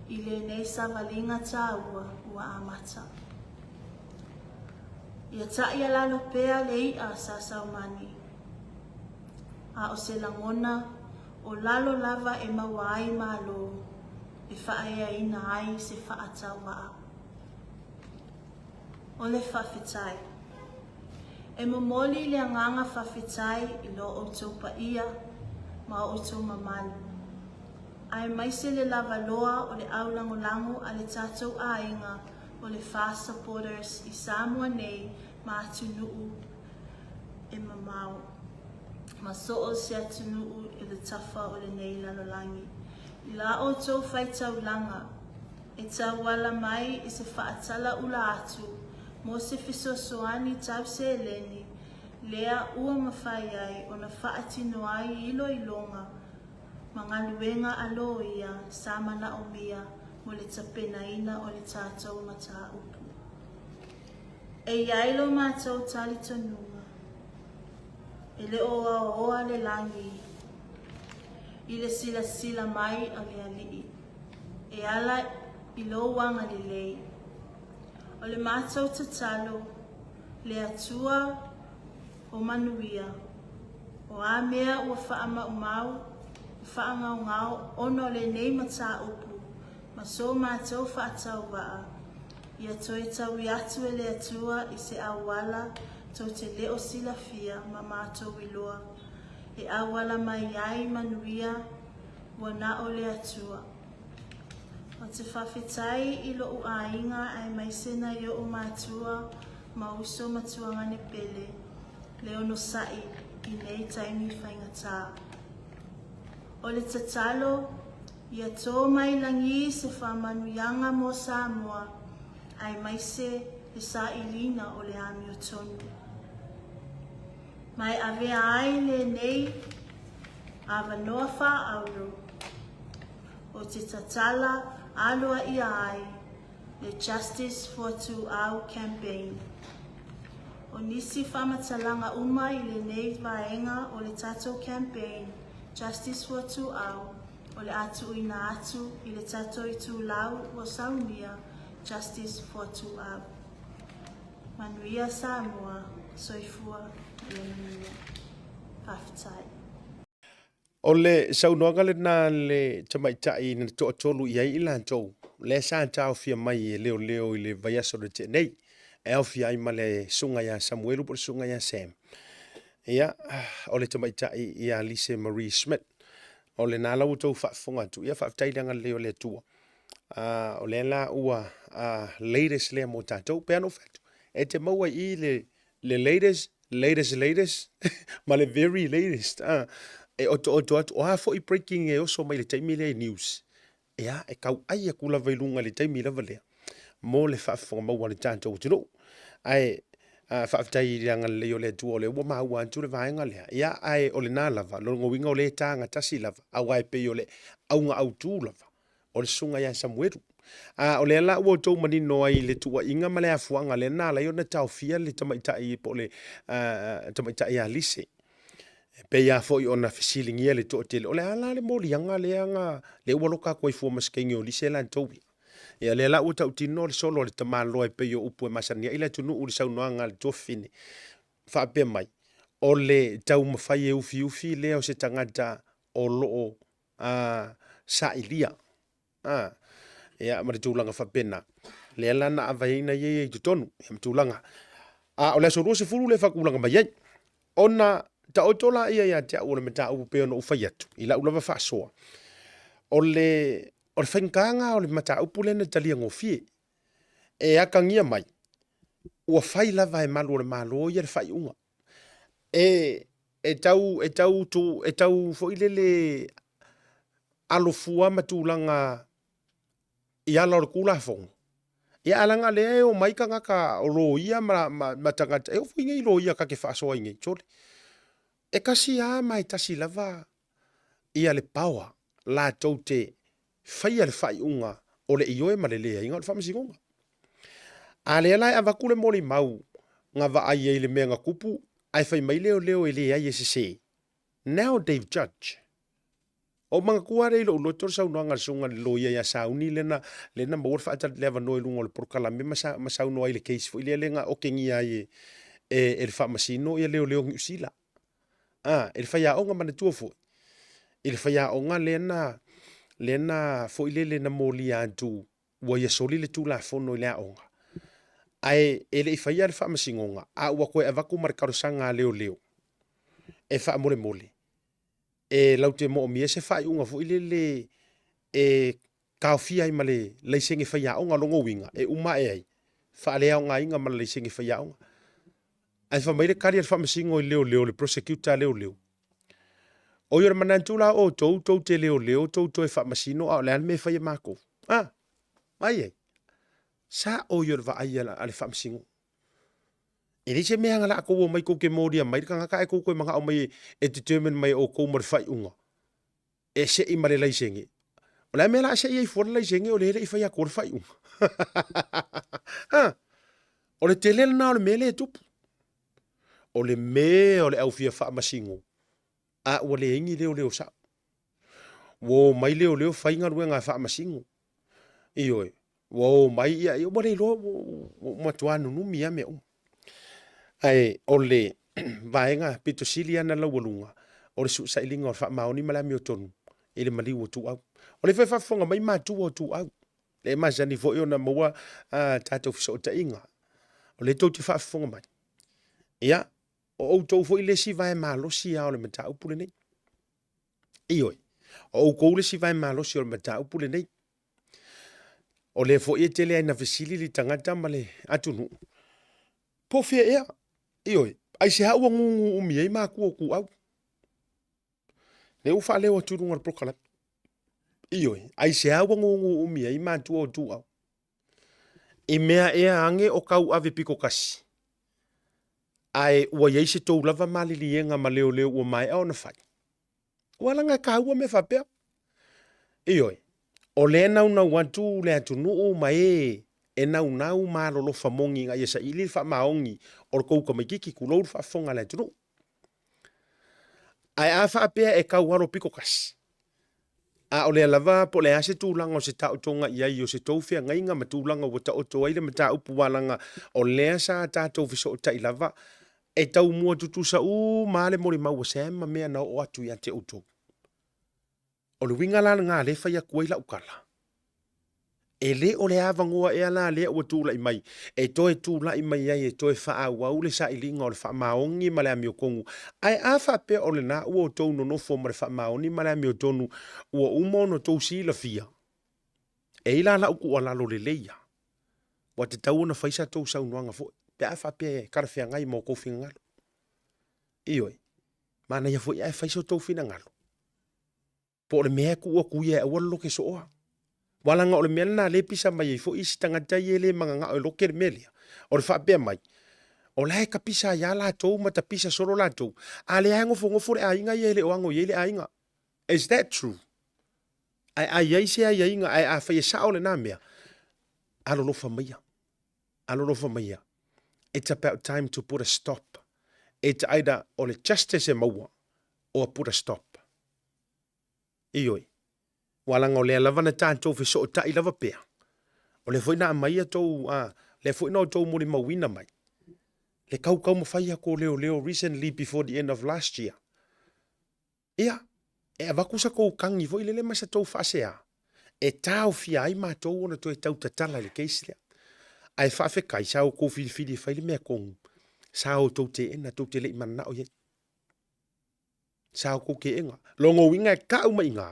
i lenei savaliga taua ua amata. Ia taʻialalo pea le iʻa sa saumani, a o se lagona o lalo lava e maua ai malo e faaeaina ai se faatauvaa. O le faafetai. E momoli le agaga faafetai i lo outou paia ma o outou mamalu, aemaise le lava loa o le aulagolago a le tatou aiga o le FAST Supporters i Samoa nei ma atunuu e mamao, ma so o se atunuu i le tafa o lenei lalolagi. I la outou faitaulaga, e tauala mai i se faatalaula atu mo se fesoasoani tau seleni lea ua mafai ai ona faatino ai iloiloga ma galuega a loia sa manaomia mo le tapenaina o le tatou mataupu. E i ai lo matou talitonuga, e le o aoaoa le lagi i le silasila mai a le Alii. E ala i lou agalelei. O le matou tatalo, le Atua o manuia, o a mea ua faamaumau ma faagaogao ona o lenei mataupu ma so matou faatauvaa, ia toe taui atu e le Atua i se auala tou te le o silafia ma matou iloa e auala mai ai manuia Ua na o le Atua. Ou te faafetai i loʻu aiga aemaise nai oʻu matua ma uso ma tuagane pele le onosai i nei taimi faigata. O le tatalo, ia tō mai lagi se faamanuiaga mo Samoa aemaise le sailiga o le amiotonu. Ma e avea ai lenei avanoa faaauuro o te tatala aloaia ai le Justice for Tuau Campaign. O nisi faamatalaga uma i lenei vaega o le tatou campaign Justice for Tuau o le a tuuina atu i le tatou itulau ua saunia Justice for Tuau. Manuia Samoa, soifua ma ia manuia. Faafetai. O le saunoaga lena a le tamaitai na toatolu i ai i latou, lea sa taofia mai e leoleo i le vaiaso na tea nei, e aofia ai ma le susuga ia Samuelu po o le susuga ia Sam. Ia, o le tamaitai ia Lise Marie Schmidt. O lena la ua outou faafofoga atu, ia faafetai i le agalelei o le Atua. O lea la ua latest lea mo tatou. Pei lava ona ou fai atu, e te maua i i le, le latest, latest, latest, ma le very latest. E otooto atu, o a foi breaking e oso mai i le taimi lea i news, ia, e tauai atu lava i luga i le taimi lava lea mo le faafofoga maua a le tatou atunuu. Ae faafetai i le agalelei o le Atua o lea ua maua atu le vaega lea. Ia, ae o lena lava, lona uiga o lea e tagatasi lava, aua e pei o le auga autu lava o le susuga ia Samuelu. A o lea la ua outou manino ai i le tuuaiga ma le afuaga lea na ala ai ona taofia le tamaitai po o le tamaitai ia Lise. E pei lava foi ona fesiligia le toatele, o le a la le moliaga lea na, lea ua loka atu ai fua ma se teine o Lise latou ia. Ia lea la ua tautino le solo a le tamaloa e pei o upu e masani ai le atunuu i le saunoaga a le tuafafine, faapea mai, o le taumafai e ufiufi lea o se tagata o lo o a, sailia, a, ia, ma le tulaga faapena. Lea la na aveina ia i totonu, ia ma tulaga. A o le aso 20 lea e faatulaga mai ai. Ona taoto la ia ia te au o le mataupu pei ona ou fai atu, i lau lava faasoa, o le, o le faigata o le mataupu lea na talia gofie. E atagia mai, ua fai lava e malu o le Malo ia le faaiuga. E, e tau, e tau, tu, e tau foi lele alofua ma tulaga i ala o le Tulafono, ia ae leaga lea e omai tagata o loia ma, ma, ma tagata, e oo foi nei loia ta te faasoa ai nei, sole. E tasi lava ma e tasi lava ia le power latou te faia le faaiuga o le ioe ma le leaiga o le faamasinoga. A lea la e avatu le molimau na vaai ai i le mea na tupu ae fai mai leoleo e leai e sese, now they've judge. Ua ou manatua lea i lou loto le saunoaga a le susuga i le loia ia Sauni lea na, lea na maua le faatali, le avanoa i luga o le polokalame ma, sa, ma saunoa ai i le case foi lea lea na okegia ai e, e, e le faamasino ia leoleo Niu Sila. A, i le faiaoga manatua foi, i le faiaoga lea na, lea na foi lele na molia atu ua ia soli le Tulafono i le aoga, ae e le i faia le faamasinoga, a ua toe avatu ma le talosaga a leoleo e faamolemole e latou te moomia se faaiuga foi lele e taofia ai ma le laisene faiaoga. O lona uiga, e uma ae ai, faaleaogaina ma le laisene faiaoga. Ae fai mai le tali a le faamasino i leoleo, le prosecutor a leoleo, Oi, o le manatu la o outou, tou te leoleo, tou toe faamasino, a o le a le mea e fai e makou? A, vaai ai, sao ia o le vaai a le faamasino. E leai se mea na latou omai tou te molia mai le tagata ae tou toe manao mai e determine mai e outou ma le faaiuga e sei ma le laisene. O le a mea la a sei ai fua le laisene o lea e le i fai atua le faaiuga? Ha! O le tele lena o le mea lea e tupu. O le mea o le au fia faamasino, a ua leai ni leoleo sao. Ua omai leoleo fai galuega e faamasino. Ioe, ua omai, ia, ua le iloa, ua matua nunumi lava mea uma. Ae o le vaega pito sili lava ona laualuga, o le sailiga o le faamaoni ma le amiotonu i le maliu o Tuau. O lea foi e faafofoga mai matua o Tuau, lea e masani foi ona maua a tatou fesootaiga, o lea tou te faafofoga mai. Ia, o outou foi le isi vae malosi lava o le mataupu lenei. Ioe, o outou le isi vae malosi o le mataupu lenei. O lea foi e tele ai na fesili le tagata ma le atunuu, po o fea ea? Ioe, aisea ua gugu umi ai matua o Tuau? Lea ua faaleo atu i luga o le polokalame. Ioe, aisea ua gugu umi ai matua o Tuau? I mea ea age o kau ave piko kasi, ae ua i ai se tou lava maliliega ma leoleo ua maea ona fai? Ua laga e kāua mea faapea. Ioe, o lea e naunau atu le atunuu ma e e naunau ma alolofa moni ina ia saili le faamaoni o le tou tamaititi, tulou le faafofoga a le atunuu. Ae a faapea e tau alo pito tasi, a o lea lava po o le a se tulaga o se taotoga i ai o se tou feagaiga ma tulaga ua taoto ai le mataupu aua leaga o lea sa tatou fesootai lava E taumua tutusa uma lava le molimau a Sam ma mea na oo atu ia te outou. O le uiga la lena lea e fai atu ai lau tala, e le o le avanoa ea la lea ua tulai mai e toe tulai mai ai e toe faaauau le sailiga o le faamaoni ma le amiotonu. Ae a faapea o lena ua outou nonofo ma le faamaoni ma le amiotonu ua uma ona outou silafia, e i ai la lau tuualalo lelei lava, Ua tatau ona fai sa tou saunoaga foi pe a faapea e talafeagai ma outou finagalo. Ioe, manaia foi ae fai so tou finagalo. Po o le mea e tuu atu ia e aua le loke sooa. Aua leaga o le mea lena lea e pisa mai ai foi isi tagata ia e le mananao e loke le mea lea. O le faapea mai, o la e tapisa ai lava latou ma tapisa solo latou, a o lea lava e nofonofo le aiga ia e le o ano i ai le aiga. Is that true? Ae a i ai se aiaiga, ae afai e sao lena mea, alolofa maia, alolofa maia, it's about time to put a stop. It's either o le justice e maua or put a stop. Ioe, ua leaga o lea lava na tatou fesootai lava pea, o lea foi na aumai a tou, a, lea foi na outou molimauina mai le tautaumafai atu o leoleo recently before the end of last year. Ia, e avatu sa tou tagi foi lele ma sa tou faasea e taofia ai matou ona toe tau tatala i le case lea. Ae faafetai sa outou filifili e fai le mea tonu, sa outou teena tou te le i mananao i ai. Sa outou teena. Lona uiga e tau mai i ina,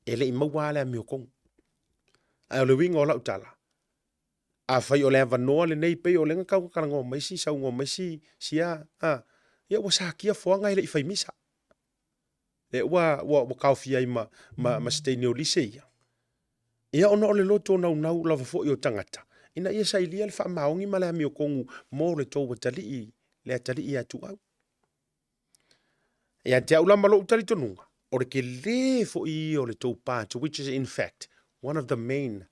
e le i maua lava le amiotonu. Ae o le uiga o lau tala, Afai o le avanoa lenei pei o lea na tau talanoa mai si saunoa mai si sia a ia ua satia foaga e le i fai misa. Lea ua, ua, ua kaofia ai ma, ma, ma se teine o Lise ia. Ia ona o le loto naunau lava foi o tagata, ina ia sailia le faamaoni ma le amiotonu mo le tou atalii, le atalii ia Tuau. Ia te au la ma lou talitonuga, o le tele foi ia o le tou part, which is in fact one of the main,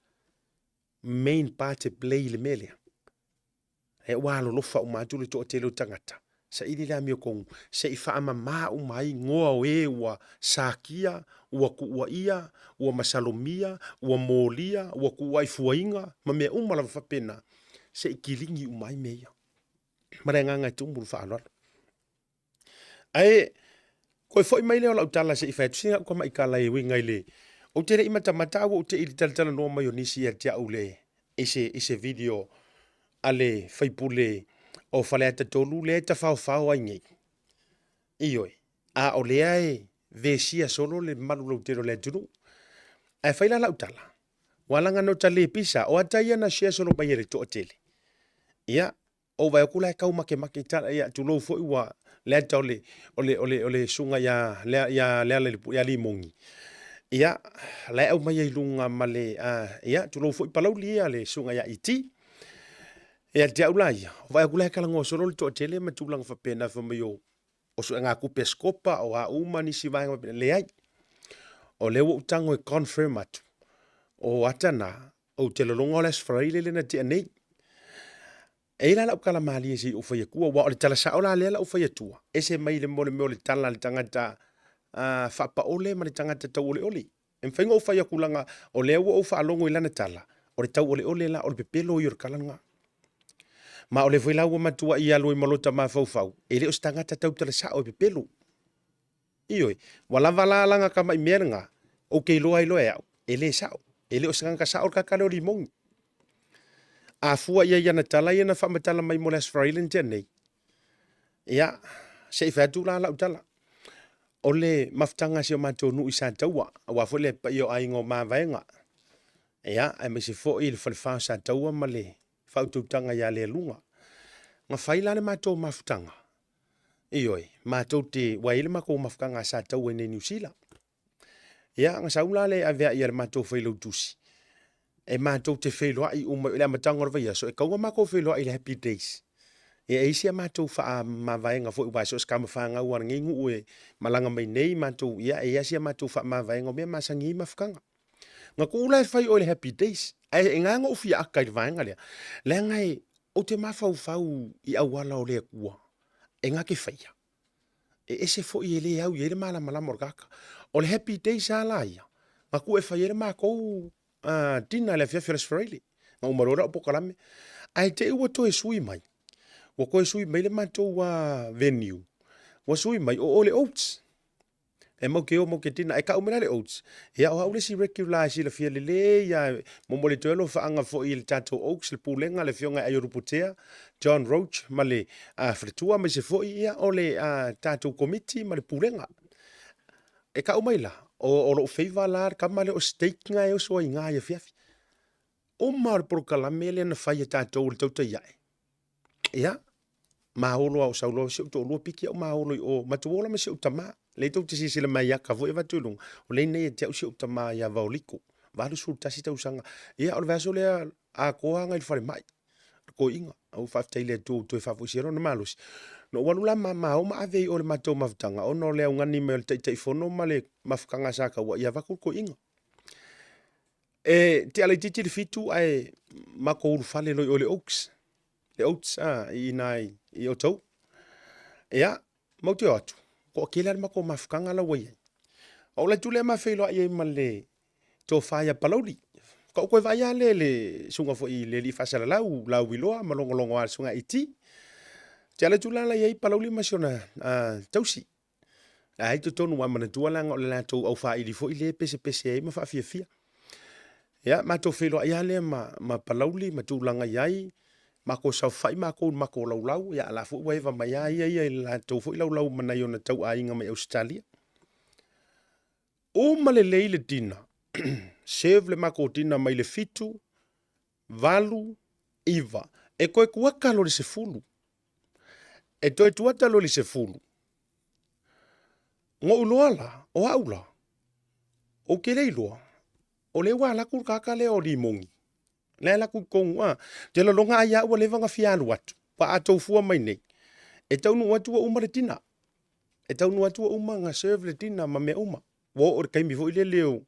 main part e play i le mea lea. E ua alolofa uma atu le toatele o tagata, saili le amiotonu, se i faamama uma ai igoa o e ua sakia, ua tuuaia, ua masalomia, ua molia, ua tuuaifuaina, ma mea uma lava faapena, se i kiligi uma ai mea ia. Ma le agaga e tumu le faaaloalo. Ae toe foi mai lea o lau tala se i fai atu sina au tamaitala e uiga i le ou te le i matamata a ua ou te i le talatalanoa mai o nisi ia te au le i se, i se video a le faipule o Faleata 3 lea e tafaofao ai nei. Ioe, a o lea e vesia solo le malu lautele o le atunuu. Ae fai la lau tala, ua laga no ta le pisa, o ata ia na share solo mai e le toatele. Ia, Ou vaai atu la e tau makemake tala ia tulou foi ua le ata o le o le o le o le susuga ia lea ia Leala ia Limogi. Ia la e aumai ai luga ma le ia tulou foi Palauli ia le susuga ia ET. Ia te au la ia, vaai atu la e talanoa solo le toatele ma tulaga faapena fai mai o o suegatupe a Scopa o a uma nisi vaega faapena. Leai. O lea ua ou tago e confirm atu, o ata na, Ou te lologa o le Aso Faraile lea na tea nei. E i la lau tala malie se i ou fai atua, aua o le tala sao la lea la ou fai atua, ese mai le mo le mea o le tala a le tagata uh, faapaole ma le tagata tauoleole. E mafai ona ou fai atu laga o lea ua ou faalogo i lana tala, o le tauoleole la, o le pepelo ia o le tala lena. Ma o lea foi la ua matuai alu ai ma lota mafaufau, e le o se tagata tautala sao e pepelo. Ioe, ua lava la lana tamai mea lena, ou te iloa ai loa e au, e le sao. E le o se tagata sao le tagata lea o Limogi. A fua i ai i ana tala ia na faamatala mai mo le Aso Faraile na tea nei, ia, se i fai atu la lau tala. O le mafutaga a si o matou nuu i Sataua, aua foi le paia o aiga o Mavaega, ia, aemaise foi le falefa o Sataua ma le faautautaga ia Lealuga. Na fai la le matou mafutaga, Ioe, matou te, ua i ai le matou mafutaga sa tau ai nei i Niu Sila. Ia, na sau la le aveai a le matou failautusi, e matou te feiloai uma i le amataga o le vaiaso, e tatau ona matou feiloai i le Happy Days. Ia, e i ai si a matou faamavaega foi, aua so o se tama fanau lava a lenei nuu e malaga mai nei matou, ia, e i ai lava si a matou faamavaega o mea masani ai mafutaga. Na tuu la e fai o i le Happy Days, ae e gā na ou fia aka i le vaega lea, leaga e, ou te mafaufau i auala o le Atua, e na te faia. E ese foi e le au i ai le malamalama o le tagata. O le Happy Days lava la ia, na tuu e fai ai le matou uh, dinner i le afiafi o le Aso Faraile. Na uma loa lau polokalame. Ae te i ua toe sui mai. Ua toe sui mai le matou uh, venue. Ua sui mai o o le Oats. E mau ke o mau ke tina, e kau mai la le oats. Ia o au le isi regular e silafia lelei a e momoli atu ai alofaaga foi i le tatou oats, le pulega, le afioga ia Aioru Putea, John Roach ma le uh, faletua aemaise foi ia o le uh, tatou komiti ma le pulega. E kau mai la, o, o lou favour la le kama lea o steak nga e oso ai nga i afiafi. Uma o le polokalame lea na fai e tatou i le tautai ae. Ia, mahalo lava o sau loa si ou toalua piki au mahalo i o matou ola ma si ou tama. Lea tou te silasila mai ia aka foi avatu i luga, o lea nei ia te au si ou tama ia Vaoliko, 81 tausaga. Ia, o le vaiaso lea atoa agai i le falemai, le toeaina. Au faafetai i le Atua ua toe faafoisia lona malosi. Na ou alu la ma ma o ma ave i o i le matou mafutaga ona o le augani mai o le Taitaifono ma le mafutaga sa taua ia avatu le toeaina. E tea laitiiti le fitu ae matou ulufale loa i o i le Oaks, le Oats a, i ina i, i Otahuhu. Ia, matou te o atu, toatele lava le matou mafutaga la ua i ai. Ou alu atu lea ma feiloai ai ma le tofa ia Palauli. Faatoa ou toe vaai lava lea i le susuga foi i le alii faasalalau, Lauiloa ma logologoa le susuga ET. Ou te alu atu la la i ai Palauli ma si ona uh, tausi. Ai totonu ua manatua leaga o le latou aufaili foi lea e pesepese ai ma faafiafia. Ia, matou feiloai lava lea ma, ma Palauli ma tulaga i ai, matou saofai matou i le matou laulau, ia a la foi ua eva mai lava ia ia i le latou foi laulau ma nai ona tauaiga mai Ausetalia. Uma lelei le dinner, serve le matou dinner mai le 7, 8, 9, e toe tuata loa i le 10. E toe tuata loa i le 10. Ngoʻu loa la, o aʻu la, ou ke le iloa, o lea ua alaku le kaka lea o Limogi. Lea alaku i totonu, a. Te lologa ai au ua leva ona fia alu atu, pa a tou fua mai nei, e taunuu atu ua uma le dinner. E taunuu atu ua uma ona serve le dinner ma mea uma. Ua oo i le taimi foi lele o,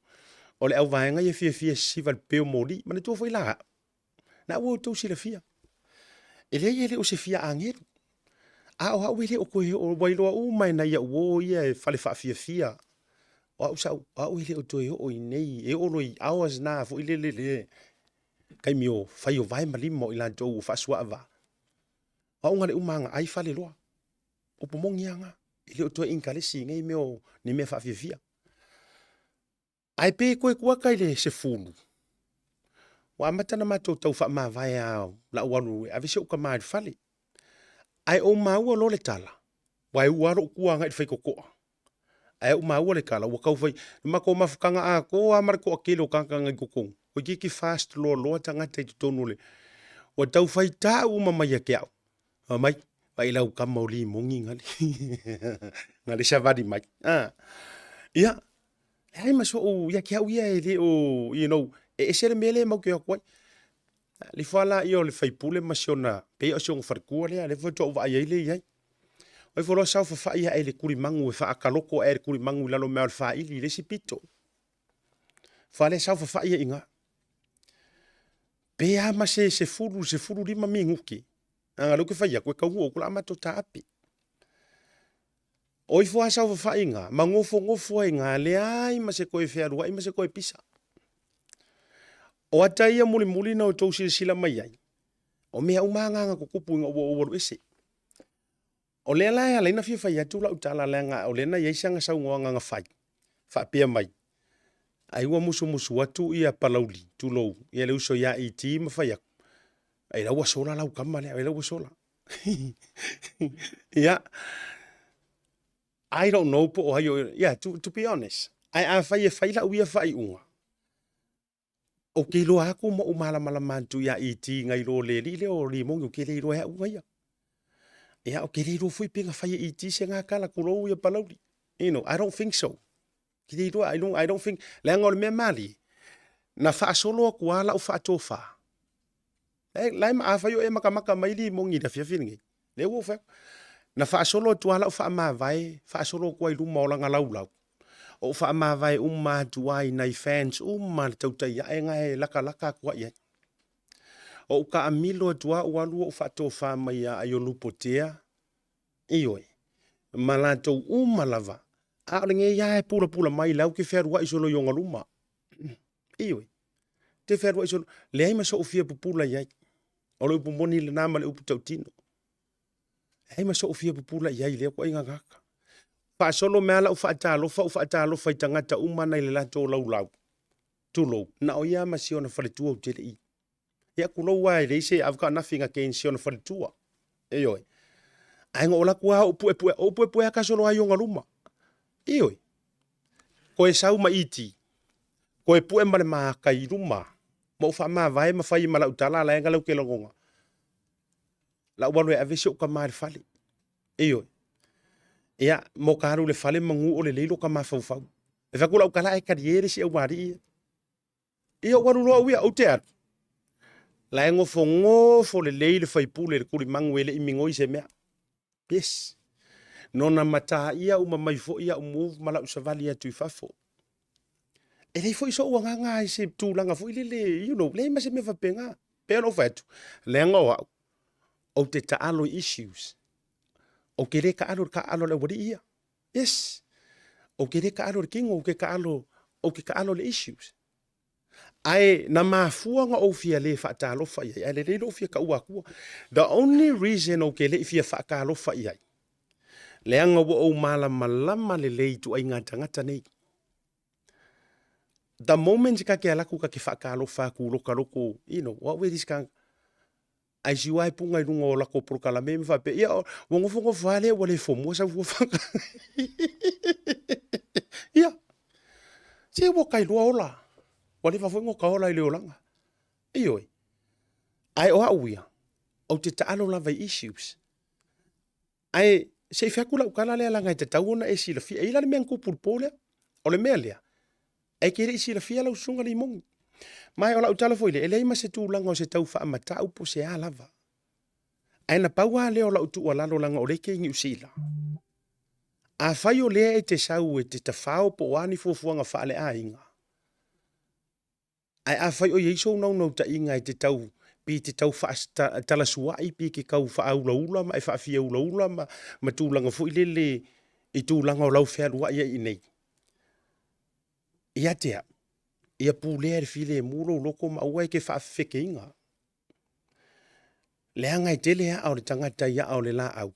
o le auvaega ia fiafia e sisiva i le peo moli. Manatua foi la au, na ua outou silafia, e leai e le o se fia agelu. A o au e le o toe oo, ua iloa uma e nai au uo ia e fale faafiafia. O au sa, o au e le o toe oo i nei, e oo loa i hours na foi lele le taimi o fai o vae ma lima o i latou o faasuaava. O au na le uma aga ai fale loa. Upu moni lava na, e le o toe inkalesi i nei mea o ni mea faafiafia. Ae pe toe kuata i le 10, ua amata ona matou tau faamavae lava lau alu e ave si ou tama i le fale. Ae ou maua loa le tala, ua e ua lava lou tua agai i le faitotoa. Ae ou maua le tala ua tau fai, le matou mafutaga atoa lava ma le toatele o tagata na i totonu, toeitiiti fast loaloa tagata i totonu o le, ua tau fai tau uma mai ia te au. Fai mai, vaai lau tama o Limogi na le, na le savali mai. Ah. Ia, leai ma so'u ia te au ia e le o, you know, e ese le mea lea matou te o atu ai. Alu ifo lava laia o le faipule ma si ona, pei o si ona faletua lea, lea faatoa ou vaai ai lea i ai. O ifo loa saofafai ae i le tulimanu e faataloko ae i le tulimanu i lalo mai o le faili i le isi pito. Fale saofafai ai i ina. Pe a ma se 10 15 minute. Leaga lea ou te fai atu e taunuu atu o le a matou taape. O ifo lava saofafai i ina ma nofonofo ai i ina, leai ma se toe fealuai ma se toe pisa. O ata ia mulimuli na outou silasila mai ai, o mea uma lava na na tutupu ina ua ou alu ese. O lea la e ala ai ona fia fai atu lau tala leaga o lea na i ai sana saunoaga na fai, faapea mai, ai ua musumusu atu ia Palauli, tulou, ia le uso ia ET ma fai atu, ai la ua sola lau tama lea, ai la ua sola. Ia, I don't know po o ai o, yeah, to be honest, ae afai e fai lau ia faaiuga, Ou te iloa atu ma ou malamalama atu ia ET nai lo le alii lea o Limogi, ou te le iloa e au na ia. Ia, ou te le iloa foi pe na fai e ET se gakala, tulou ia Palauli. You know, I don't think so. Ou te le iloa, I don't think, leaga o le mea malie, na faasolo atu lava lau faatofa. La e, afai o e makamaka mai Limogi i le afiafi lenei, lea ua ou fai atu. Na faasolo atu lava lau faamavae, faasolo atu ai i luma o lana laulau. Ou faamavae uma atu lava i nai fans uma a le tautai ae na e lakalaka atu ai i ai. Ou taamilo atu lava ou alu ou faatofa mai ia Aiolupotea, ioe, ma latou uma lava, a o lenei lava e pulapula mai la ou te fealuai solo i ona luma. Ioe, te fealuai solo, leai ma sou fia pupula i ai. O le upu moni lena ma le upu tautino. Leai ma sou fia pupula i ai i lea ituaiga tagata. Faasolo mai lava lau faatalofa, ou faatalofa i tagata uma na i le latou laulau, tulou, na o ia ma si ona faletua ou te le i. Ia tulou lava e leai se, I've got nothing against si ona faletua. Ioe. Ae na ou alu atu lava ou puepue, ou puepue lava kasolo ai ona luma. Ioe. Koe sau ma iti, koe pue ma le maka i luma, ma ou faamavae ma fai ma lau tala la e lau ke lagona. Lau alu e ave si ou tama i le fale. Ioe. Ia, mo ka alu i le fale manu o lelei lo ka mafaufau. E fai atu lau tala ae talie le isi aumalii ia. Ia ou alu loa au ia, ou te alu. La e nofonofo lelei le faipule i le tulimanu e le i migoi se mea. Yes. Nona mataia uma mai foi au move ma lau savali atu i fafo. E leai foi sou agaga i se tulaga foi lele, you know, leai ma se mea faapena. Pei ona ou fai atu, leaga o au, ou te taalo i issues. Ou te le taalo i le taaalo a le aualii ia. Yes. Ou te le taalo i le tino, ou te taalo, ou te taalo i le issues. Ae na mafua ona ou fia le faatalofa i ai, ae lelei lou fia taua atua. The only reason ou te le i fia faatalofa i ai, leaga ua ou malamalama lelei i ituaiga tagata nei. The moment ka te alu atu ka te faatalofa atu loka loko, you know, o au e risk Ai si wae punga i lunga o lako polokalame ma faapea, ia, ua nofonofo lava lea ua le fomua sau fuafuaga. Ia, se ua ka iloa ola. Ua leva foi ona ka ola i le olaga. Ioe. Ae o au ia, ou te taalo lava i issues. Ae Se i fai atu lau tala lea leaga e tatau ona e silafia. E i ai la le mea na tupu i le po lea. O le mea lea, e te le i silafia lau susuga Limoni. Ma o lau tala foi lea, e leai ma se tulaga o se tau faamatau po o se a lava. Ae na pau lava lea o lau tuualalo leaga o lea e te i Niu Sila. Afai o lea e te sau e te tafao po o a ni fuafuaga faaleaiga, Ae afai o i ai sou naunautaiga e te tau pe te tau faatalasuai pe te tau faaulaula ma e faafiaulaula ma, ma tulaga foi lele i tulaga o lau fealuai ai i inei, ia te au, ia pulea e le filemu lou loto ma aua e te faafefekeina. Leaga e tele aa o le tagata i aa o le laau,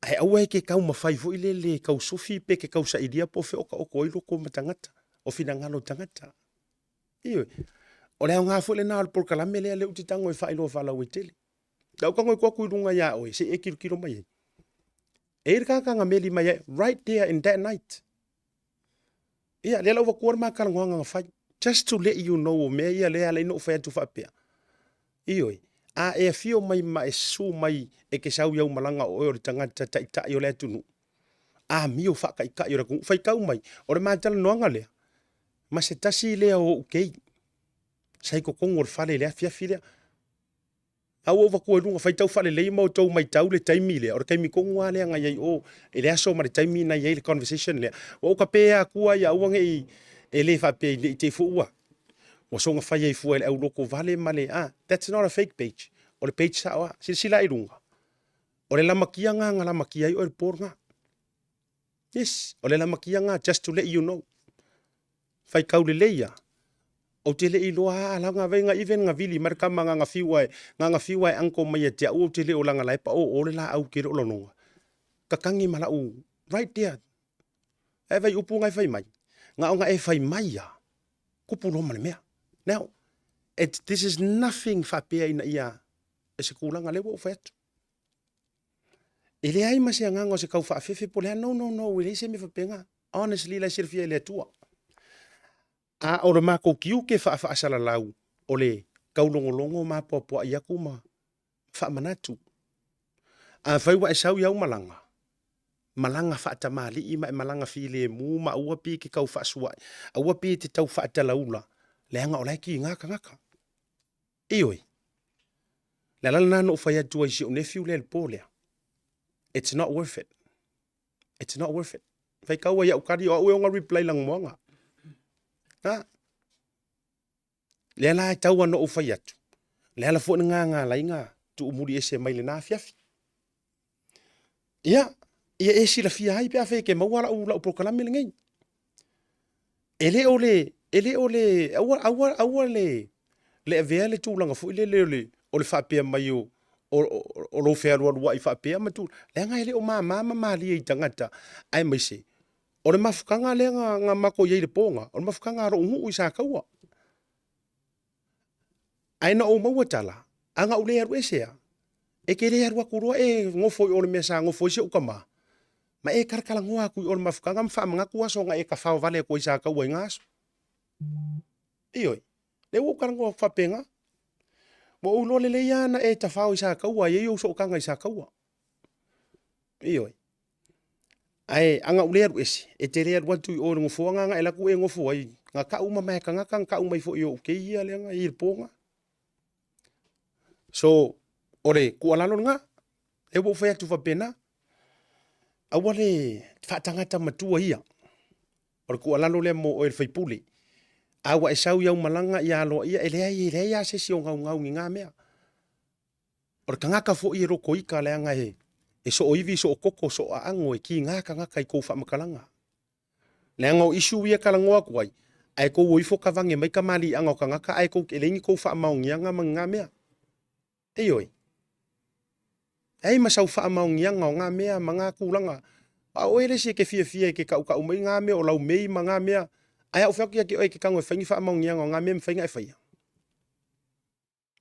ae aua e te taumafai foi lele e tau sufi pe te tau sailia po o fea o taoto ai loko ma tagata, o finagalo o tagata. Ioe. O le aoga foi lena o le polokalame lea lea ou te tago e faailoa faalauaitele. Lau tago e tuu atu i luga ia oe, se i e tilotilo mai ai. E i ai le tagata na meli mai ai, right there in that night. Ia, lea la ua tua le ma talanoaga na fai. Just to let you know o mea ia lea e ala ai ona ou fai atu faapea. Ioe, a e afio mai ma e susu mai e te sau i au malaga o oe o le tagata taitai o le atunuu, amio faataitai o le atunuu, faitau mai, o le ma talanoaga lea, ma se tasi lea o ou kei, sa i totonu o le fale i le afiafi lea. A ua ou avatua i luga, faitau faalelei ma outou maitau le taimi lea, o le taimi tonu lava lea na i ai i o i le aso ma le taimi na i ai le conversation lea. Ua ou tapē atua ia aua ne i, e le faapea ne i te i foi ua ua soona fai ai fua e le auloto vale ma le, a, that's not a fake page. O le page sao lava. Silasila i luga, o le lamatia lena na lamatia ai oe i le po lena. Yes, o le lamatia lena, just to let you know. Faitau lelei a, ou te le i iloa a la nga vei nga even nga vili mai le tama nga nga fiu ae nga nga fiu ae uncle mai ia te au ou te le o langa la e pa o o le laau ke le o lononga. Kakangi ma lau right there. E vai upu nga e fai mai. Nga o nga e fai mai a kupu loa ma le mea. Now, it, this is nothing faapea ina ia e se kūlanga lea ua ou fai atu. E leai ma se agaga o se kau faafefe po o le a, no, no, no, e leai se mea faapena. Honestly, la e silafia e le Atua. A o le matou tiute faafaasalalau o le taulogologo ma apoapoai atu ma faamanatu. Afai ua e sau i au malaga, malaga faatamalii ma e malaga filemu ma aua pei e te tau faasua'i, aua pei e te tau faatalaula, leaga o la e tiga tagata. Ioe. Le ala lena na ou fai atu ai i si ou nephew lea i le po lea, it's not worth it. It's not worth it. Faitau ai au kali, o au e ona reply lanumoaga. Ha? Lea la e tau ana ou fai atu. Le ala foi na ngā lai ngā tuumuli ese mai le nā afiafi. Ia, ia e silafia ai pe a fai e ke maua lau, lau polokalame lenei. E le o le, e le o le, aua, aua, aua le, le avea le tulaga foi lele o le, o le faapea mai o, o, o, o lou fealualuai faapea ma tu, leaga e le o mama ma malie i tagata, aemaise, o le mafutaga lea na, na matou i ai i le po na, o le mafutaga a lou nuu i Sataua. Ae na ou maua tala, a na ou le alu ese a, e te le alu atu loa e nofo i o le mea sa nofo ai si ou tama, ma e talatalanoa atu i o le mafutaga ma faamanatu aso na e tafao vale atu ai sa taua i na aso. Ioe, lea ua ou talanoa atu faapena. Ua ou iloa lelei lava na e tafao i Sataua, e i ai ou sootaga i Sataua. Ioe. Ae a na ou le alu ese, e te le alu atu i o i le nofoaga na e alu atu e nofo ai, na tau uma mai e tagata, na tau mai foi e ou kei ia lea na i ai i le po na. So, o le tuualalo lena, lea ua ou fai atu faapena, aua le faatagata matua ia. O le tuualalo lea mo oe le faipule. A ua e sau i au malaga ia aloaia, e leai, e leai lava se isi o gaugau i na mea. O le tagata foi e lotoika leaga e, e sooiwi, sookoko, sooaano, e kiga tagata i kou faamatalaga. Leaga o issue ia e talanoa atu ai, ae tou o ifo kavage mai kamaliiaga o tagata ae tou, e leai ni tou faamaoniaga ma ni na mea. Ioe. Leai ma sau faamaoniaga o na mea ma na tulaga. A o oe le isi e te fiafia e te tautau mai na mea o lau mei ma na mea, ae a ou fai atu ia te oe e te tago e fai ni faamaoniaga o na mea e mafai ona e faia.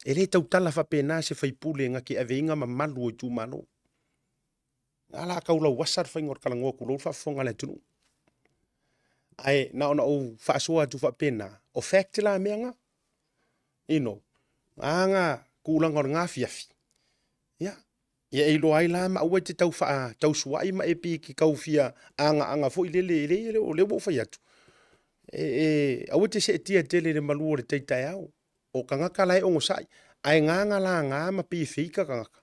E le tautala faapena se faipule na te aveina mamalu o itumalo. A la tau lauasa le faiga o le talanoa tulou le faafofoga a le atunuu. Ae na ona ou faasoa atu faapena, o fact la mea na. You know, a nga tulaga o le afiafi. Ia, Ia e iloa ai la ma aua e te tau faatausuai ma e pei e te tau fia agaaga foi lele, e leai o lea ua ou fai atu, e, e, aua e te seetia tele i le malu o le tai taeao. O tagata la e onosai, ae gagalaga ma pei e feita tagata.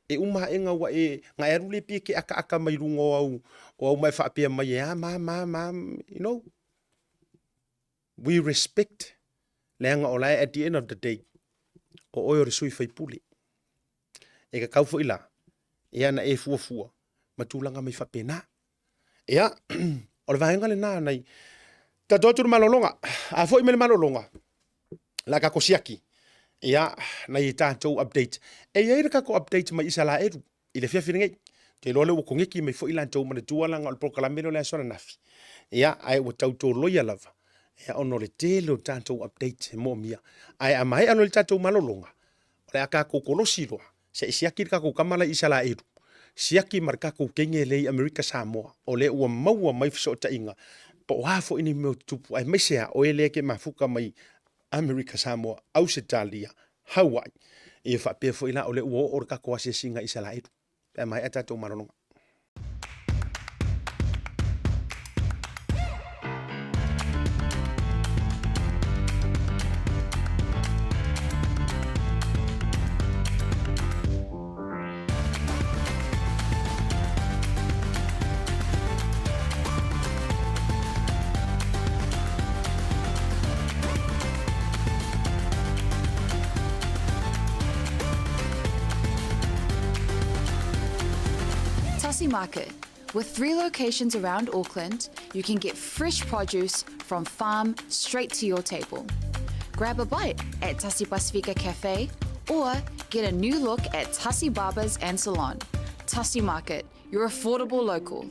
E uma aʻega ua e, na e alu lea pei e te akaaka mai luga o au, o au ma e faapea mai e a ma ma ma, you know. We respect, leaga o la e at the end of the day, o oe o le sui faipule. E kakau foi la, ia na e fuafua ma tulaga mai faapena. Ia, o le vaega lena nai tatou atu le malologa. A foi mai le malologa, la kako siaki. Ia, nai e tatou update. E i ai le kako update mai Isalaelu i le afiafi lenei. Te iloa lea ua koneki mai foi latou manatua langa o le polokalame lea o le aso ananafi. Ia, ae ua tau toloia lava. Ia, ona o le tele o tatou update e moomia. Ae a maea loa le tatou malologa, o le a tatou kolosi loa, se i siaki le tatou tama la i Isalaelu, siaki ma le tatou teine lea i Amerika Samoa, o lea ua maua mai fesootaiga, po o a foi ni mea o tutupu, aemaise lava oe lea e te mafuta mai Amerika Samoa, Ausetalia, Hawaii, ia faapea foi la o lea ua oo le tatou asiasiga i Isalaelu, pe a maea tatou malologa. Tasi Market. With three locations around Auckland, you can get fresh produce from farm straight to your table. Grab a bite at Tasi Pasifika Cafe or get a new look at Tasi Barbers and Salon. Tasi Market, your affordable local.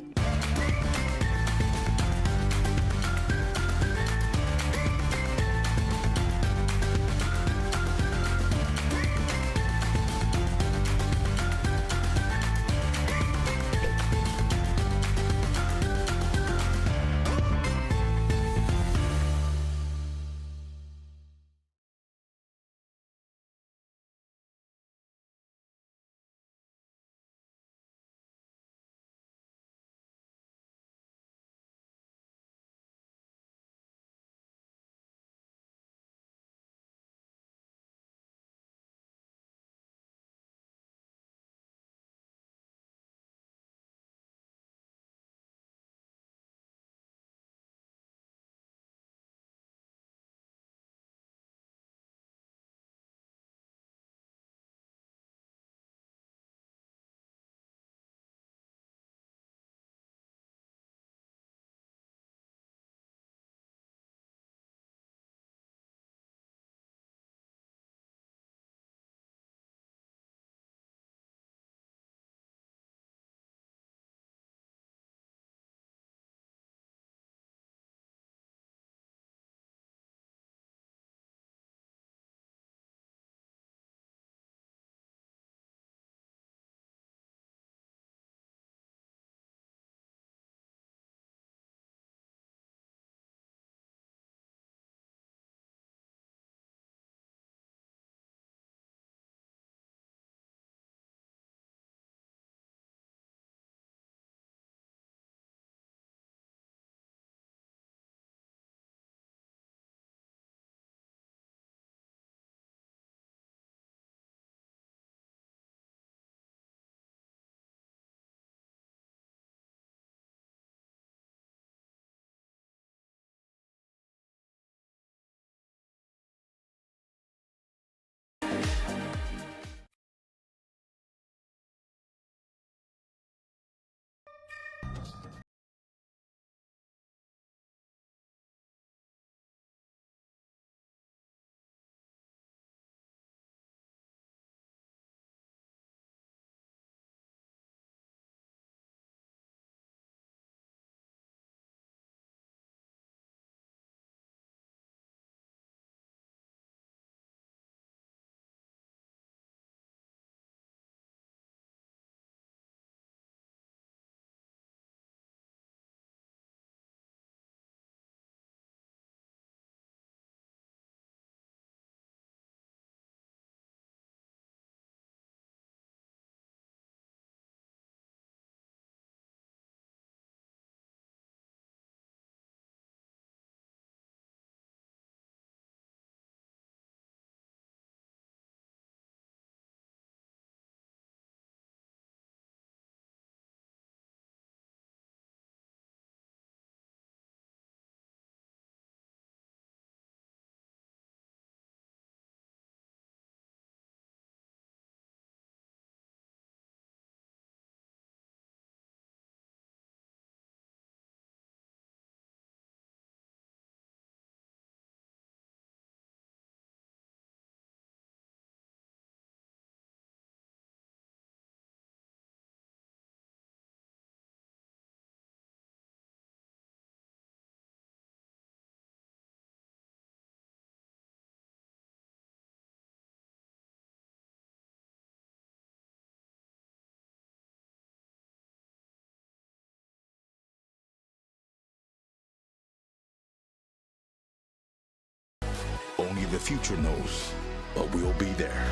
the future knows, but we'll be there.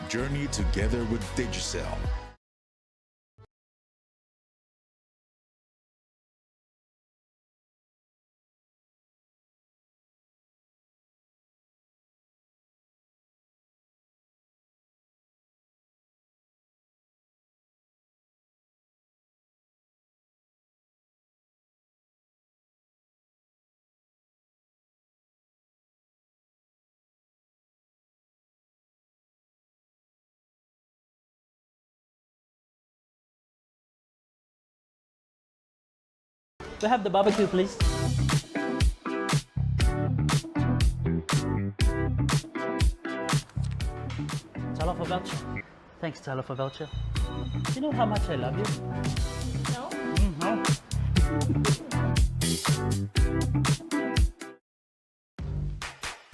Journey together with Digicel. We have the barbecue, please. Talofa voucher. Thanks, Talofa voucher. You know how much I love you? No? No.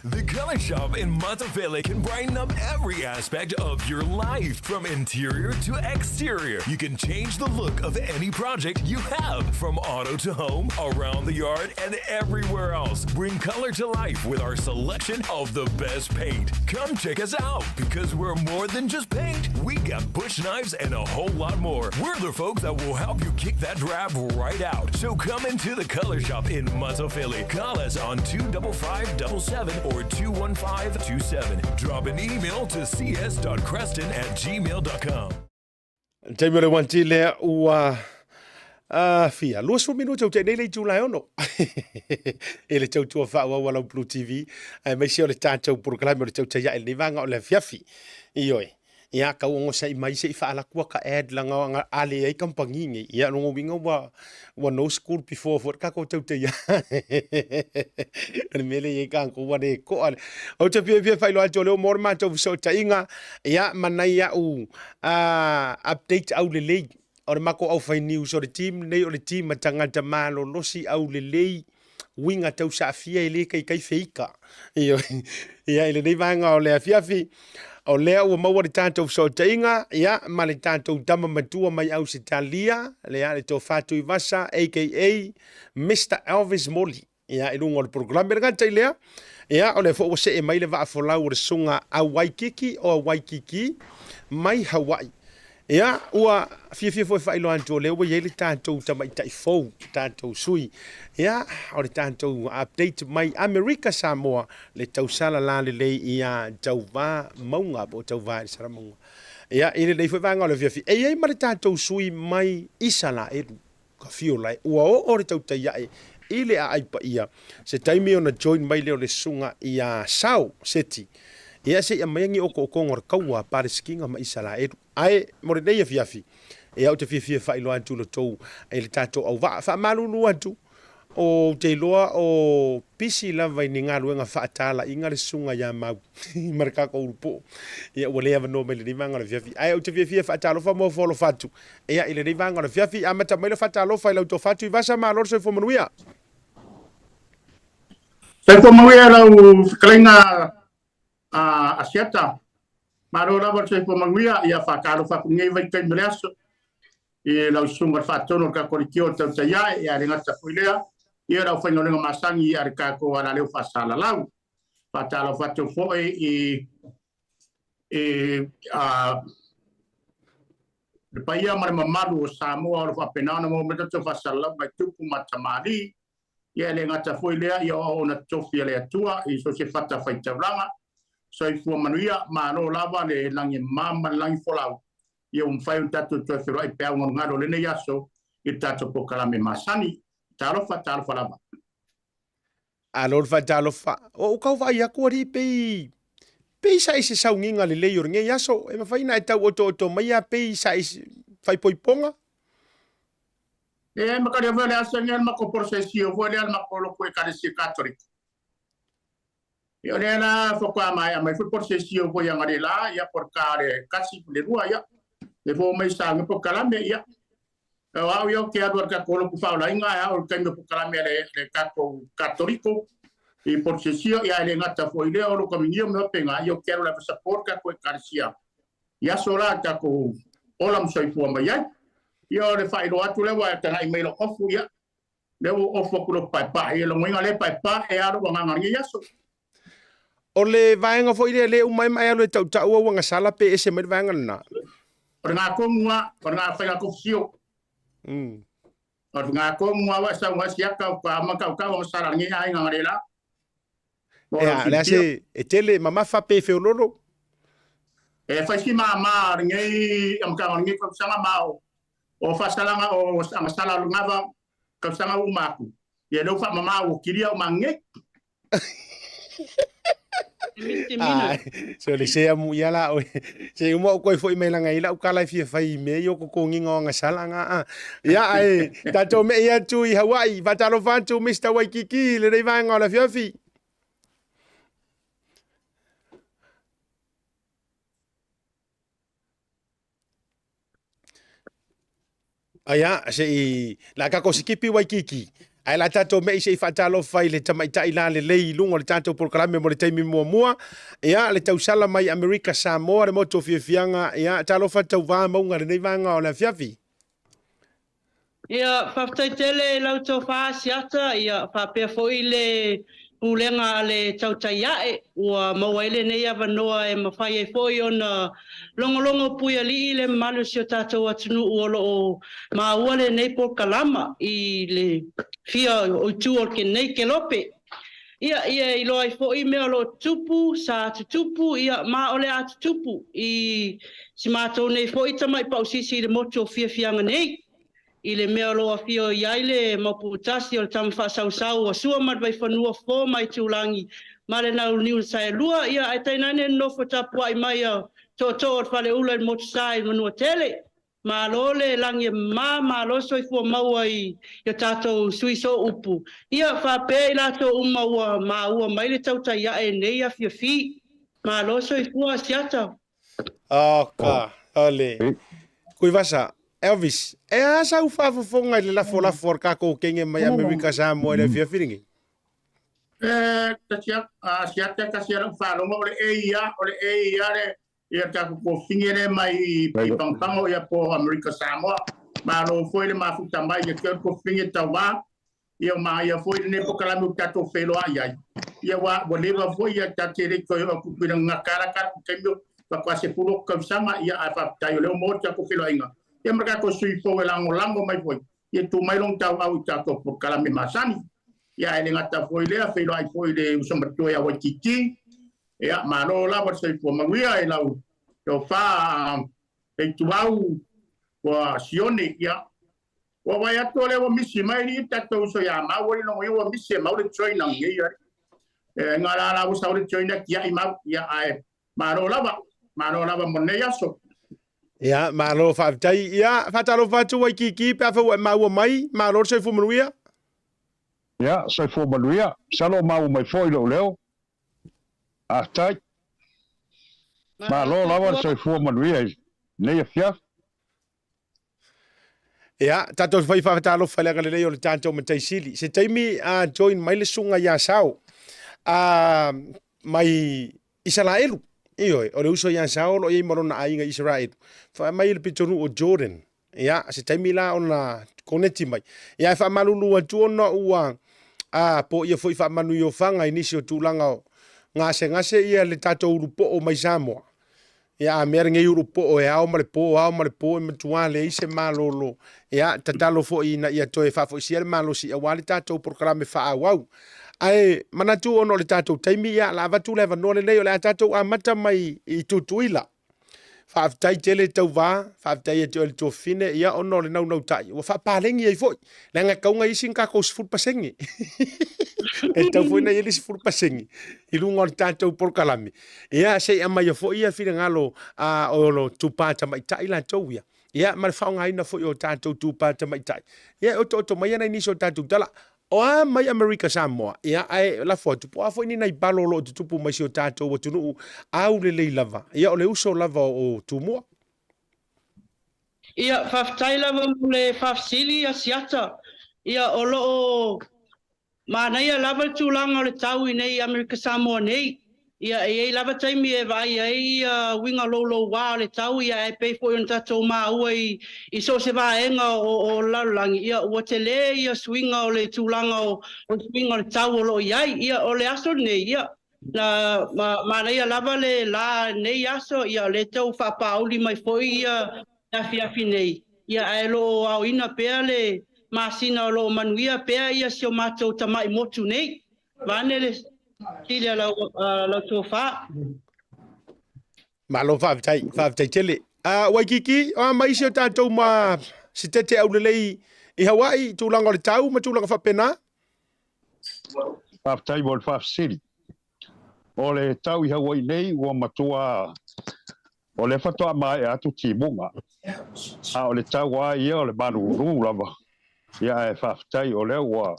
The Color Shop in Monteville can brighten up every aspect of your life, from interior to exterior. You can change the look of any project you have, from auto to home, around the yard, and everywhere else. Bring color to life with our selection of the best paint. Come check us out because we're more than just paint. We got bush knives and a whole lot more. We're the folks that will help you kick that drab right out. So come into the Color Shop in Monteville. Call us on 25577 or 21527. Drop an email to cs.creston at gmail.com. Taimi o le 1 lea ua fia 20 minute ua tea nei le itula e ono e le tautua faaauau a lau Blue TV aemaise o le tatou polokalame o le tautai ae i lenei vaega o le afiafi. Ioe. Ia, kau ogosa'i mai se i faalakua ka ad laga anga a leai kamupani nei. Ia, lona uiga ua, ua no school before foi le tatou tautai O le mea lea e i ai tatou ua le to'a. Ou te fiafia e faailoa atu o lea ua maua le matou fesootaiga, ia, ma nai a'u update aulelei o le matou aufai news o le team lenei o le team a tagata malolosi aulelei uiga tausaafia e le taitai feika. Ioe. Ia, i lenei vaega o le afiafi, o lea ua maua le tatou fesootaiga, ia, ma le tatou tama matua mai Ausetalia, lea, le Tofa Tuivasa, aka Mister Elvis Moli. Ia, i luga o le polokalame. Le gata i lea, ia, o lea foi ua see mai le vaafolau o le susuga a Waikiki o Waikiki mai Hawaii. Ia, ua fiafia foi e faailoa atu o lea ua i ai le tatou tamaitai fou, le tatou sui. Ia, o le tatou update mai Amerika Samoa, le tausala lalelei ia Tauva Mauga po o Tauva i le Salamauga. Ia, i lenei foi vaega o le afiafi, e i ai ma le tatou sui mai Isalaelu. Ka fiola e ua oo le tautai ae i le aai paia, se taimi ona join mai lea o le susuga ia Sao Seti, ia se i aumaia ni okookoga o le kaua a Palesitina ma Isalaelu. Ae mo lenei afiafi, ia ou te fiafia e faailoa atu i lo tou i le tatou auvaa. Faamalulu atu, ou te iloa o pisi lava i ni galuega faatalaiga le susuga ia Mau ma le tatou ulupoo. Ia ua le avanoa mai i lenei vaega o le afiafi. Ae ou te fiafia e faatalofa ma ofo alofa atu Ia, i lenei vaega o le afiafi, amata mai le faatalofa i lau tofa Tuivasa, malo le soifua manuia. Soifua manuia lau fetalaiga a Asiata. Malo lava le soifua manuia, ia faatalofa atu lenei vaitaimi o le aso i lau susuga i le faatonu o le tatou Leitio o le Tautai Ae, ia le gata foi lea, ia le aufaigaluega masani a le tatou alaleo faasalalau. Faatalofa atu foi i i a le paia ma le mamalu o Samoa o lo o faapena ona maua mai tatou faasalalauga i tupu ma tamalii, ia e le gata foi lea, ia o auauna totofi a le Atua i so o se fatafaitaulaga. Soifua manuia, malo lava le lagi mama ma le lagi folau, ia ua mafai ona tatou toe feiloai peau galugalu o lenei aso i le tatou polokalame masani. Talofa, talofa lava. Alo le faatalofa. O ou kau vaai atu alii pei pei sa i se sauniga lelei o lenei aso. E mafai ona e tau otooto mai a pei sa i faaipoipoga. E makalia foi le aso lea le matou porosesio foi lea le matou lotu Ekalesia Katolika. Ia o lea la faatoa maea mai foi porosesio foi analeila ia po o le ta le kasi le lua ia. Le fou mai sa nge polokalame ia. O au ia ou te alu a le tatou lotu faaolaina e ao i le taimi o polokalame a le tatou Katoliko i Polesesia, ia e le gata foi i lea o lou kaminia ma mea faapena, ia ou te alu lava e support tatou Ekalesia i aso la tatou ola ma soifua mai ai. Ia o le faailoa atu lea ua tagai mai lou ofu, ia lea ua ou ofu atu i lou paepae, ia logoina lea paepae a lou agaga i lenei aso. O le vaega foi lea le uma ai ma e alu e tautau au agasala pe ese mai le vaega lena. O le gatonu a, o le gafaiga kofisio. O le gatonu a wa sau ga siaka o ka ma kau kau agasala nge aiga ngare la. Ea, le a se e tele mamafa pe feololo? E fai si mama lenei amataga o lenei tausaga ma o o faasalaga o agasala o lena tausaga ua uma atu, ia lea ua faamama ua kilia uma nei. Ah, so le sea mu ia la oe. Se uma o koe foi mai langa i lau kala e fia fai i mea i o kokonginga o agasala nga a. Ia ae, tatou me i atu i Hawaii, faatalofa atu Mr. Waikiki i lenei vaega o le afiafi. Aia, se i, la tatou sikipi Waikiki, ae la tatou mei se i faatalofa i le tamaitai la lelei i luga o le tatou polokalame mo le taimi muamua. Ia, le tausala mai Amerika Samoa, le motu o fiafiaga, ia, talofa tauvā mauga i lenei vaega o le afiafi. Ia, faafetai tele i lau tofa Asiata, ia faapea foi le pulega a le tautai ae ua maua ai lenei avanoa e mafai ai foi ona logologo puialii le mamalu o si o tatou atunuu o lo o maua lenei polokalama i le fia o itu o lenei kelope. Ia, ia iloa ai foi mea o lo o tutupu, sa tutupu, ia, ma o le a tutupu i si matou nei foi tamai pausisi i le motu o Fiafiaga nei, i le mea o lo o afio i ai le mauputasi o le tama faasausau a Sua ma le Vaifanua Fofo ma Aitulagi ma le Nauniu Saelua, ia, ae tainane le nofo tapuai mai a Tootoo o le Faleula i le Motusa i Manuatele. Malo le lagi e mama, malo le soifua maua i o tatou sui sooupu. Ia, faapea i latou uma ua maua mai le tautai ae i nei afiafi. Malo le soifua Asiata. Oka, ole. Kuivasa, Elvis, e a sau faafofoga i le lafolafo a le tatou kenge mai Amerika Samoa i le afiafi lenei? E, tasi a, Asiata, tasi a lau faalogo, o le e ia, o le e ia le Ia tatou kofini lea mai i Pagopago ia po o Amerika Samoa. Malo foi le mafuta mai ia te kofini tauva. Ia ma ia foi lenei polokalame ua tatou feiloai ai. Ia ua ua leva foi ia ta te le toe oo atu pei na kala kala ku taimi faatoa 10 tausaga ia ae faafetai o lea ua maua le tatou feiloaiga. Ia ma le tatou sui fou e lagolago mai foi ia tuu mai lona tauau i tatou polokalame masani. Ia ae le gata foi lea feiloai foi i le uso matua ia Waikiki. Ia, malo lava le soifua manuia i lau tofa Leituau ua Sione. Ia, ua vaai atu o lea ua misi mai alii tatou uso ia Mau alii logo ia ua misi e Mau le join ang nei alii. E nga la la ua sau le join a tiai Mau. Ia, ae malo lava, malo lava mo nei aso. Ia, malo faafetai. Ia, faatalofa atu Waikiki pe afai ua e maua mai, malo le soifua manuia. Ia, soifua manuia. Masalo o maua mai foi lou leo. Faafetai. Malo lava le soifua manuia i lenei afiafi. Ia, tatou fai faatalofa i le agalelei o le tatou Matai Sili. Se taimi a join mai le susuga ia Sao a mai Isaraelu. Ioe, o le uso ia Sao o lo o i ai ma lona aiga i Isaraelu. Fai mai le pitonuu o Jordan. Ia, se taimi la ona koneti mai. Ia, e faamalulu atu ona ua a po ia foi faamanuiofaga i nisi o tulaga o gasegase ia le tatou ulupoo mai Samoa. Ia, a mea lenei ulupoo e ao ma le po, ao ma le po e matua leai se malolo. Ia, tatalo foi ina ia toe faafoisia le malosi aua le tatou polokalame faaauau. Ae manatu ona o le tatou taimi, ia, la avatu le avanoa lenei o le a tatou amata mai i Tutuila. Faafetai tele Tauva, faafetai ia te oe le tuafafine, ia ona o le naunautai, ua faapalegi ai foi, leaga e tatau ona i ai sina tatou 10%. E tatau foi ona i ai le 10% i luga o le tatou polokalame. Ia se i aumaia foi ia finagalo a, o lo tupa tamaitai latou ia. Ia ma le faaaogaina foi o tatou tupa tamaitai. Ia e otooto mai ana i nisi o tatou tala. O a mai Amerika Samoa, ia, ae lafo atu, po o a foi ni nai balo o lo o tutupu mai si o tatou atunuu aulelei lava, ia, o le uso lava o Tumua. Ia, faafetai lava mo le faafesili, Asiata. Ia, o lo o manaia lava le tulaga o le tau i nei Amerika Samoa nei. Ia, e i ai lava taimi e vaai ai ia uiga loulouā o le tau, ia ae pei foi ona tatou maua i i so o se vaega o o le lalolagi, ia ua tele ia suiga o le tulaga o o suiga o le tau o lo o i ai. Ia, o le aso lenei, ia, Na manaia lava le la i lenei aso, ia o lea e tau faapaauli mai foi ia le afiafi nei, ia ae lo o aoina pea le masina o lo o manuia pea ia si o matou tamai motu nei. Vaeane le sili a lau, lau tofa. Malo faafetai, faafetai tele. Uh, Waikiki, o a mai si o tatou ma sitete aulelei i Hawaii, tulaga o le tau ma tulaga faapena? Faafetai mo le faafesili. O le tau i Hawaii nei ua matua o lea faatoa maea atu timuga. A o le tau lava ia o le malulu lava. Ia ae faafetai o lea ua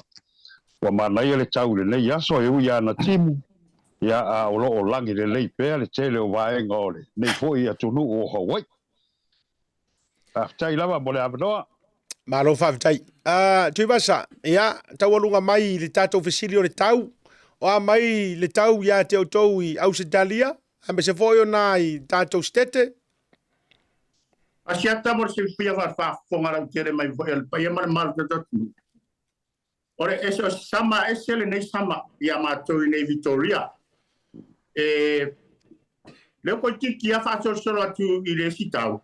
ua manaia le tau i lenei aso e ui lava ina timu, ia a o lo o lagi lelei pea le tele o vaega o lenei foi atunuu o Hawaii. Faafetai lava mo le avanoa. Malo faafetai. Uh, Tuivasa, ia, taualuga mai i le tatou fesili o le tau, o a mai le tau ia te outou i Ausetalia, aemaise foi o nā i tatou sitete? Asiata mo le silafia ma le faafofoga lautele mai foi a le paia ma le mamalu o le tatou atunuu. O le ese o se sama ese lenei sama ia matou i nei Victoria. E leo toeitiiti a faasolosolo atu i le isi tau,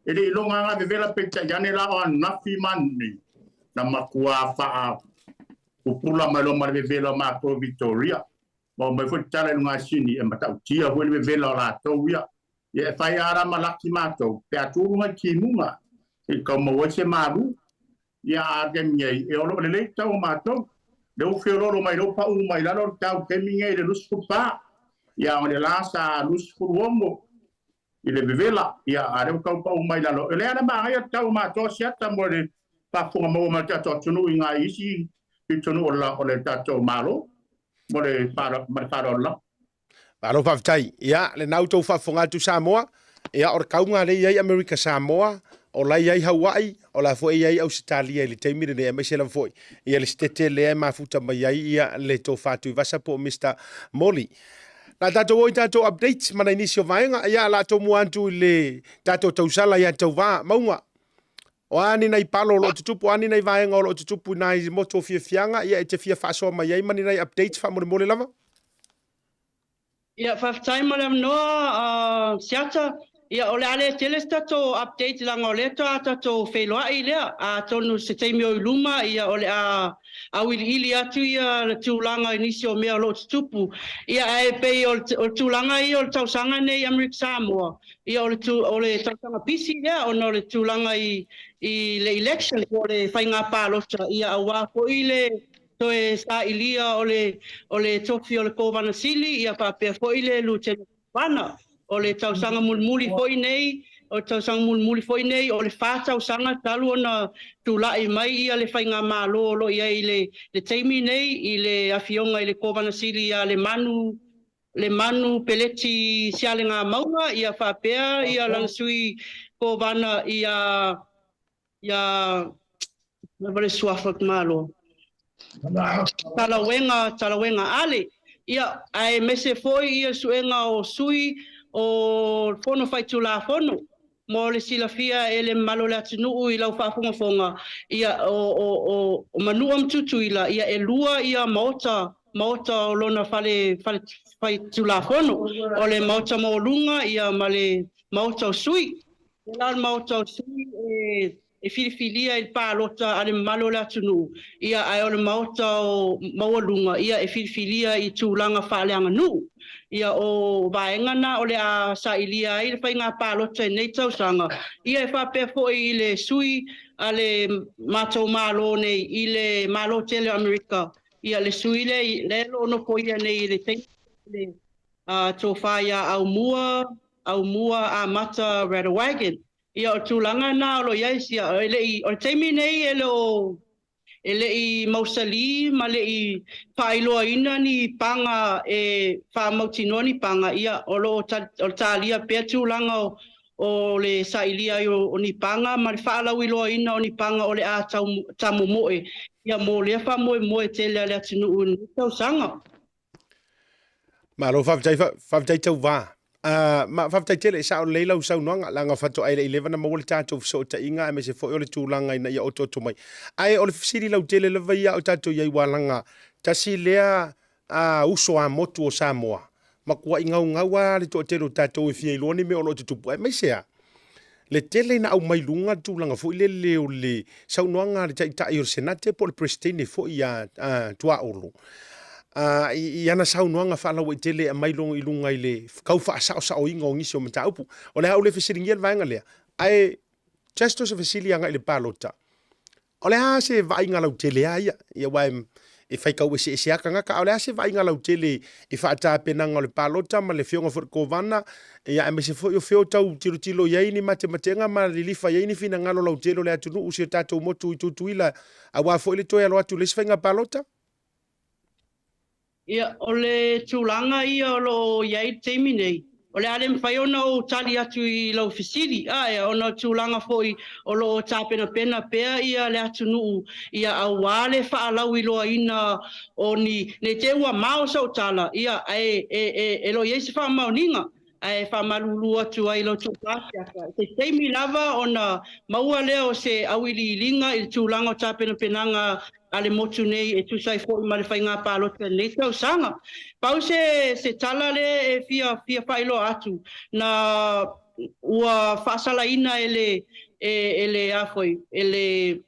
e le iloga aga vevela peitai ane la o ananafi ma ananei, na matua faa pupula mai loa ma le vevela o matou i Victoria. Ma omai foi tala i luga sini e matautia foi le vevela o latou ia. Ia e fai a la ma laki matou, pe a tu luga i timuga, se i tau maua ai se malu. Ia a le taimi nei, e o lo o lelei le tau o matou. Lea ua feoloolo mai, lea ua paʻu mai lalo le tau i le taimi nei i le 24. Ia o le la sa 26 i le vevela, ia a lea ua tau paʻu mai lalo. O lea la manaia le tau o matou Asiata mo le faafofoga maua mai o le tatou atunuu i nai isi pitonuu o le tatou Malo mo le ma le faaaloalo lava. Malo faafetai. Ia, lena ua outou faafofoga atu Samoa, ia o le kauga lea e i ai Amerika Samoa, o la e i ai Haua'i, o la foi e i ai Ausetalia i le taimi lenei, aemaise lava foi ia le sitete lea e mafuta mai ai ia le Tofa Tuivasa po o Mister Moli. La tatou o i tatou updates ma nai nisi o vaega, ia la tomua atu i le tatou tausala ia Tauva Mauga. O a ni nai palo o lo o tutupu, o a ni nai vaega o lo o tutupu i nai motu o fiafiaga, ia e te fia faasoa mai ai ma ni nai updates faamolemole lava? Ia, faafetai mo le avanoa, Siata. Ia, o le a le tele se tatou update leaga o lea faatoa tatou feiloai lea. Atonu se taimi o i luma, ia, o le a auiliili atu ia le tulaga i nisi o mea o lo o tutupu. Ia, ae pei o le tulaga ia o le tausaga nei Amerika Samoa, Ia o le o le tausaga pisi lea ona o le tulaga i i le election po o le faiga palota ia aua foi le toe sailia o le o le tofi o le Kovana Sili ia faapea foi le Lutena Kovana. O le tausaga mulimuli foi nei o le tausaga mulimuli foi nei o le fa tausaga talu ona tulai mai ia le faigamalo o lo o i ai i le le taimi nei i le Afioga i le Kovana Sili ia Lemanu Lemanu Peleti Sialegamauga ia faapea ia lana sui Kovana ia ia lava le suafa malo Talauega Talauega Ale ia aemaise foi ia suega o sui o Fono Faitulafono. Mo le silafia e le mamalu o le atunuu i lau faafogafoga, ia, o, o, o, o Manua ma Tutuila, ia, e lua ia maota, maota o lona fale, fale faitulafono, o le maota maualuga, ia, ma le maota o sui. O la le maota o sui e, e filifilia i le palota a le mamalu o le atunuu, ia, ae o le maota o maualuga, ia, e filifilia i tulaga faaleaganuu. Ia, o vaega na o le a sailia ai le faiga palota i lenei tausaga, ia, e faapea foi i le sui a le matou Malo nei i le Malo tele o Amerika, ia, le sui lea, lea o lo o nofoia nei i le taimi le tofa ia Aumua, Aumua Amata Radewagen. Ia, o le tulaga lena o lo o i ai, ia, e le i, o le taimi nei e le o, e le i mausali ma le i faailoaina ni paga e faamautinoa ni paga, ia, o lo o, o le talia pea tulaga o, o le sailia ai o, o ni paga ma le faalauiloaina o ni paga o le a tau, tamomoe, ia, mo lea faamoemoe tele a le atunuu i lenei tausaga. Malo faafetai, faafetai Tauva. Uh, ma faafetai tele, e sao lelei lau saunoaga, leaga faatoa e le i leva na maua le tatou fesootaiga aemaise foi o le tulaga ina ia otooto mai. Ae o le fesili lautele lava ia o tatou i ai ua laga, tasi lea uh, uso a motu o Samoa. Matuai gaugau lava le toatele o tatou e fia iloa ni mea o lo o tutupu, aemaise lava le tele ina aumai i luga le tulaga foi lele o le saunoaga a le Taitai o le Senate po o le Peresetene foi ia Tuaolo i ana saunoaga faalauaitele e aumai i luga i le tau faasaosaoina o nisi o mataupu. O le a ou le fesiligia le vaega lea, ae just o se fesili agai i le palota, O le a se vaaiga lautele a ia? Ia aua e faitau eseese lava tagata, a o le a se vaaiga lautele i faatapenaga o le palota ma le afioga foi i le Kovana, ia aemaise foi o fea o tau tilotilo i ai ni matematega ma lilifa i ai ni finagalo lautele o le atunuu si o tatou motu i Tutuila aua foi le toe alo atu i le isi faiga palota? Ia, o le tulaga ia o lo o i ai i le taimi nei, o le a le mafai ona ou tali atu i lau fesili, ae ona o le tulaga foi o lo o tapenapena pea ia le atunuu ia aua le faalauiloaina o ni, ne i te i ua mao sau tala, ia, ae e, e, e le o i ai se faamaoniga. Ae faamalulu atu ai i la outou pasiaka, i se taimi lava ona maua lea o se auiliiliga i le tulaga o tapenapenaga a le motu nei e tusa ai foi ma le faiga palota i lenei tausaga. Pau se se tala lea e fia fia faailoa atu, na ua faasalaina e le e le a foi e le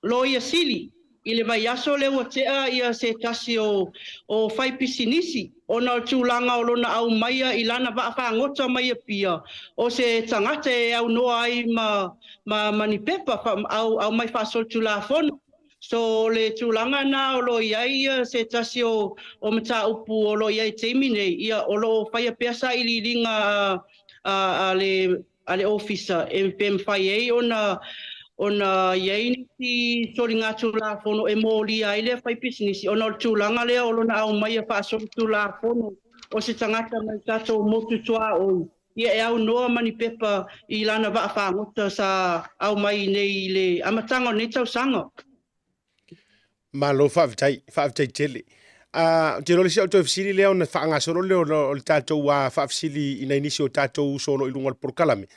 Loia Sili, i le vaiaso lea ua tea ia se tasi o o faipisinisi ona o le tulaga o lona aumaia i lana vaafagota mai Apia o se tagata e aunoa ai ma ma ma ni pepa fa au aumai faasolitulafono. So o le tulaga na o lo o i ai ia se tasi o o mataupu o lo o i ai i taimi nei, ia o lo o faia pea sailiiliga a a a le a le Ofisa e pe mafai ai ona ona i ai nisi soligatulafono e molia ai lea faipisinisi ona o le tulaga lea o lona aumaia faasolitulafono o se tagata mai tatou motu tuaoi ia e aunoa ma ni pepa i lana vaafagota sa aumai i nei i le amataga o lenei tausaga. Malo faafetai, faafetai tele. Uh, te iloa le isi au toe fesili lea ona faagasolo lea o le tatou uh, faafesili i nai nisi o tatou uso o lo o i luga o le polokalame.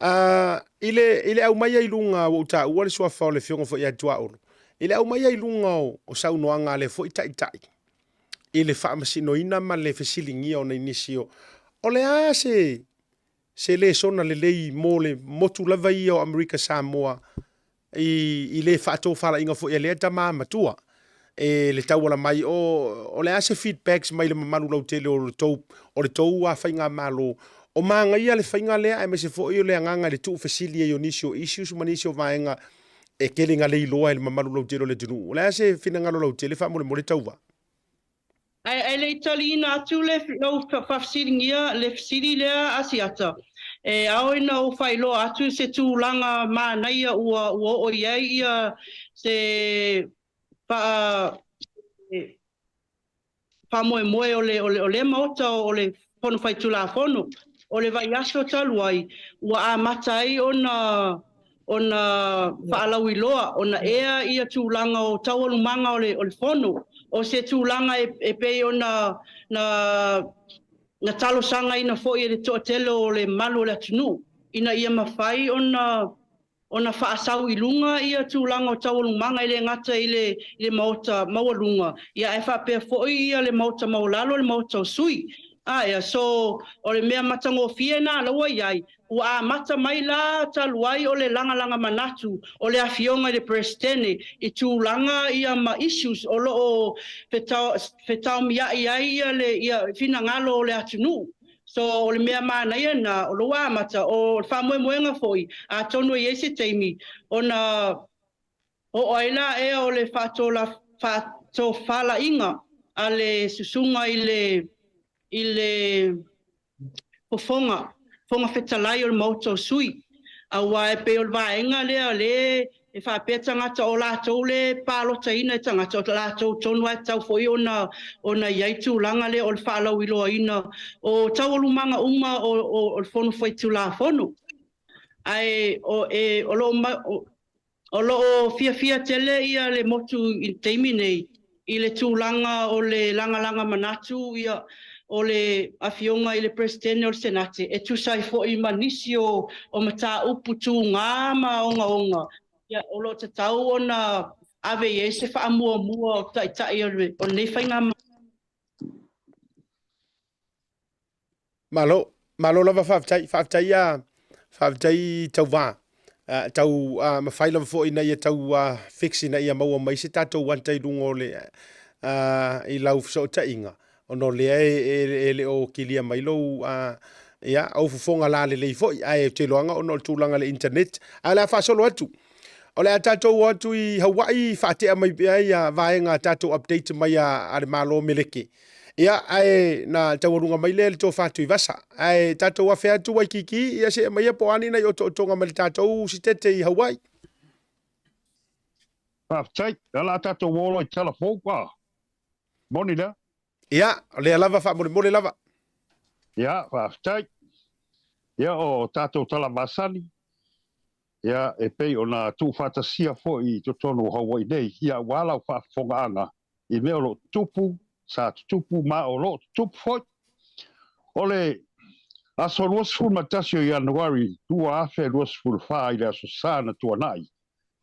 Uh, i le, i le aumaia i luga ua ou taua le suafa o le afioga foi ia Tuaolo, i le aumaia i luga o, o saunoaga a le foi taitai i le faamasinoina ma le fesiligia o nai nisi o, o le a se, se lesona lelei mo le motu lava ia o Amerika Samoa i, i le faatofalaiga foi a lea tama matua e le tauala mai o, o le a se feedbacks mai le mamalu lautele o le tou, o le tou a faigamalo o magaia le faiga lea aemaise foi o le agaga i le tuufesili ai o nisi o issues ma nisi o vaega e tele ina le iloa e le mamalu lautele o le atunuu. O le a se finagalo lautele faamolemole Tauva? Ae, ae le i taliina atu le, lau faafesiligia le fesili lea a Siata, e ao ina ou faailoa atu se tulaga manaia ua, ua oo i ai ia se faa, se faamoemoe o le, o le, o lea Maota o le Fono Faitulafono. O le vaiaso talu ai, ua amata ai ona ona faalauiloa, ona ea ia tulaga o taualumaga o le, o le Fono. O se tulaga e, e pei ona na, na talosagaina foi e le toatele o le malu o le atunuu, ina ia mafai ona ona faasau i luga ia tulaga o taualumaga e le gata i le, i le Maota maualuga, ia ae faapea foi ia le Maota maualalo, le Maota o Sui. A ia, so, o le mea matagofie na la ua i ai, Ua amata mai la talu ai o le lagalaga manatu o le Afioga i le Peresetene i tulaga ia ma issues o lo o fetaomia'i ai ia le ia finagalo o le atunuu. So o le mea manaia lena o lo ua amata, o le faamoemoega foi atonu e i ai se taimi ona oo ai la ea o le faatofalaiga a le susuga i le i le Fofoga, Fofoga Fetalai o le Maota o Sui, aua e pei o le vaega lea o lea e faapea tagata o latou le palotaina e tagata, o latou tonu lava e tatau foi ona ona i ai tulaga lea o le faalauiloaina o taualumaga uma o o le Fono Faitulafono. Ae o e o lo o O lo o fiafia tele ia le motu i le taimi nei i le tulaga o le lagalaga manatu ia o le Afioga i le Peresetene o le Senate e tusa ai foi ma nisi o o mataupu tuga ma ogaoga ia o lo o tatau ona ave i ai se faamuamua o Taitai o lenei faigamalo. Malo, malo lava faafetai, faafetai ia, faafetai Tauva. Uh, tau uh, mafai lava foi ina ia tau uh, fix ina ia maua mai se tatou anta i luga o le uh, i lau fesootaiga ona o lea e, e, e le o kilia mai lou uh, ia au fofoga la lelei foi ae ou te iloaga ona o le tulaga i le internet ae o le a faasolo atu O le a tatou o atu i Hawaii faatea mai pea ia vaega tatou update mai a, a le Malo Meleke. Ia, ae na taualuga mai lea le tofa Tuivasa. Ae tatou afe atu Waikiki, ia see mai ia po o a ni nai otootoga mai le tatou sitete i Hawaii. Faafetai. O le a tatou o loa i tala fou pa. Moni lea? Ia, o lea lava faamolemole lava. Ia, faafetai. Ia, o tatou tala masani, ia, e pei ona tuufaatasia foi i totonu o Hawaii nei, ia, aua lau faafofogaaga i mea o lo o tutupu, sa tutupu ma o lo o tutupu foi. O le aso 21 o Ianuari 2024 i le Aso Sa na tuanai,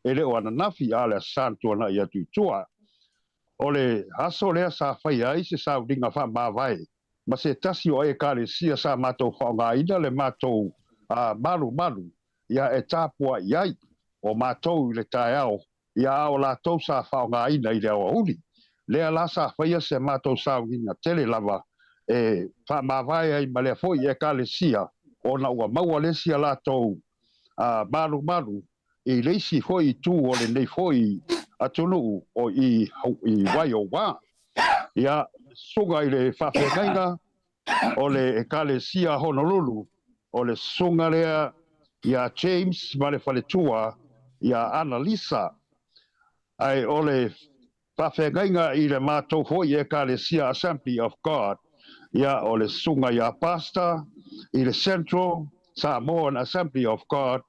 e le o ananafi a o le Aso Sa na tuanai atu i tua, o le aso lea sa faia ai se sauniga faamavae ma se tasi o Ekalesia sa matou faaaogaina le matou malumalu ia e tapuai ai o matou i le taeao ia a o latou sa faaaogaina i le aoauli. Lea la sa faia se matou sauniga tele lava e faamavae ai ma lea foi Ekalesia ona ua maua le isi a latou malumalu i le isi foi itu o lenei foi atunuu o i Waiowā. Ia, susuga i le faafeagaiga o le Ekalesia Honolulu, o le susuga lea ia James ma le faletua ia Analisa. Ae o le faafeagaiga i le matou foi Ekalesia Assembly of God, ia o le susuga ia Pastor i le Central Samoan Assembly of God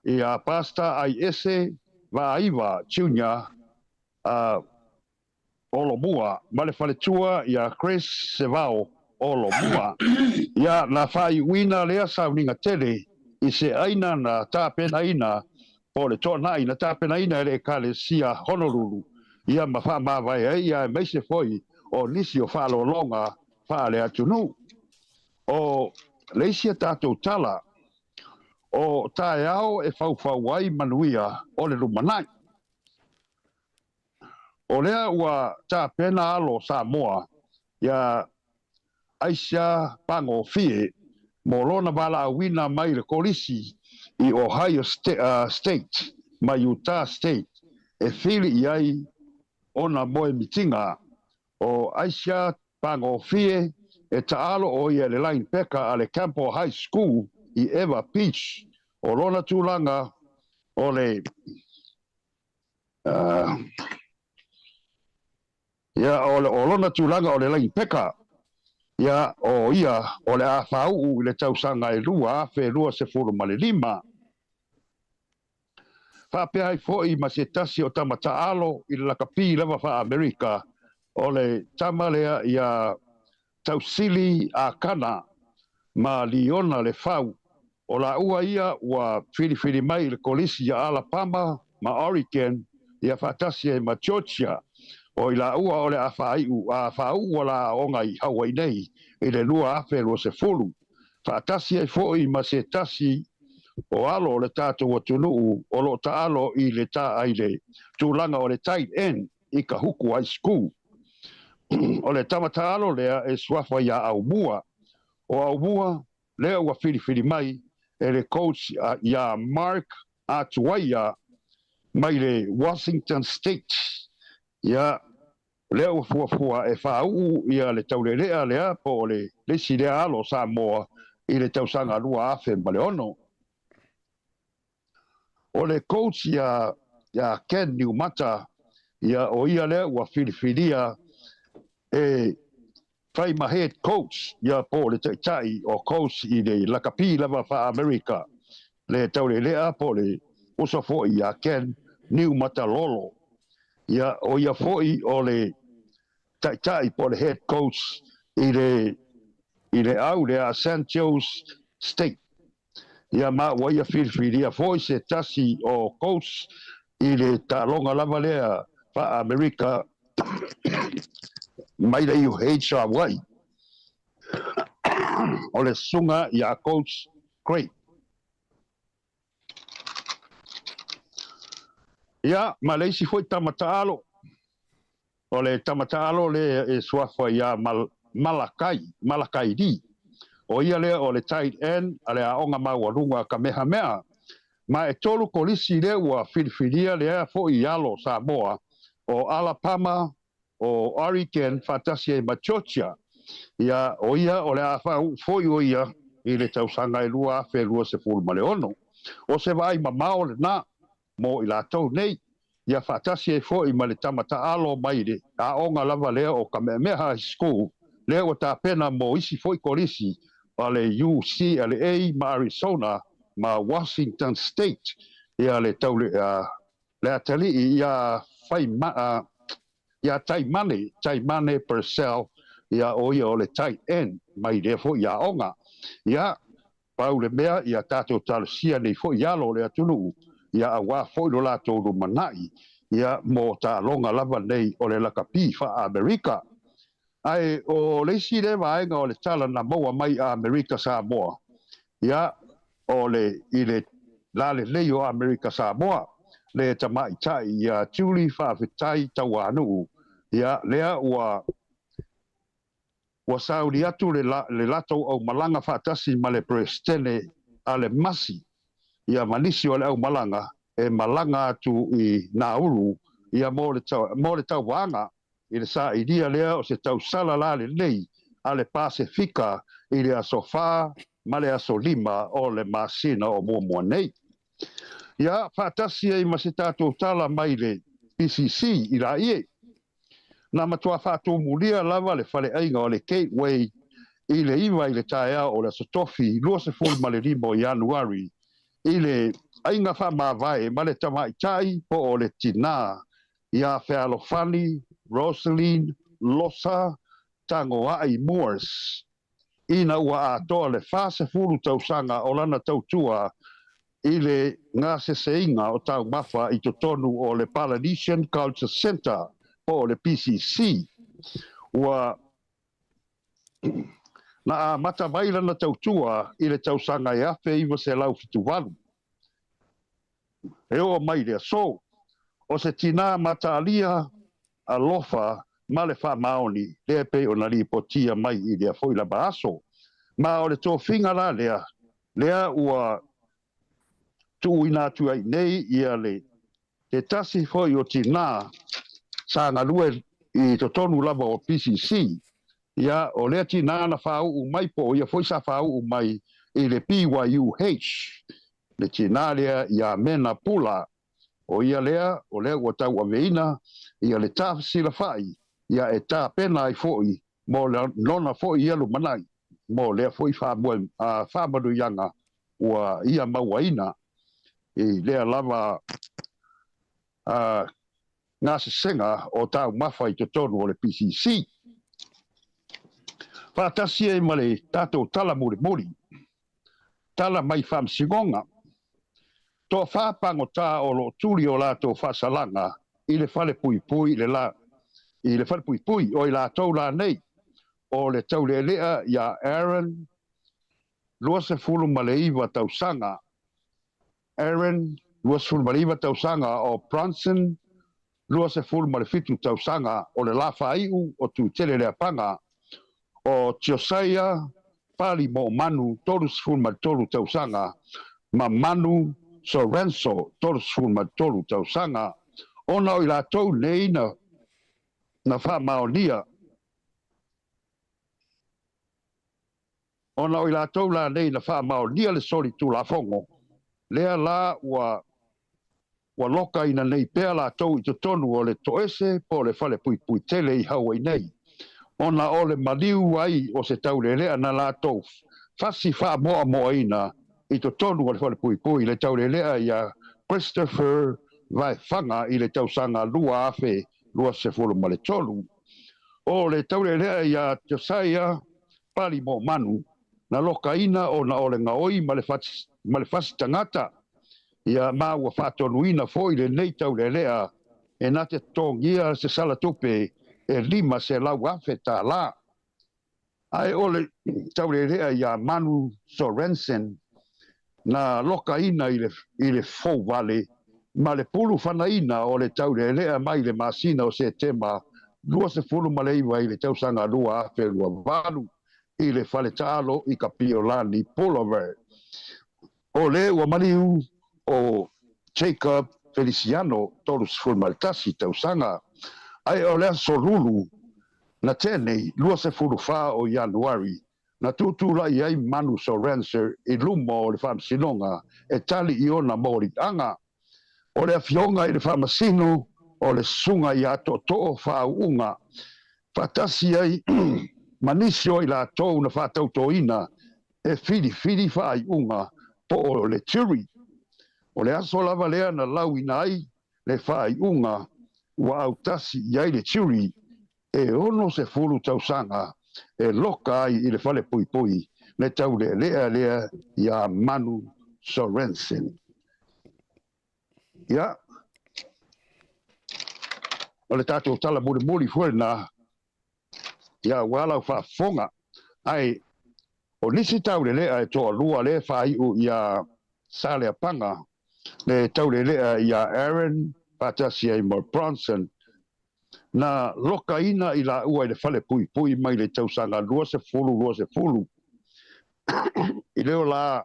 ia Pastor Aiese Vaaiva Junior, a Olomua ma le faletua ia Chris Sevao Olomua. Ia na faaiuina lea sauniga tele i se aina na tapenaina po o le toanai na tapenaina e le Ekalesia Honolulu ia ma faamavae ai ia aemaise foi o nisi o faalologa faale-atunuu. O le isi a tatou tala, o taeao e faufau ai manuia o le lumanai. O lea ua tapena alo Samoa ia Aisha Pagofie mo lona valaauina mai le kolisi i Ohio State ma Utah State e fili i ai ona moemitiga. O Aisha Pagofie e taalo o ia i le linebacker a le Campbell High School i Eva Beach. O lona tulaga o le Ia, o, o lona tulaga o le lainipeka, ia, o ia o le a fāuʻu i le tausaga e 2025. Faapea ai foi ma se tasi o tama taalo i le lakapi lava faa-Amerika, o le tama lea ia Tausili Akana ma Liona Lefau, o lāua ia ua filifili mai i le Kolisi ia Alapama ma Oregon ia faatasi ai ma Georgia. O i lāua o le a faaiu a faauu a la aoga i Hawaii nei i le 2020, faatasi ai foi ma se tasi o alo o le tatou atunuu o lo o taalo i le i le tulaga o le tight end i Kahuku High School. O le tama taalo lea e suafa iā Aumua. O Aumua lea ua filifili mai e le coach iā Mark Atuaia mai le Washington State. Ia, lea ua fuafua e faauu ia le taulelea lea po o le isi lea alo o Samoa i le tausaga 2006. O le coach ia ia Ken Niumata, ia o ia lea ua filifilia e fai ma head coach ia po o le taitai o coach i le lakapi lava faa-Amerika le taulelea po o le uso foi ia Ken Niumata Lolo. Ia o ia foi o le taitai po o le head coach i le i le au lea a San Jose State. Ia ma ua ia filifilia foi se tasi o coach i le taaloga lava lea faa-Amerika mai le UH Hawaii. o le susuga ia Coach Craig. Ia, ma le isi foi tama taalo, o le tama taalo lea e suafa ia Mal, Malakai, Malakai Lee. O ia lea o le tight end a le Aoga Maualuga a Kamehameha. Ma e tolu kolisi lea ua filifilia lea foi alo Samoa, o Alapama, o Oregon faatasi ai ma Georgia. Ia, o ia o le a faauu foi o ia i le tausaga e 2026. O se vaai mamao lena mo i latou nei, ia faatasi ai foi ma le tama taalo mai le aoga lava lea o Kamehameha High School, lea ua tapena mo isi foi kolisi a le UCLA ma Arizona ma Washington State, ia le taule, le atalii ia fai iā Taimane, Taimane Purcell, ia o ia o le tight end mai lea foi aoga. Ia, pau le mea, ia tatou talosia nei foi alo o le atunuu, ia auā foi lo latou lumanai, ia mo taaloga lava nei o le lakapi faa-Amerika. Ae o le isi lea vaega o le tala na maua mai Amerika Samoa, ia, o le, i le lalelei o Amerika Samoa, le tamaitai ia Julie Faafetai Tauanuu, ia, lea ua, ua sauli atu le, le latou aumalaga faatasi ma le Peresetene a le Masi, ia ma nisi o le aumalaga e malaga atu i Nauru, ia mo le, mo le tauvaga i le sailia lea o se tausala lalelei a le Pasefika i le aso 4 ma le aso 5 o le masina o muamua nei. Ia, faatasi ai ma se tatou tala mai le PCC i Laie. Na matua faatumulia lava le faleaiga o le Gateway i le 9 i le taeao o le aso Tofi 25 o Ianuari i le aiga faamavae ma le tamaitai po o le tinā iā Fealofani Rosaline Losa Tagoai Moores ina ua atoa le 40 tausaga o lana tautua i le gaseseiga o taumafa i totonu o le Polynesian Culture Centre po o le PCC. Ua na amata mai lana tautua i le tausaga e 1978. E oo mai le aso, o se tinā mataalia alofa ma le faamaoni lea e pei ona lipotia mai i lea foi lava aso. Ma o le tofiga la lea, lea ua tuuina atu ai nei ia le te tasi foi o tinā sa galue i totonu lava o PCC, ia o lea tinā na faauu mai po o ia foi sa faauu mai i le BYUH, le tinā lea iā Mena Pula, o ia lea o lea ua tauaveina ia le tafesilafai ia e tapena ai foi mo lona foi ia lumanai, mo lea foi faamoe, faamanuiaga ua ia mauaina i lea lava gasesega o taumafa i totonu o le PCC. Faatasi ai ma le tatou tala mulimuli, tala mai Faamasinoga, toafa pagota o lo o tuli o latou faasalaga i le falepuipui i le la, i le falepuipui o i latou la nei, o le taulealea iā Aaron, 29 tausaga, Aaron, 29 tausaga, o Bronson, 27 tausaga, o le la faaiu o Tutele Leapaga, o Josiah Pali Moomanu, 33 tausaga, ma Manu Sorenso, 33 tausaga, ona o i latou nei na, na faamaonia Ona o i latou la nei na faamaonia le soli Tulafono, lea la ua ua lokaina nei pea latou i totonu o le toese po o le falepuipui tele i Hawaii nei, ona o le maliu ai o se taulelea na latou fasi faamoamoaina i totonu o le falepuipui le taulelea iā Christopher Vaefaga i le tausaga 2023. O le taulelea iā Josiah Pali Moomanu, na lokaina ona o le gaoi ma le ma le fasi tagata, ia ma ua faatonuina foi lenei taulealea e na te totogia se sala tupe e $500,000. Ae o le taulelea iā Manu Sorensen na lokaina i le i le fouvale ma le pulufanaina o le taulelea mai le masina o Setema 29 i le tausaga 2028 i le fale taalo i Kapiolani Boulevard. O le ua maliu o Jacob Feliciano, 31 tausaga, ae o le Aso Lulu na tea nei, 24 o Ianuari, na tutulai ai Manu Sorenser i luma o le Faamasinoga e tali i ona moliaga. O le Afioga i le Faamasino o le Susuga ia Tootoo Faauuga, faatasi ai ma nisi o i latou na faatautoina e filifili faaiuga po o le jury. O le aso lava lea na lauina ai le faaiuga ua autasi i ai le jury e 60 tausaga e loka ai i le falepuipui le taulealea lea iā Manu Sorensen. Ia, o le tatou tala mulimuli foi lena, ia aua lau faafofoga. Ae o nisi taulelea e toalua lea e faaiu iā Saleapaga, le taulelea iā Aaron faatasi ai ma Bronson, Na lokaina i laua i le falepuipui mai le tausaga 2020 i leo la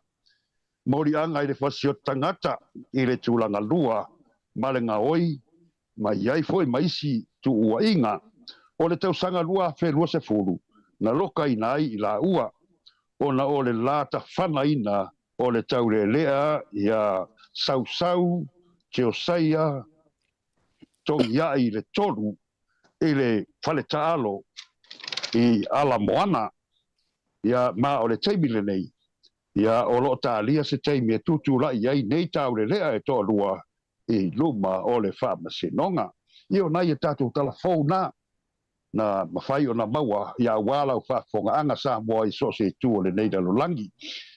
moliaga i le fasioti tagata i le tulaga lua ma le gaoi ma i ai foi ma isi tuuaiga. O le tausaga 2020 na lokaina ai i laua ona o le la tafanaina o le taulelea ia Sausau Josaia Togiai i le 3 i le fale taalo i Alamoana, ia, ma o le taimi lenei, ia, o lo o talia se taimi e tutulai ai nei taulelea e toalua i luma o le Faamasinoga. Ia, o nai a tatou tala fou na, na mafai ona maua, ia, aua lau faafofogaaga Samoa i so o se itu o lenei lalolagi.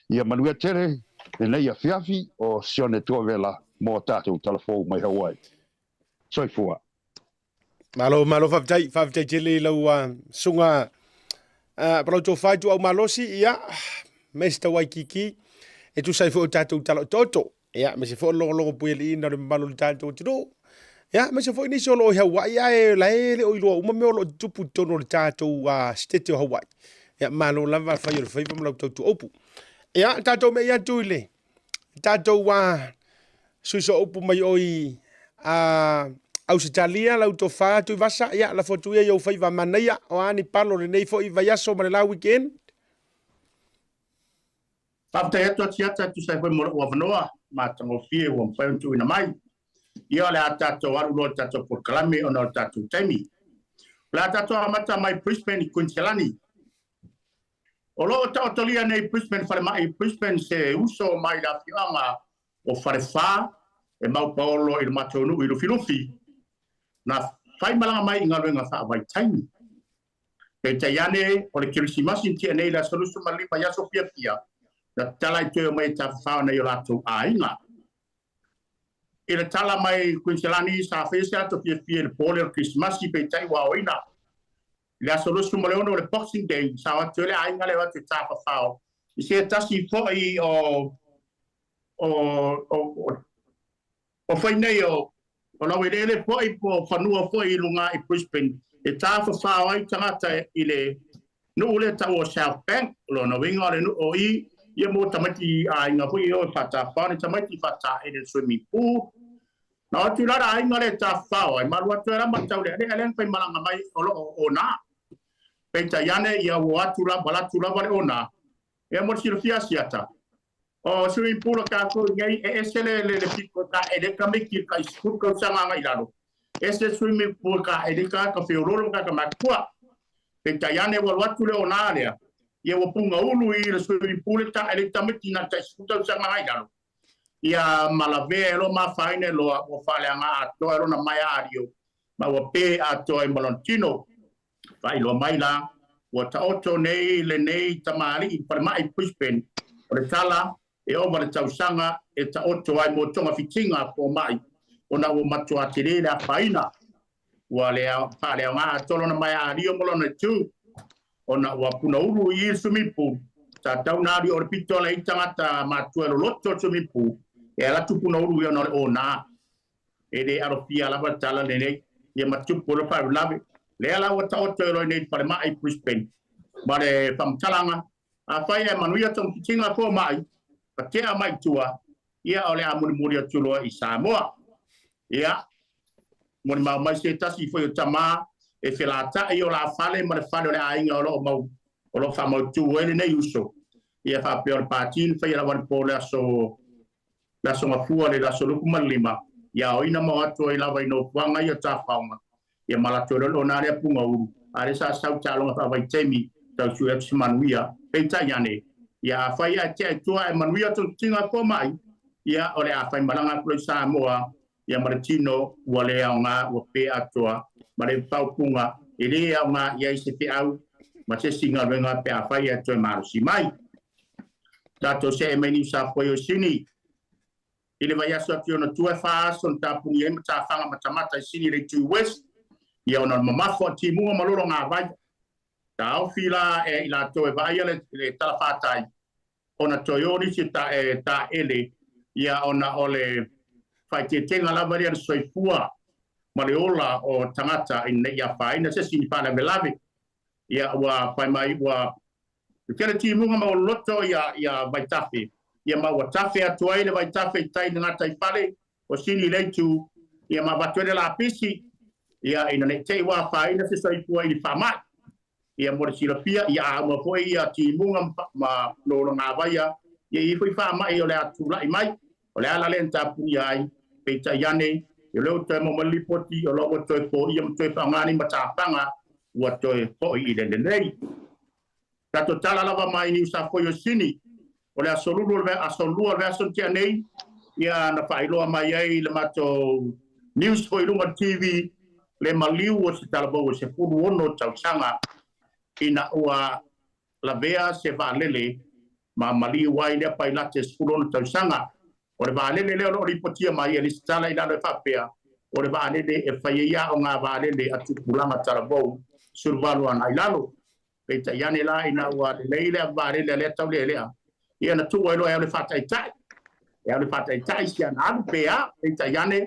Ia manuia tele lenei afiafi o Sione Tuavela mo a tatou tala fou mai Hawaii. Soifua. Malo, malo faafetai, faafetai tele i lau susuga Palau Tofa i Tuau Malosi, ia, Mr. Waikiki, e tusa ai foi o tatou tala otooto. Ia, aemaise foi o le logologo puialiiina o le mamalu o le tatou atunuu. Ia, aemaise foi nisi o lo o i Hawaii ae la e le o iloa uma mea o lo o tutupu i totonu o le tatou sitete o Hawaii. Ia, malo lava le fai o le faiva ma lau tautuaupu. Ia, tatou me'i atu i le tatou sui sooupu mai oi Ausetalia, lau tofa Tuivasa, ia, lafo atu ia i ou faiva manaia, o a ni palo lenei foi vaiaso ma le la weekend. Faafetai atu Asiata e tusa ai foi mo lou avanoa matagofie ua mafai ona tuuina mai. Ia o le a tatou alu loa i le tatou polokalame ona o le tatou taimi. O le a tatou amata mai Brisbane i Kuiniselani. O lo o taotolia nei Brisbane falemai i Brisbane se uso mai le afioaga o Falefa e maupaolo i le matou nuu i Lufilufi na faimalaga mai i galuega faavaitaimi. Peitai ane, o le Kerisimasi na tea nei i le aso 25 i aso fiafia, na tatala ai toe omai e tafafao nai o latou aiga. I le tala mai Kuiniselani, sa faia se ato fiafia i le po lea o le Kerisimasi, peitai ua aoina. I le aso 26 o le Boxing Day, sa o atu ai le aiga lea o atu e tafafao i se tasi foi o o o O fai nei o o laueleele foi po o fanua foi i luga i Brisbane e tafafao ai tagata i le nuu lea tau o South Bank, o lona uiga o le nuu o i ia mo tamaiti aiga foi e o e faatafafao ni tamaiti faataele i le swimming pool. Na o atu la le aiga lea e tafafao ai ma alu atu ai la ma taulealea lea na faimalaga mai o lo o ona. Peitai ane ia ua o atu lava, ua alu atu lava le ona Ia mo le silafia Asiata, o swimming pool a tatou i nei, e ese le le le pito e taele ai tamaiti i tai 10 tausaga agai i lalo, ese le swimming pool e taele ai tagata feoloolo ma tagata matutua. Peitai ane ua alu atu le ona lea, ia ua pugaulu i le swimming pool e taele ai tamaiti na o le tai 10 tausaga agai i lalo, ia ma lavea e loa ma afaina e loa ua faaleaga atoa e lona maea alio ma ua pe atoa ai ma lona tino. Faailoa mai la, ua taoto nei lenei tamalii i falemai Brisbane, o le tala, e ova le tausaga e taoto ai mo togafitiga a fomai ona ua matuā tele le afaina. Ua faaleaoga atoa lona maea alio ma lona itu. Ona ua punaulu i i le swimming pool, sa tatau ona alu i o i le pito ala i ai tagata matutua e loloto le swimming pool, e alu atu punaulu ia ona o le ona. E le alofia lava le tala lenei, ia ma tupu ai loa faalavelave. Lea la ua taoto ai loa i nei i le falemai i Brisbane ma le faamatalaga, afai ae manuia togafitiga fomai, patea mai i tua, ia o le a mulimuli atu loa i Samoa. Ia, molimau mai se tasi foi o tama e felata'i o la fale ma le fale o le aiga o lo o mau o lo o faamautu ai lenei uso. Ia faapea o le pati na faia lava i le po le aso le aso Gafua le aso 25, ia aoina ma o atu ai lava i nofoaga ia o tafaoga, ia ma latou loa le ona lea puga ulu, a lea sa sau taaloga faavaitaimi tau sue atu se manuia. Peitai ane, ia afai ae tea i tua ae manuia togafitiga a fomai, ia o le a faimalaga atu loa i Samoa, ia ma le tino ua le aoga ua pe atoa ma le faaupuga e le aoga i ai se feau ma se isi galuega pe afai ae toe malosi mai. Tatou see mai Niu Safoai o Sini. I le vaiaso atu i ona tua e fa aso na tapuni ai matafaga matamata i Sini le Itu West, ia ona o le mamafa o timuga ma lologavai. Taofi la e i latou e vaaia le talafatai ona toe o nisi e taele, ia ona o le faaeteetega lava lea i le soifua ma le ola o tagata ina ne i afaina se isi ni faalavelave. Ia ua fai mai ua tele timuga ma ua loloto ia vaitafe, ia ma ua tafe atu ai le vaitafe i tai i le gataifale o Sini i le itu, ia ma avatu ai le lapisi, ia ina ne i te i ua afaina se soifua i le faamai. Ia mo le silafia, ia a uma foi ia timuga ma lologavaia, ia i ai foi faamai o le a tulai mai. O le ala lea na tapunia ai, peitai ane, o lea ua toe maua mai le lipoti, o lo ua toe foia ma toe faaaoga nei matafaga, ua toe foi i le lelei. Tatou tala lava mai Niu Safoi o Sini, o le aso lulu o le aso lua o le vaiaso na tea nei, ia na faailoa mai ai le matou news foi i luga o le TV, le maliu o se talavou e 16 tausaga ina ua lavea se vaalele ma maliu ai lea pailate 16 tausaga. O le vaalele lea o lo o lipotia mai e lesitala i lalo e faapea, o le vaalele e fai ai aoga vaalele a tupulaga talavou 18 agai i lalo. Peitai ane la ina ua lelei le vaalele a lea taulealea, ia na tuu ai loa e alu e faataitai. E alu e faataitai si ana alu pe a, peitai ane,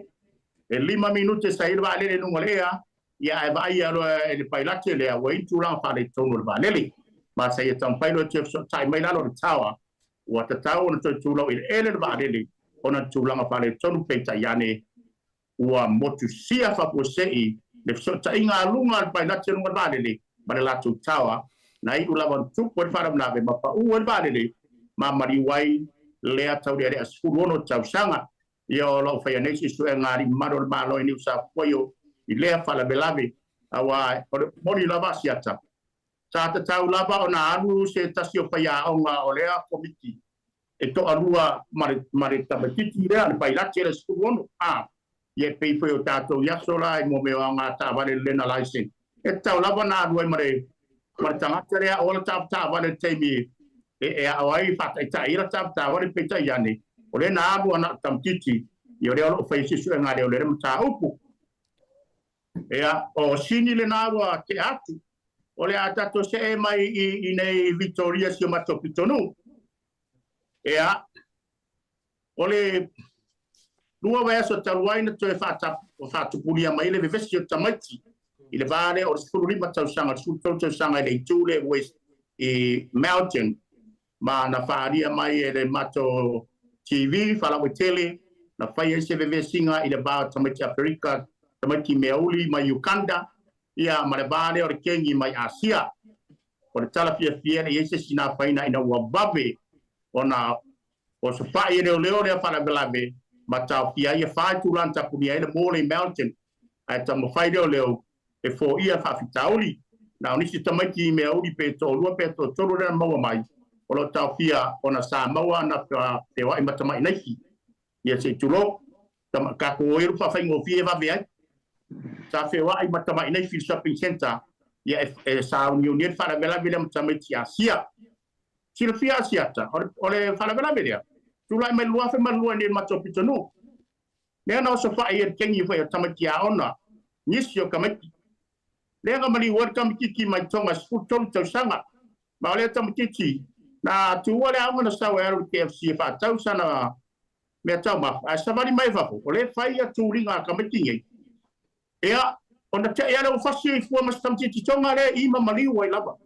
e 5 minute sa i ai le vaalele i luga o le ea, ia ae vaaia loa e le pailate lea ua i ai le tulaga faaletonu o le vaalele. Ma sa ia taumafai loa e toe fesootai mai lalo o le tower, ua tatau ona toe tulou eleele le vaalele ona o le tulaga faaletonu, peitai ane, ua motusia faafuasei le fesootaiga a luga a le pailate i luga o le vaalele ma le latou tower, na iu lava ona tupu ai le faalavelave ma pau ai le vaalele ma maliu ai lea taulealea 16 tausaga. Ia o lo o faia nei suesuega a alii mamalu o le Malo i Niu Safuaio i lea faalavelave, aua o le moni lava Asiata, sa tatau lava ona alu se tasi o faiaoga o lea Komiti e toalua ma le, ma le tamaitiiti lea, le pailate lea 16, a, ia e pei foi o tatou i aso la i mea o aoga taavale le learner license, e tatau lava ona alu ai ma le, ma le tagata lea o la taavale i le taimi e, e ao ai faataitai ai la taavale, peitai ane, o lea na alu ana tamaitiiti, ia o lea o lo o fai ai se suega a leoleo i le mataupu. Ia, o Sini lena ua tea atu. O le a tatou see mai i, i nei Victoria si o matou pitonuu. Ea, o le lua vaiaso talu ai na toe faatupulia mai le vevesi o tamaiti i le va lea o le 15 tausaga, le 13 tausaga i le itu lea West i Mountain, ma na faaalia mai e le matou TV faalauaitele, na fai ai se vevesiga i le va o tamaiti Aferika, tamaiti meauli mai Uganda, ia ma le va lea o le kengi mai Asia. O le tala fiafia e le i ai se isi na afaina ina ua vave ona osofa'i e leoleo lea faalavelave ma taofia ai e fa itula na tapunia ai le Morley Mountain ae taumafai leoleo e foia le faafitauli. Na o nisi tamaiti meauli pe toalua pe toatolu lea na maua mai o lo o taofia ona sa maua ana feoai ma tama'i naifi. Ia se i tulou, tama, tatou o ai alu faafaigofie e vave ai. Sa feoai ma tama'i naifi i le shopping centre, ia e, e sauniuni ai le faalavelave lea ma tamaiti Asia. Silafia Asiata, o le, o le faalavelave lea, tulai mai le 2002 i nei i le matou pitonuu. Lea na osofa'i ai le kengi foi o tamaiti aona, nisi o tamaiti. Lea na maliu ai le tamaitiiti mai Tonga e 13 tausaga. Ma o lea tamaitiiti, na tuua le aoga na sau e alu i le KFC e faatau sana mea taumafa, ae savali mai i fafo, o lea e fai ia tuliga a tamaiti nei. Ia, ona te'i lava lea ua fasi ai fua ma si tamaitiiti Tonga lea i ma maliu ai lava.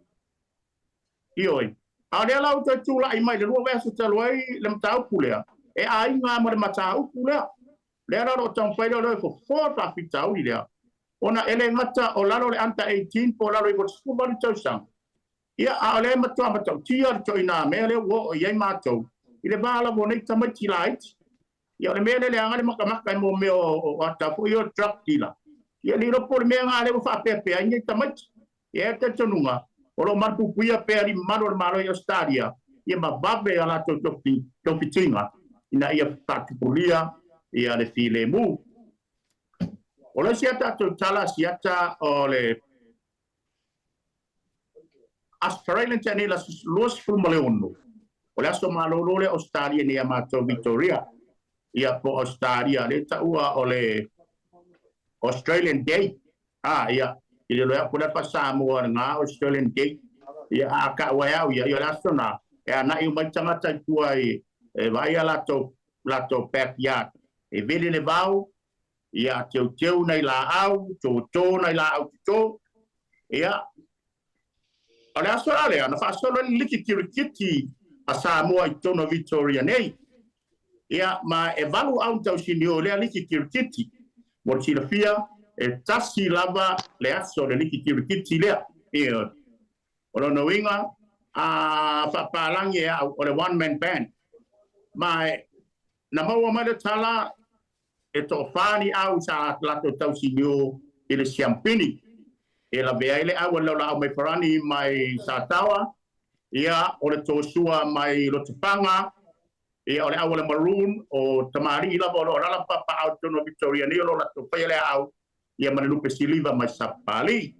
Ioe. A o lea la ua toe tulai mai i le 2 vaiaso talu ai le mataupu lea, e aiga lava ma le mataupu lea. Lea la o lo o taumafai lea o lea e fofo le faafitauli lea, ona e le gata o lalo o le under 18 po o lalo ifo o le 18 tausaga, ia, a o lea e matua matautia le ituaiga mea lea ua oo i ai matou i le va lava o nei tamaiti laiti. Ia o le mea lea e leaga le makamaka i mea o ata foi ia o drug dealer. Ia le iloa po o le mea lena lea ua faapeapea ai nei tamaiti. E i ai le talitonuga, o lo o malupuipuia pea alii mamalu o le Malo i Ausetalia ia ma vave a latou togafitiga ina ia faatupulia ia le filemu. O le isi a tatou tala siata o le Australian Day le aso 26, o le aso malolo lea o Ausetalia nei ia matou Victoria, ia po o Ausetalia lea e taua o le Australian Day. A, ia, i le loea po le faa-Samoa lena Australian Day. Ia, a taua e au ia, ia o le aso na, e ana'i uma ai tagata i tua i, e vaai a latou, latou backyard. E vele le vao, ia, teuteu nai laau, toto nai laau toto. Ia, O le aso la lea na faasolo ai le liki kirikiti a Samoa i totonu o Victoria nei. Ia, ma e 8 auna tausinio i lea liki kirikiti. Mo le silafia, e tasi lava le aso o le liki kirikiti lea. Ioe. O lona uiga, a faapalagi e au, o le one man band. Ma e, na maua mai le tala E toafa ni au sa latou tausinio i le siampini e lavea ai le au a le laulaau mai Farani mai Sataoa, ia, o le Tosua mai Lotofaga, ia, o le au a le Maroon, o tamalii lava o lo o alaala ma papaaao i totonu o Victoria nei o lo o latou faia le aau, ia, ma le lupe siliva mai Sapapalii.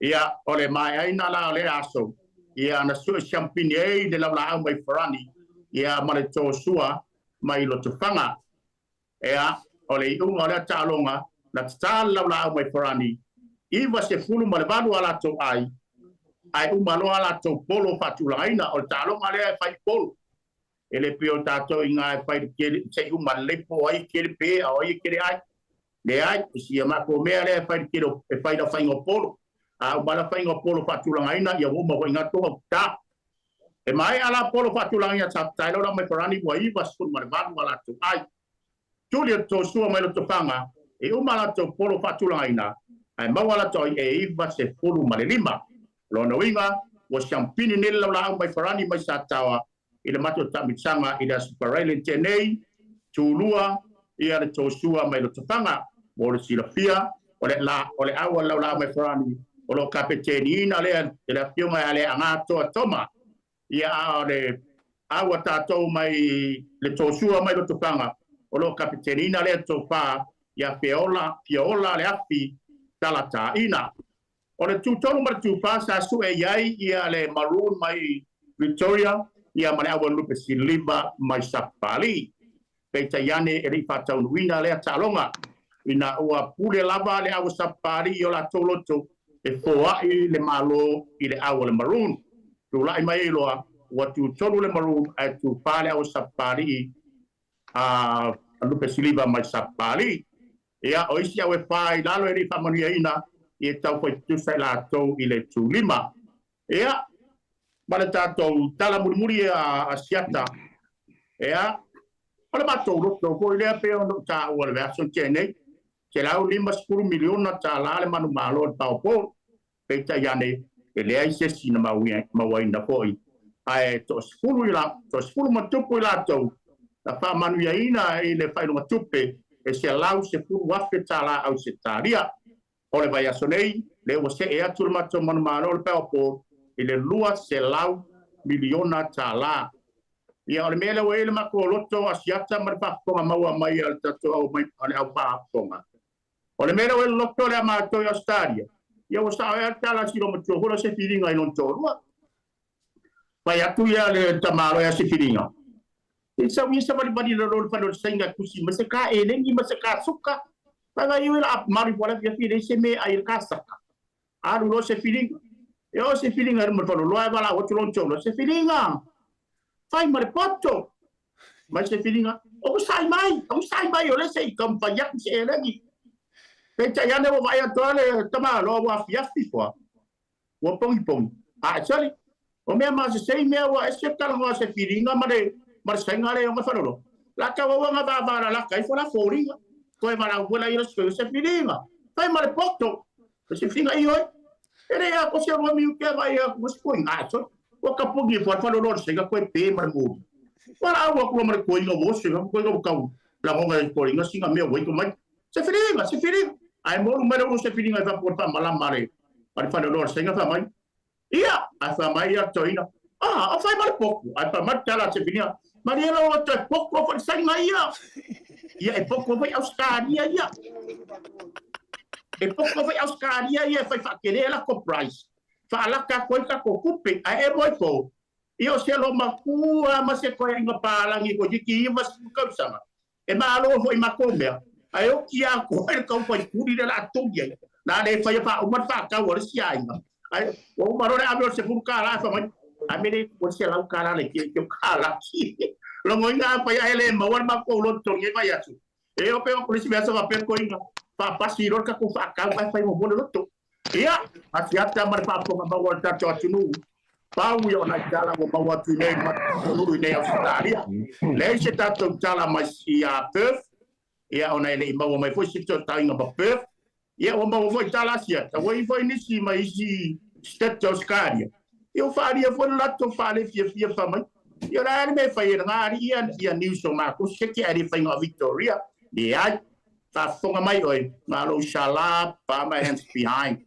Ia, o le maeaina la o lea aso, ia, na sue siampini ai le laulaau mai Farani, ia, ma le Tosua mai Lotofaga. Ea, o le iuga o lea taaloga, na tatā le laulaau mai Farani, 98 a latou ai, ae uma loa a latou polo faatulagaina. O le taaloga lea e fai i polo. E le pei o tatou i gā e fai le kele, se i uma lelei po o ai e kele pē a o ai e kele ai. Leai, o si a matou mea lea e fai le kele o, e fai lau faiga o polo. A uma lau faiga o polo faatulagaina, ia ua uma foi gā tonga tatā. E maea la polo faatulagaina sa tae lau mai Farani ua 98 a latou ai. Tuli o Tosua mai Lotofaga, e uma a latou polo faatulagaina, ae maua a latou ai e 95. O lona uiga, ua siampini nei le laulaau mai Farani mai Sataoa i le matou taamisaga i le Aso Faraile tenei, tulua ia le Tosua mai Lotofaga. Mo le silafia, o le la, o le au a le laulaau mai Farani o lo o kapeteniina lea e le Afioga ia Leaagatoa Toma. Ia, a o le au a tatou mai le Tosua mai Lotofaga o lo o kapeteniina lea tofa ia Feola, Fiaola le Afi Talataina. O le tu tolu ma le tu fa sa sue i ai ia le Maroon mai Victoria ia ma le Aualupe Siliva mai Sapapalii. Peitai ane e le i faataunuuina lea taaloga ina ua pule lava le au a Sapapalii i o latou loto e foai le Malo i le au a le Maroon. Tulai mai ai loa ua tu tolu le Maroon ae tu fa le au a Sapapalii a Lupe Siliva mai Sapapalii. Ia, o isi au e fa i lalo e le i faamanuiaina, ia e tau fai tutusa i latou i le tu lima. Ia, ma le tatou tala mulimuli a Asiata, ia, o le matou loto foi lea pei ona ou taua i le vaiaso na tea nei, $150 miliona le manumalo o le Powerball. Peitai ane, e leai se isi na mauaina foi, ae toasefulu i la, toasefulu ma tupu i latou na faamanuiaina i le faailoga tupe e $110,000 Ausetalia. O le vaiaso nei, lea ua see atu le matou manumalo o le Powerball i le $200 miliona. Ia, o le mea lea ua i ai le matou loto Asiata ma le faafofoga maua mai a le tatou au mai a le au faafofoga. O le mea lea ua i le loto lea matou i Ausetalia, ia ua sao ai lava le tala a si loomatua foi lea o Sefiliga i lona toalua. Fai atu ia le tamaloa ia Sefiliga, Se i sau ia savalivali i lalo o le fale o le Saina e tusi mai se ka eleni ma se ka suka. Fai mai, Ioe la a malu ifo le afiafi e leai se mea e ai i le kasaka. Alu loa se filiga. E oo se filiga i luma o le faleoloa ae valaau atu lona toalua, Se filiga! Fai ma le poto! Mai se filiga, Onosai mai! Onosai mai o lea se i taumafai atu se eleni. Peitai ane ua vaai atu lava le tamaloa ua afiafi foa. Ua pogipogi. Ae soli, o mea masesei mea ua ese le talanoa se filiga ma le ma le saiga le ona faleoloa. La tau aua na vava lalaka ifo la foliga. Toe valaau foi la ia le se filiga. Fai ma le poto. O se filiga ioe. E le a ko se rua miute a vai a ko se koinga. Ae soli, ua kapogi ifo a le faleoloa le saiga koe pe ma le moli. Valaau aku loa ma le koinga ua oso i koinga ua tau lagona e koinga sina mea ua ito mai. Se filiga, se filiga. Ae molu mai le ulu se filiga i fafo o le faamalama a le a le faleoloa o le saiga fai mai, Ia! Ae fai mai ia le toeaina, Ah, o fai ma le potu. Ae fai mai le tala a se filiga, Malie lau ua toe potu foi le saiga ia. Ia e potu foi Ausetalia ia. E potu foi Ausetalia ia e fai faatele latou price. Faalata atu ai le tatou tupe. Ae emo ifo, ia o se olomatua ma se toeaina palagi toeitiiti 90 tausaga. E malo foi matou mea, ae oti atoa ai le tau faipuli lea o le a togi ai. Na le faia faauma le faatau a le isi aiga. Ae ua uma loa le ave o le $10 ae fai mai, a mea le ua $100 le keke o kalaki. Logoina a fai ae le maua le matou loan togi ai fai atu. E o pe o le isi mea sa faapea toeaina faapasi loa le tatou faatau ae fai muamua le loto. Ia, asiata ma le faafofoga maua a le tatou atunuu, pau ia o nai tala ua maua atu i nei Honolulu i nei Ausetalia. Leai se tatou tala mai ia Perth, ia ona e le i maua mai foi se fesootaiga ma Perth. Ia ua maua foi tala Asiata, ua i foi nisi mai isi state o Ausetalia. Ia ua faaalia foi le latou faalefiafia fai mai. Ia o le a le mea e fai ai lena alii ia, ia news o matou seke ae le faiga o Victoria. Leai. Faafofoga mai oe, malo shala pa my hands behind.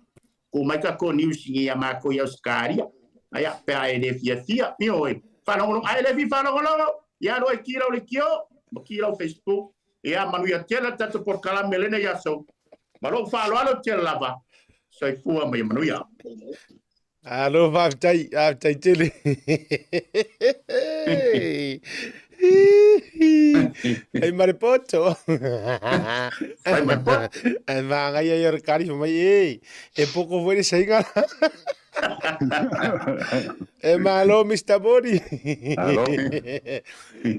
Ku mai ka ko news ngi ia makou i Ausetalia. Aia, pe a e le fiafia, ioe. Faalogologo, a e le fia faalogologo, ia alu ai ki lau leitio, ma ki lau Facebook. Ia, manuia tele le tatou polokalame lenei aso. Ma lou faaaloalo tele lava. Soifua ma ia manuia. Alo, faafetai, faafetai tele. Hei ma le poto. Fai ma le poto. Ai maangaia ia o le kari mai e. E poko foi le saiga. E malo Mr. Body. Alo.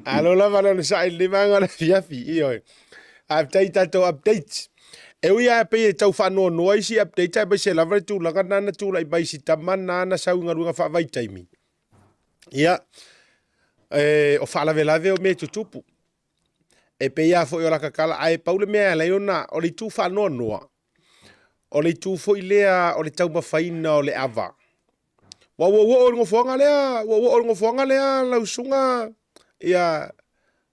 Alo lava le onosai le vaega o le afiafi. Ioe. Faafetai i tatou updates. E ui lava pei e tau faanoanoa isi updates aemaise lava le tulaga lena na tulai mai i si tama lena na sau i galuega faavaitaimi. Ia, e, o faalavelave o mea e tutupu. E pei lava foi o laka tala, ae pau le mea e ala ai ona, o le itu faanoanoa, o le itu foi lea o le taumafaina o le ava. Ua ua oo i le nofoaga lea, ua oo i le nofoaga lea lau susuga, ia,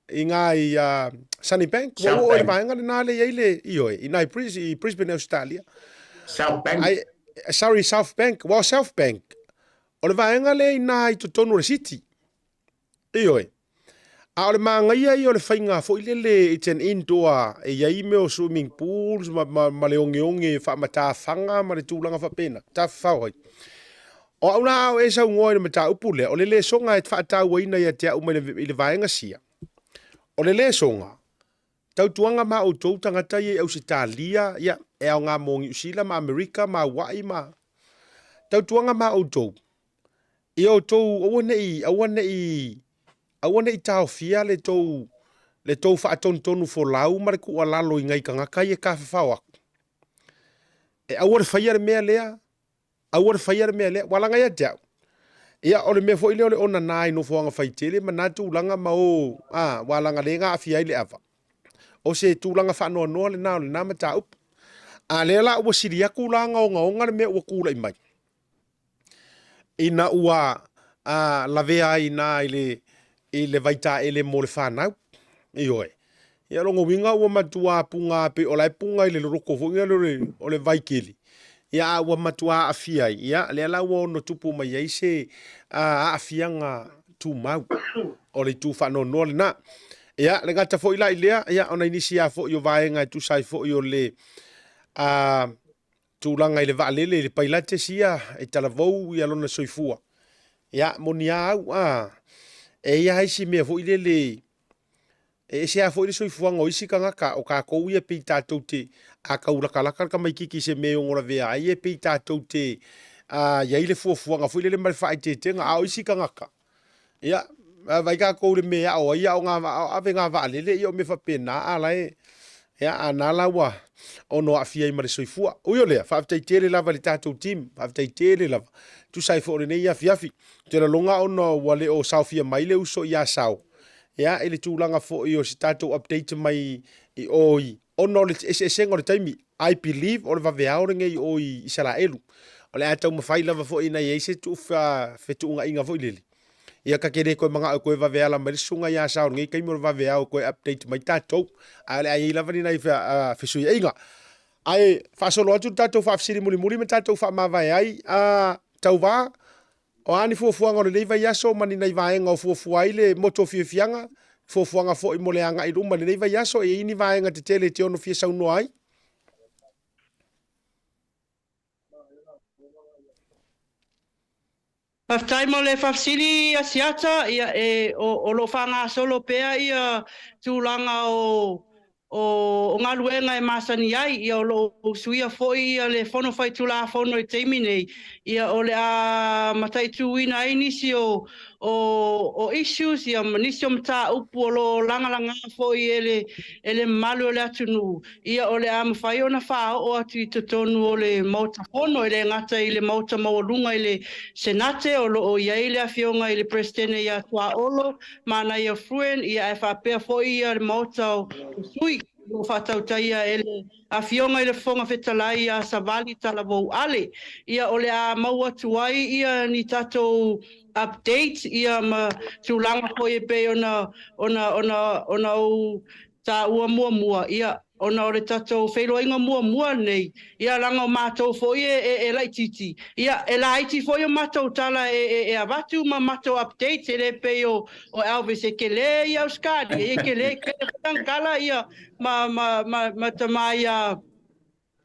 i ngā i uh, Sunny Bank, ua oo i le vaega lena le i ai le, ioe, i nai Bris, i Brisbane, Australia. South Bank. Ai, sorry, South Bank. Well, South Bank, o le vaega lea i nā i totonu o le city. Ioe. A o le māgaia ia o le faiga foi lele it's an indoor e i ai mea o swimming pools ma, ma, ma le ogeoge faamatafaga ma le tulaga faapena, tafafao ai. O au la a o e saunoa i le mataupu lea, o le lesoga e faatauaina ia te au mai le, i le vaega sia, o le lesoga, tautuaga ma outou tagata ia i Ausetalia, ia, e aoga mo Niu Sila ma Amerika ma Aua'i ma, tautuaga ma outou, ia outou aua ne i, aua ne i, aua ne i taofia le tou, le tou faatonutonu folau ma le tuualalo i nai tagata ia e tafafao atu. E aua le faia le mea lea, aua le faia le mea lea. Ua laga ia te au. Ia, o le mea foi lea o le onana i nofoaga faitele ma na tulaga ma o, a, ua laga le na aafia ai le ava. O se tulaga faanoanoa lena o lena mataupu. A lea la ua sili atu la ona ogaoga le mea ua tulai mai. Ina ua a, lavea ai ina i le, i le vaitaele mo le fanau. Ioe. Ia lona uiga ua matua puga pei o la e puga i le loloto foi lea o le, o le vaikeli. Ia a ua matua aafia ai, ia lea la ua ono tupu mai ai se a, aafiaga tumau. O le itu faanoanoa lena. Ia, le gata foi la i lea, ia ona i nisi lava foi o vaega e tusa ai foi o le a, tulaga i le vaalele i le pailates ia e talavou ia lona soifua. Ia, moni a au, a, e i ai isi mea foi lele, E ese lava foi le soifuaga o isi tagata, o tatou ia pei tatou te, a tau latalata le tamaititi i se mea e ono lavea ai, e pei tatou te a, i ai le fuafuaga foi lele ma le faaeteetega. A o isi tagata, ia, a vaai tatou i le mea e ao ai, a o na ave na vaalele, ia o mea faapena, a la e, ia, a na la ua ono aafia ai ma le soifua. Ui o lea, faafetai tele lava i le tatou team, faafetai tele lava. Tusa ai foi o lenei afiafi. Ou te lagona ona ua le o saofia mai le uso ia Sao, ia, i le tulaga foi o se tatou update mai i o i, ona o le eseesega o le taimi, I believe o le vaveao lenei i o i Isaraelu. O le a taumafai lava foi ina ia i ai se fetuunaiga foi lele. Ia ta te le toe manao e toe vaveala mai le susuga ia Sao i lenei taimi o le vaveao e toe update mai tatou. Ae o le a i ai lava ni nai fesuiaiga. Ae faasolo atu le tatou faafesili mulimuli ma tatou faamavae ai, a Tauva, O a ni fuafuaga o lenei vaiaso ma ni nai vaega o fuafua ai le motu o fiafiaga, fuafuaga foi mo le agai i luma i lenei vaiaso, e i ai ni vaega tetele e te ono fia saunoa ai? Faafetai mo le faafesili Asiata, ia e o lo o faagasolo pea ia tulaga o o galuega e masani ai, ia o lo o usuia foi ia le Fono Faitulafono i le taimi nei, ia o le a mataituina ai nisi o o issues ia ma nisi o mataupu o lo o lagalaga foi e le e le mamalu o le atunuu, ia o le a mafai ona faaoo atu i totonu o le Maota Fono, e le gata i le Maota Maualuga i le Senate o lo o i ai le Afioga i le Peresetene ia Tuaolo Manaia Fruen, ia ae faapea foi ia le Maota o Sui o lo o faatautaia e le Afioga i le Fofoga Fetalai ia Savali Talavou Ale. Ia o le a maua atu ai ia ni tatou update ia ma tulaga foi e pei ona ona ona ona ou taua muamua, ia, ona o le tatou feiloaiga muamua lenei, ia, leaga o matou foi e, e, e laitiiti, ia, e laiti foi o matou tala e, e, e avatu ma matou updates, e le pei o, o Elvis e kele i Ausetalia, e kele, kele foi lana tala, ia, ma, ma, ma, ma tama ia,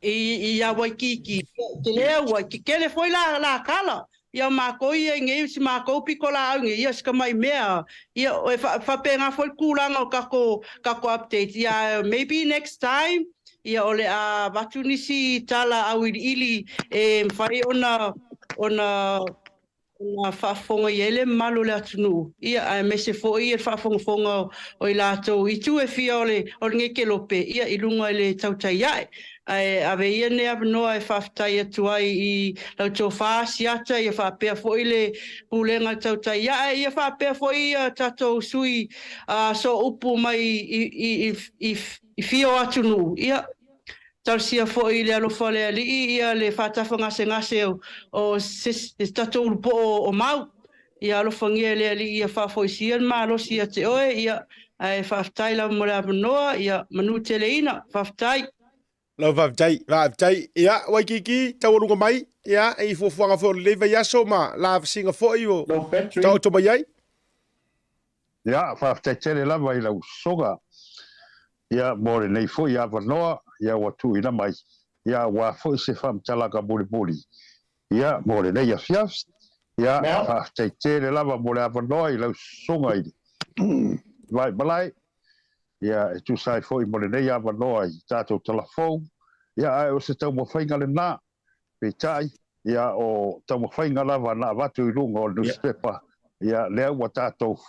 i, i Waikīkī, te lea ua, kekele foi la, la kala, ia mākou ia i nei, si mākou piko lāau nei, ia si kamai mea, ia, e wha, whapenga foi le tulaga o kako, kako update, ia, maybe next time, ia o le a avatu nisi tala auiliili e mafai ona, ona, Ua faafofoga i ai le mamalu o le atunuu, ia, aemaise foi le faafogafoga o i latou i itu e fia o le, o lenei kelope, ia, i luga i le tautai ae. Ae ave ia lenei avanoa e faafetai atu ai i lau tofa Asiata, ia faapea foi le Pulega Tautai Ae, ia faapea foi ia tatou sui sooupu mai i, i, i, i, i fia o atunuu, ia, Talosia foi i le alofa o le Alii ia le faatafagasegase o se tatou ulupoo o Mau. Ia alofagia e le Alii ia faafoisia le malosi ia te oe, ia, ae faafetai lava mo le avanoa, ia manuteleina. Faafetai. Lau faafetai, faafetai. Ia, Waikiki, taualuga mai, ia, i fuafuaga foi o lenei vaiaso ma lavasiga foi o taoto mai ai. Ia, faafetai tele lava i lau usoga, ia, mo lenei foi avanoa, ia, ua tuuina mai, ia, aua foi se faamatalaga mulimuli, ia, mo lenei afiafi. Ia, faafetai tele lava mo le avanoa i lau susuga i le Vaimalae, ia, e tusa ai foi mo lenei avanoa i tatou talafou, ia, ae o se taumafaiga lena, Peitai, ia, o taumafaiga lava na avatu i luga o le nusipepa, ia, lea ua tatou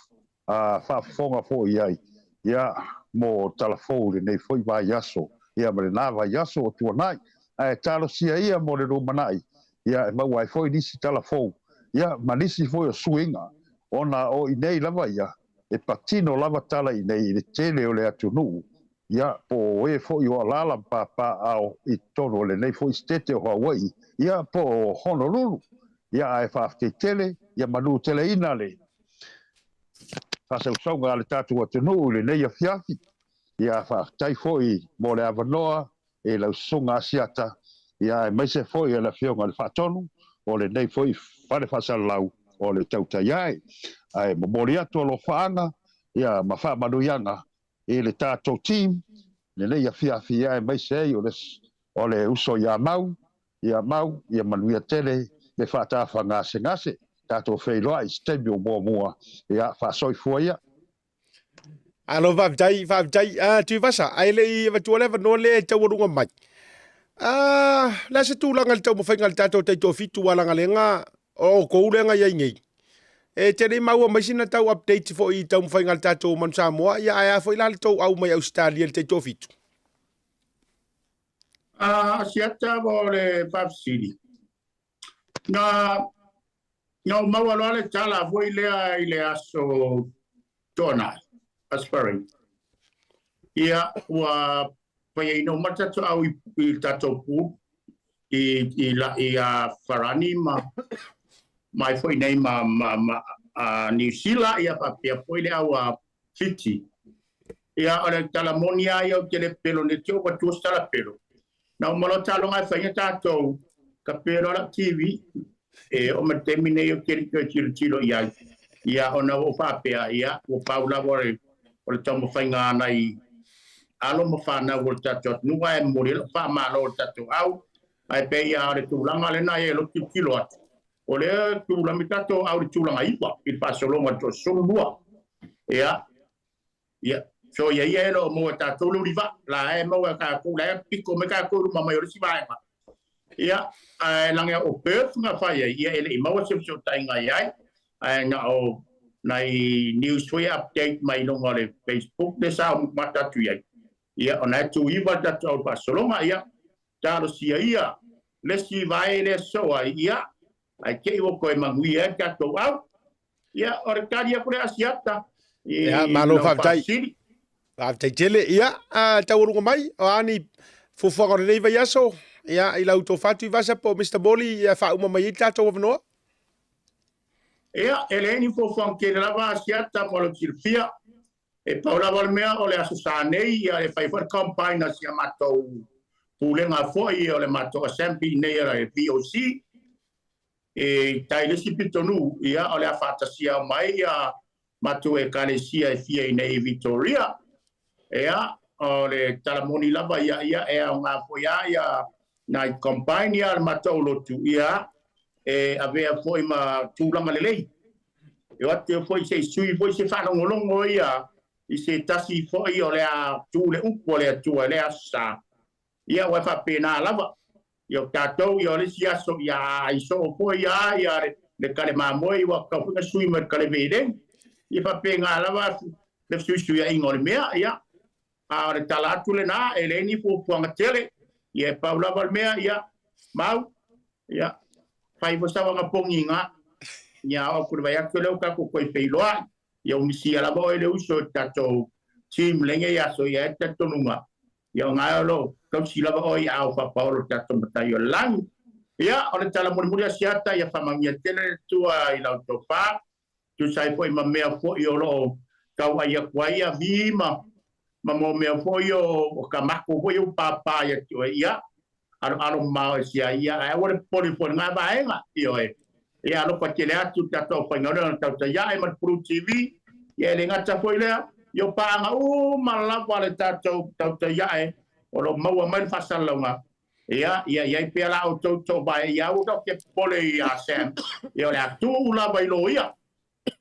faafofoga foi i ai, ia, mo tala fou i lenei foi vaiaso, ia, ma lena vaiaso ua tuanai. Ae talosia ia mo le lumanai, ia, e maua ai foi nisi tala fou, ia, ma nisi foi o suiga, ona o i nei lava ia, e patino lava tala i nei i le tele o le atunuu, ia, po o e foi o alaala ma papaaao i totonu o lenei foi Setete o Hawaii, ia, po o Honolulu. Ia, ae faafetai tele, ia manuteleina le faasausauga a le tatou atunuu i lenei afiafi. Ia, faafetai foi mo le avanoa i lau Susuga Asiata, ia, aemaise foi o le Afioga i le Faatonu o lenei foi fale faasalalau o le Tautai Ae. Ae momoli atu alofaaga, ia, ma faamanuiaga i le tatou team lenei afiafi aemaise ai o le uso ia Mau, ia Mau, ia manuia tele le faatafagasegase, tatou feiloai i se taimi o muamua, ia faasoifua ia. Alo faafetai, faafetai. Ah, Tuivasa, ae le i avatua le avanoa lea e taualuga mai. Ah, le a se tulaga i le taumafaiga a le tatou taitoafitu ua lagalega o outou lea na i ai nei. E te le i maua mai sina tau update foi i taumafaiga a le tatou Manu Samoa, ia ae a foi la le tou au mai Ausetalia i le taitoafitu? Ah, Asiata mo le faafesili. Na na ou maua loa le tala foi lea i le aso Toanai, Aso Faraile. Ia, ua faiaina uma le tatou au i, i le tatou pool i, i, la, i a Farani ma mai foi nei ma, ma, ma a Niu Sila, ia faapea foi le au a Fiti. Ia, o le tala moni lava ia ou te le pelo ne te ua tua se tala pelo. Na uma loa taaloga e fai tatou, ka pē loa lau TV, e oo mai le taimi nei ou te le i toe tilotilo i ai. Ia, ona ua ou faapea, ia, ua pau lava o le, o le taumafaiga a nai alo ma fanau o le tatou atunuu, ae momoli ai lau faamalo i le tatou au. Ae pei lava o le tulaga lena e lo tilotilo atu, o lea e tulai tatou au i le tulaga 9 i le faasologa i le toasefulu lua. Ia, Ia, soia ia e lo o maua e tatou le uliva, la e maua e tatou, la e piko mai tatou i luma mai o le isi vaega. Ia, ae laga o Perth na fai ai, ia e le i maua se fesootaiga i ai, ae na o nai news foi update mai i luga o le Facebook lea sa ou mata atu i ai. Ia, ona e tu iva le tatou au i le faasologa, ia, talosia ia le isi vae lea sosoo ai, ia, ae te i ua toe manuia ai le tatou au. Ia, o le tali atu lea a Asiata i Ia, malo lau faafetai. faafesili. Faafetai tele. Ia, taualuga mai, o a ni fuafuaga o lenei vaiaso, ia, i lau tofa Tuivasa po o Mister Moli, ia faauma mai ai le tatou avanoa. Ia, e leai ni fuafuaga tele lava Asiata mo lou silafia. E pau lava le mea o le Aso Sa nei, ia e fai foi le combine a si a matou pulega foi o le matou assembly nei a le VOC, E tai le isi pitonuu, ia, o le a faatasia mai ia matou Ekalesia e fia i nei i Vitoria. Ia, o le tala moni lava ia, ia, e aoga foi lava ia nai combine ia a le matou lotu, ia, e avea foi ma tulaga lelei. E o atu foi se i sui foi se faalogologo ia i se tasi foi o le a tu le upu a le Atua i le Aso Sa. Ia, ua faapena lava. Ia o tatou, ia o le isi aso, ia ai soo foi lava ia le kale mamoe, ua tatau foi ona sui mai le kale veilei. Ia faapena lava le fesuisuiaiga o le mea, ia. A o le tala atu lena, e leai ni fuafuaga tele. Ia e pau lava le mea, ia, Mau, ia, fai foi sau agapogiga, ia oo atu i le vaiaso lea ua tatou toe feiloai. Ia ua misia lava oe le uso i le tatou team lenei aso, ia e talitonuga, Ia o na o lo o tausi lava oe i aao faapaolo o le tatou Matai o le Lagi. Ia, o le tala mulimuli a Asiata, ia faamanuia tele le Atua i lau tofa, tusa ai foi ma mea foi o lo o tauai atu ai ia Vi ma ma mo mea foi o ka mako foi ua pāpā ia te oe, ia, aloalo mamao ese ai ia, ae aua le popole foi i lena vaega, ioe. Ia alofa tele atu le tatou aufaigaluega o le Tautai Ae ma le Pulu TV, ia e le gata foi lea, ia o paaga uma lava le tatou Tautai Ae o lo o maua mai le faasalalauga, ia, ia i ai pea la outou toovae, ia aua tatou te popole ia Sam, ia o le a tuu lava i loia.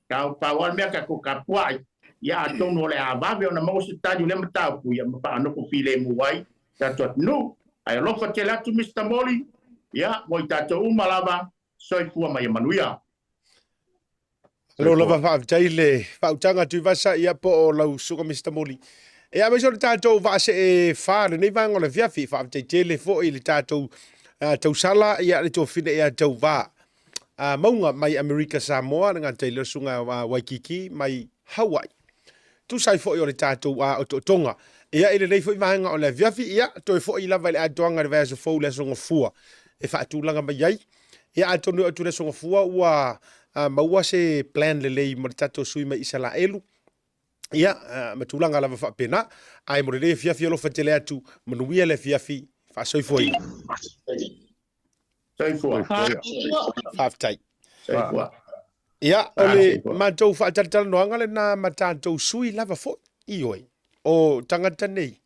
Tau pau lava le mea tatou tapuai, ia atonu o le a vave ona maua se tali o lea mataupu ia ma faanofo filemu ai tatou atunuu. Ae alofa tele atu Mister Moli, ia mo i tatou uma lava, soifua ma ia manuia. Malo lava faafetai le faautaga Tuivasa ia po o lau susuga Mister Moli. Ia aemaise o le tatou vaasee fa lenei vaega o le afiafi, faafetai tele foi i le tatou tausala ia le tofina ia Tauva mauga mai Amerika Samoa, le gata i lea susuga Waikiki mai Hawaii. Tusa ai foi o le tatou otootoga. Ia i lenei foi vaega o le afiafi, ia toe foi lava i le atoaga i le vaiaso fou le Aso Gafua e faatulaga mai ai. Ia atonu e oo atu i le Aso Gafua ua maua se plan lelei mo le tatou sui mai Isalaelu. Ia, ma tulaga lava faapena. Ae mo lenei afiafi alofa tele atu, manuia le afiafi, faasoifuaina. Soifua. Faafetai. Soifua. Ia, o le matou faatalatalanoaga lena ma tatou sui lava foi, ioe, o tagata nei,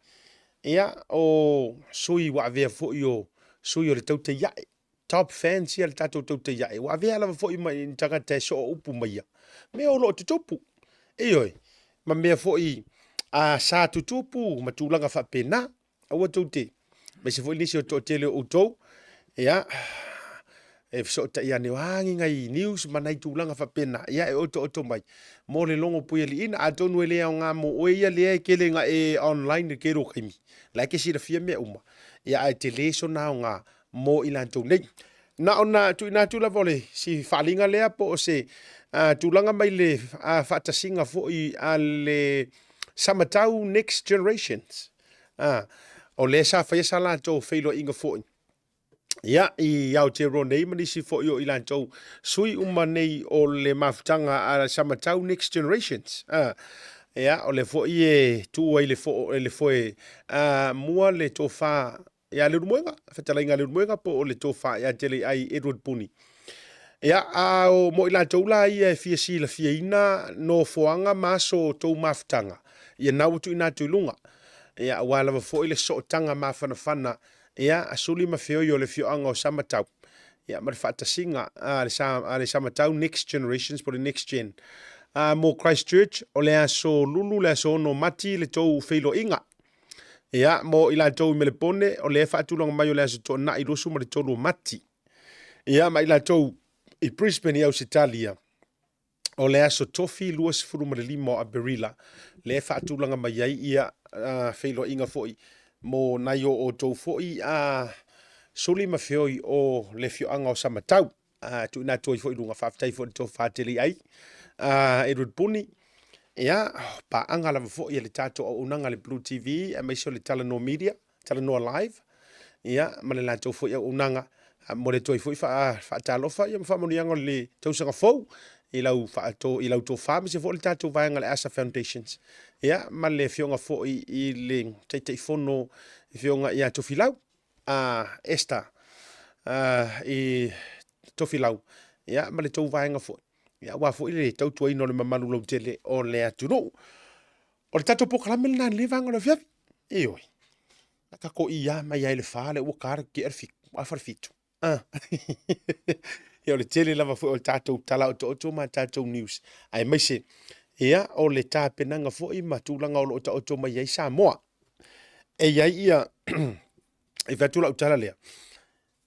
ia, o sui ua avea foi o sui o le Tautaiae, top fans ia le tatou Tautaiae, ua avea lava foi ma ni tagata e soo upu mai ia, mea o lo o tutupu, ioe, ma mea foi. a sa tutupu ma tulaga faapena. Aua tou te, aemaise foi nisi o le toatele o outou, ia, e fesootai ane o a ni nai news ma nai tulaga faapena, ia e otooto mai mo le logo puialiiina. Atonu e le aoga mo oe ia lea e tele ina e online i le tele o taimi, la e te silafia mea uma, ia ae tele sona aoga mo i latou nei. Na ona tuuina atu lava o le si faaaliga lea po o se tulaga mai le faatasiga foi a le Samatau Next Generations. O lea sa faia sa latou feiloaiga foi ia i Aotearoa nei ma nisi foi o i latou sui uma nei o le mafutaga a Samatau Next Generations. Ia, o lea foi e tu ai le, fo, le foe mua le tofa ia Leulumoega, fetalaiga a Leulumoega po o le tofa ia Teleiai Edward Puni. Ia, a o mo i latou la ia e fia silafiaina nofoaga ma aso o tou mafutaga, ia na ua tuuina atu i luga. Ia, aua lava foi le sootaga mafanafana, ia, a Suli ma Feoi o le afioaga o Samatau, ia, ma le faatasiga a le, a le Samatau Next Generations po o le Next Gen. A mo Christchurch, o le aso Lulu, le aso 6 o Mati le tou feiloaiga. Ia, mo i latou i Melepone, o lea e faatulaga mai o le aso Toonai 23 o Mati. Ia, ma i latou i Brisbane i Ausetalia, o le aso Tofi 25 o Aperila, lea e faatulaga mai ai ia feiloaiga foi mo nai o outou foi suli ma feoi o le afioaga o Samatau. Tuuina atu ai foi i luga, faafetai foi i le tofa tele ai Edward Puni. Ia, paaga lava foi a le tatou auaunaga a le Blue TV, aemaise o le Talanoa Media, Talanoa Live, ia, ma le latou foi auaunaga. Momoli atu ai foi faatalofa ia ma faamanuiaga o le tausaga fou i lau faato i lau tofa aemaise foi le tatou vaega le Asa Foundations. Ia, ma le afioga foi i le Taitaifono afioga ia Tofilau a Esther i Tofilau, ia, ma le tou vaega foi. Ia, aua foi le tautuaina o le mamalu lautele o le atunuu. O le tatou polokalame lena i lenei vaega o le afiafi. Ioe. Na tatou ia mai ai le fa le ua ta le tea le fitu, afa le fitu. Ah. Ia o le tele lava foi o le tatou tala otooto ma tatou news. Aemaise, ia, o le tapenaga foi ma tulaga o lo o taoto mai ai Samoa. E i ai ia, e fai atu lau tala lea,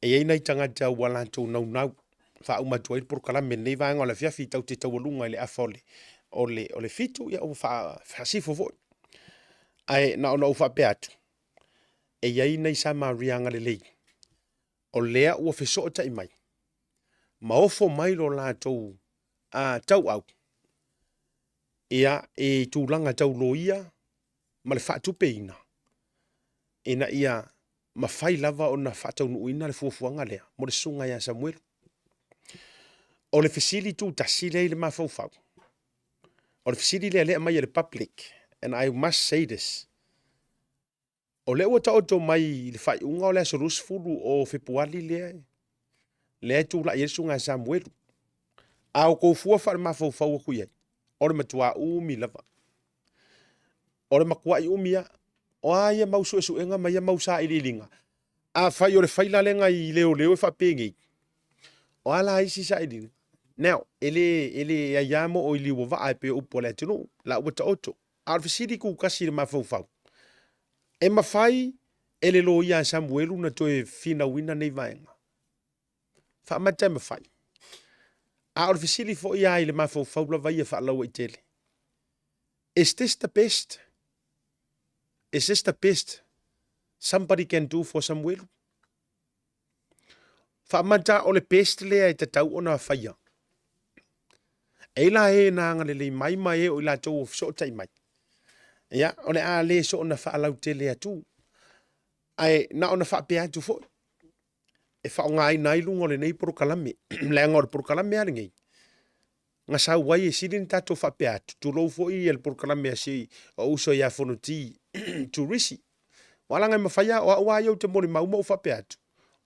e i ai nai tagata ua latou naunau faauma atu ai le polokalame lenei vaega o le afiafi tau te taualuga i le afa o le, o le, o le fitu, ia ua faasifo foi. Ae na ona ou faapea atu, e i ai nai Samaria agalelei, o lea ua fesootai mai, ma ofo mai lo latou tauau, ia, i tulaga tau loia ma le faatupeina, ina ia mafai lava ona faataunuuina le fuafuaga lea mo le susuga ia Samuelu. O le fesili tutasi lea i le mafaufau, o le fesili lea lea aumai e le public, and I must say this, o lea ua taoto mai i le faaiuga o le aso 20 o Fepuari lea, lea e tulai ai le susuga ia Samuelu. A outou fua faalemafaufau atu i ai, o le matuā umi lava. O le matua'i umi lava. O a ia mau suesuega ma ia mau sailiiliga? Afai o le faila lea na i leoleo e faapenei, o a la isi sailiiliga? Now, e le, e le aiā mo o i liu o vaa e pei o upu a le atunuu, la ua taoto. A o le fesili tutasi i le mafaufau, e mafai e le loia a Samuelu na toe finauina nei vaega? Faamata e mafai. A o le fesili foi lava i le mafaufau lava ia faalauaitele, Is this the best? Is this the best somebody can do for Samuelu? Faamata o le best lea e tatau ona faia. E la e na agalelei mai ma e o i latou o fesootai mai. Ia, o le a le soona faalautele atu. Ae na ona faapea atu foi. E faaaogaina ai luga o lenei polokalame, leaga o le polokalame lava lenei, na sau ai e sili ona tatou faapea atu, tulou foi le polokalame a si ou uso ia Fonoti Turisi. Aua leaga e mafai lava, o au lava ia ou te molimau ma ou faapea atu,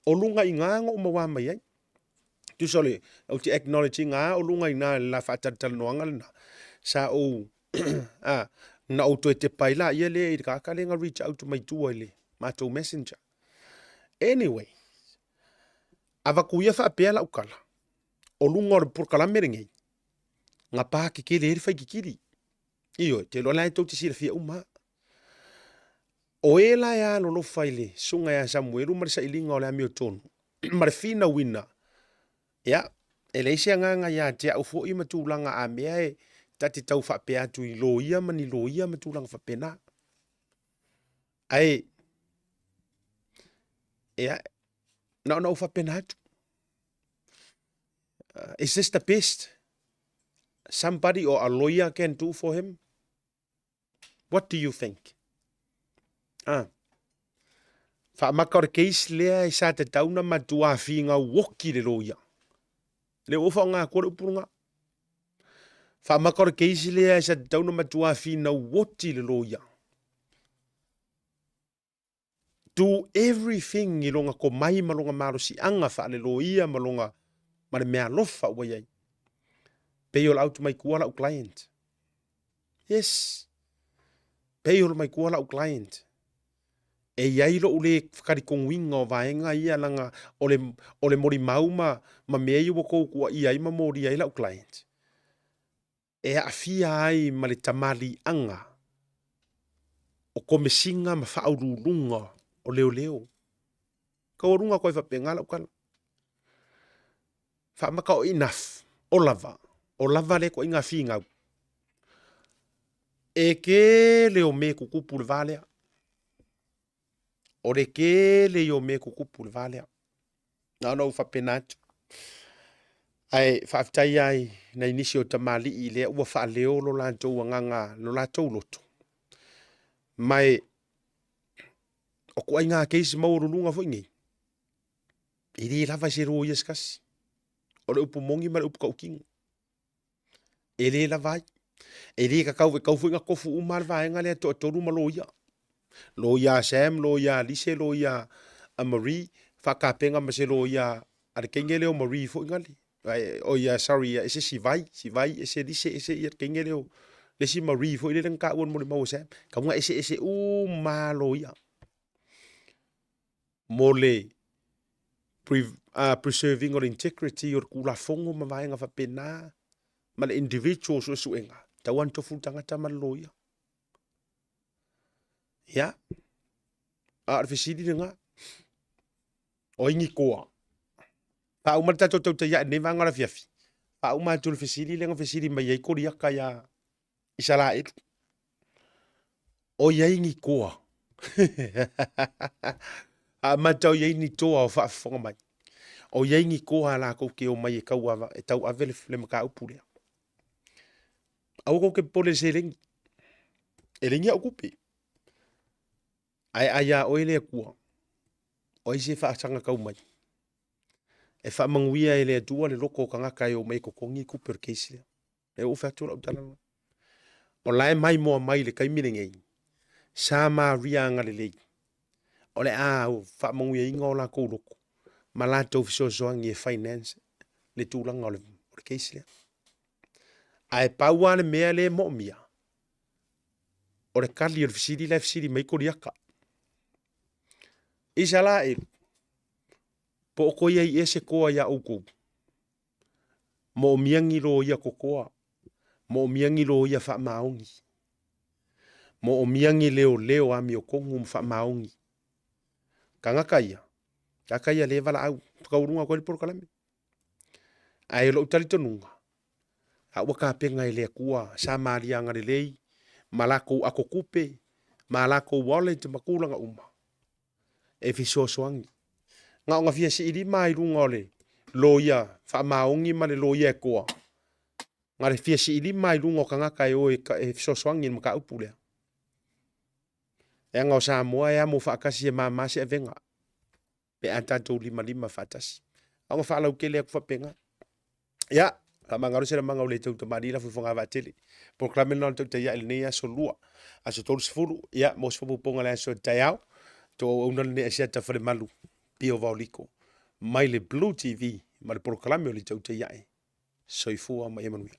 o luga i ina na ou maua mai ai. Tusa o le, ou te acknowledge ina o luga i ina le la faatalatalanoaga lena, sa ou, a, na ou toe tepa ai laia lea i le tagata lea na reach out mai tua i le matou messenger. Anyway, avatu ia faapea lau tala, o luga o le polokalame lenei, na pa kekele ai le faititili. Ioe, te iloa la e tou te silafia uma lava. O e la e alolofa i le susuga ia Samuelu ma le sailiga o le amiotonu ma le finauina, ia, e leai se agaga ia te au foi ma tulaga a mea e ta te tau faapea atu i loia ma ni loia ma tulaga faapena. Ae, ia, na ona ou faapena atu. Is this the best somebody or a lawyer can do for him? What do you think? Ah. Whaamaka o le case lea e sa tatau na matua fīngau woki le loia. Le ua whaonga kua le upurunga. Whaamaka o le case lea e sa tatau na matua fīnau woti le loia. Do everything i longa komai ma longa malosiaga faaleloia ma longa ma le meaalofa ua i ai. Pei o le autu mai kua la'u client. Yes. Pei o le mai kua la'u client. E i ai lo'u lē fakalikoguina o vaega ia laga o le o le molimau ma ma mea ia ua tou tuuaia ai ma molia ai la'u client. e aafia ai ma le tamaliiaga o komesiga ma faauluuluga o leoleo. Taualuga atu ai faapena lau tala. Faamata o enough, o lava, o lava lea ituaiga finau. E tele o mea tutupu i le va lea. O le tele ia o mea tutupu i le va lea. Na ona ou faapena atu. Ae faafetai ai nai nisi o tamalii lea ua faaleo lo latou agaga, lo latou loto. Ma e o ituaiga case maualuluga foi nei, e le lava i se loia se tasi. O le upu moni ma le upu tautino. E le lava ai. E le tatau, e tatau foi ona tofu uma le vaega lea e toatolu ma loia. Loia a Sam, loia a Lise, loia a Marie, faatapena ma se loia a le teine lea o Marie foi nale. O ia, sorry, ese Sivai, Sivai, ese Lise, ese ia le teine lea o le isi Marie foi lele na taua i le molimau a Sam. Tatau ona eseese uma lava loia mo le preserving o le integrity o le Tulafono ma vaega faapena ma le individual suesuega, tatau lava ona tofu le tagata ma le loia. Ia, a o le fesili lena, o ai ni toa? Faauma le tatou tautai ae i lenei vaega o le afiafi, faauma atu le fesili lea na fesili mai ai Koliata ia Isaraelu. O i ai ni toa? Amata o i ai ni toa o faafofoga mai. O i ai ni toa a latou te omai e tau, e tauave le, le mataupu lea. Aua tou te popole i le seleni. E leai ni au tupe. Ae a iā oe le Atua, o ai se faasaga tau mai? E faamanuia e le Atua le loto o tagata e omai e totogi tupe o le case lea. Lea ua ou fai atu lau tala lena. O la e maimoa mai i le taimi lenei, Samaria agalelei, o le a faamanuiaina o latou loto ma latou fesoasoani e finance le tulaga o le, o le case lea. Ae pau lava le mea lea e moomia, o le tali o le fesili la e fesili mai Koliata. Isaraelu, po o toe i ai ea se toa iā outou? Moomia ni loia kokoa, moomia ni loia faamaoni, moomia ni leoleo amiotonu ma faamaoni. Tagata ia, tagata ia lea e valaau, taualuga atu ai le polokalame. Ae o lou talitonuga, a ua tapena e le Atua Samaria agalelei ma latou atotupe ma latou wallet ma tulaga uma e fesoasoani. Na ona fia siilima lava i luga o le loia faamaoni ma le loia e toa, na le fia siilima lava i luga o tagata e o e fesoasoani i le mataupu lea. Leaga o Samoa e amo faatasi e mama se avega pe a tatou limalima faatasi. A ua faalautele atu faapena. Ia, faamagalo se lamaga o le tau tamalii lafo i Fogavaatele. Polokalame lena o le tautai ae i lenei aso lua, aso 30, ia, mo se faaopoopoga i le aso taeao. Tou auauna lenei Asiata Falemalu, Pio Vaoliko, mai le Blue TV ma le polokalame o le tautai ae. Soifua ma ia manuia.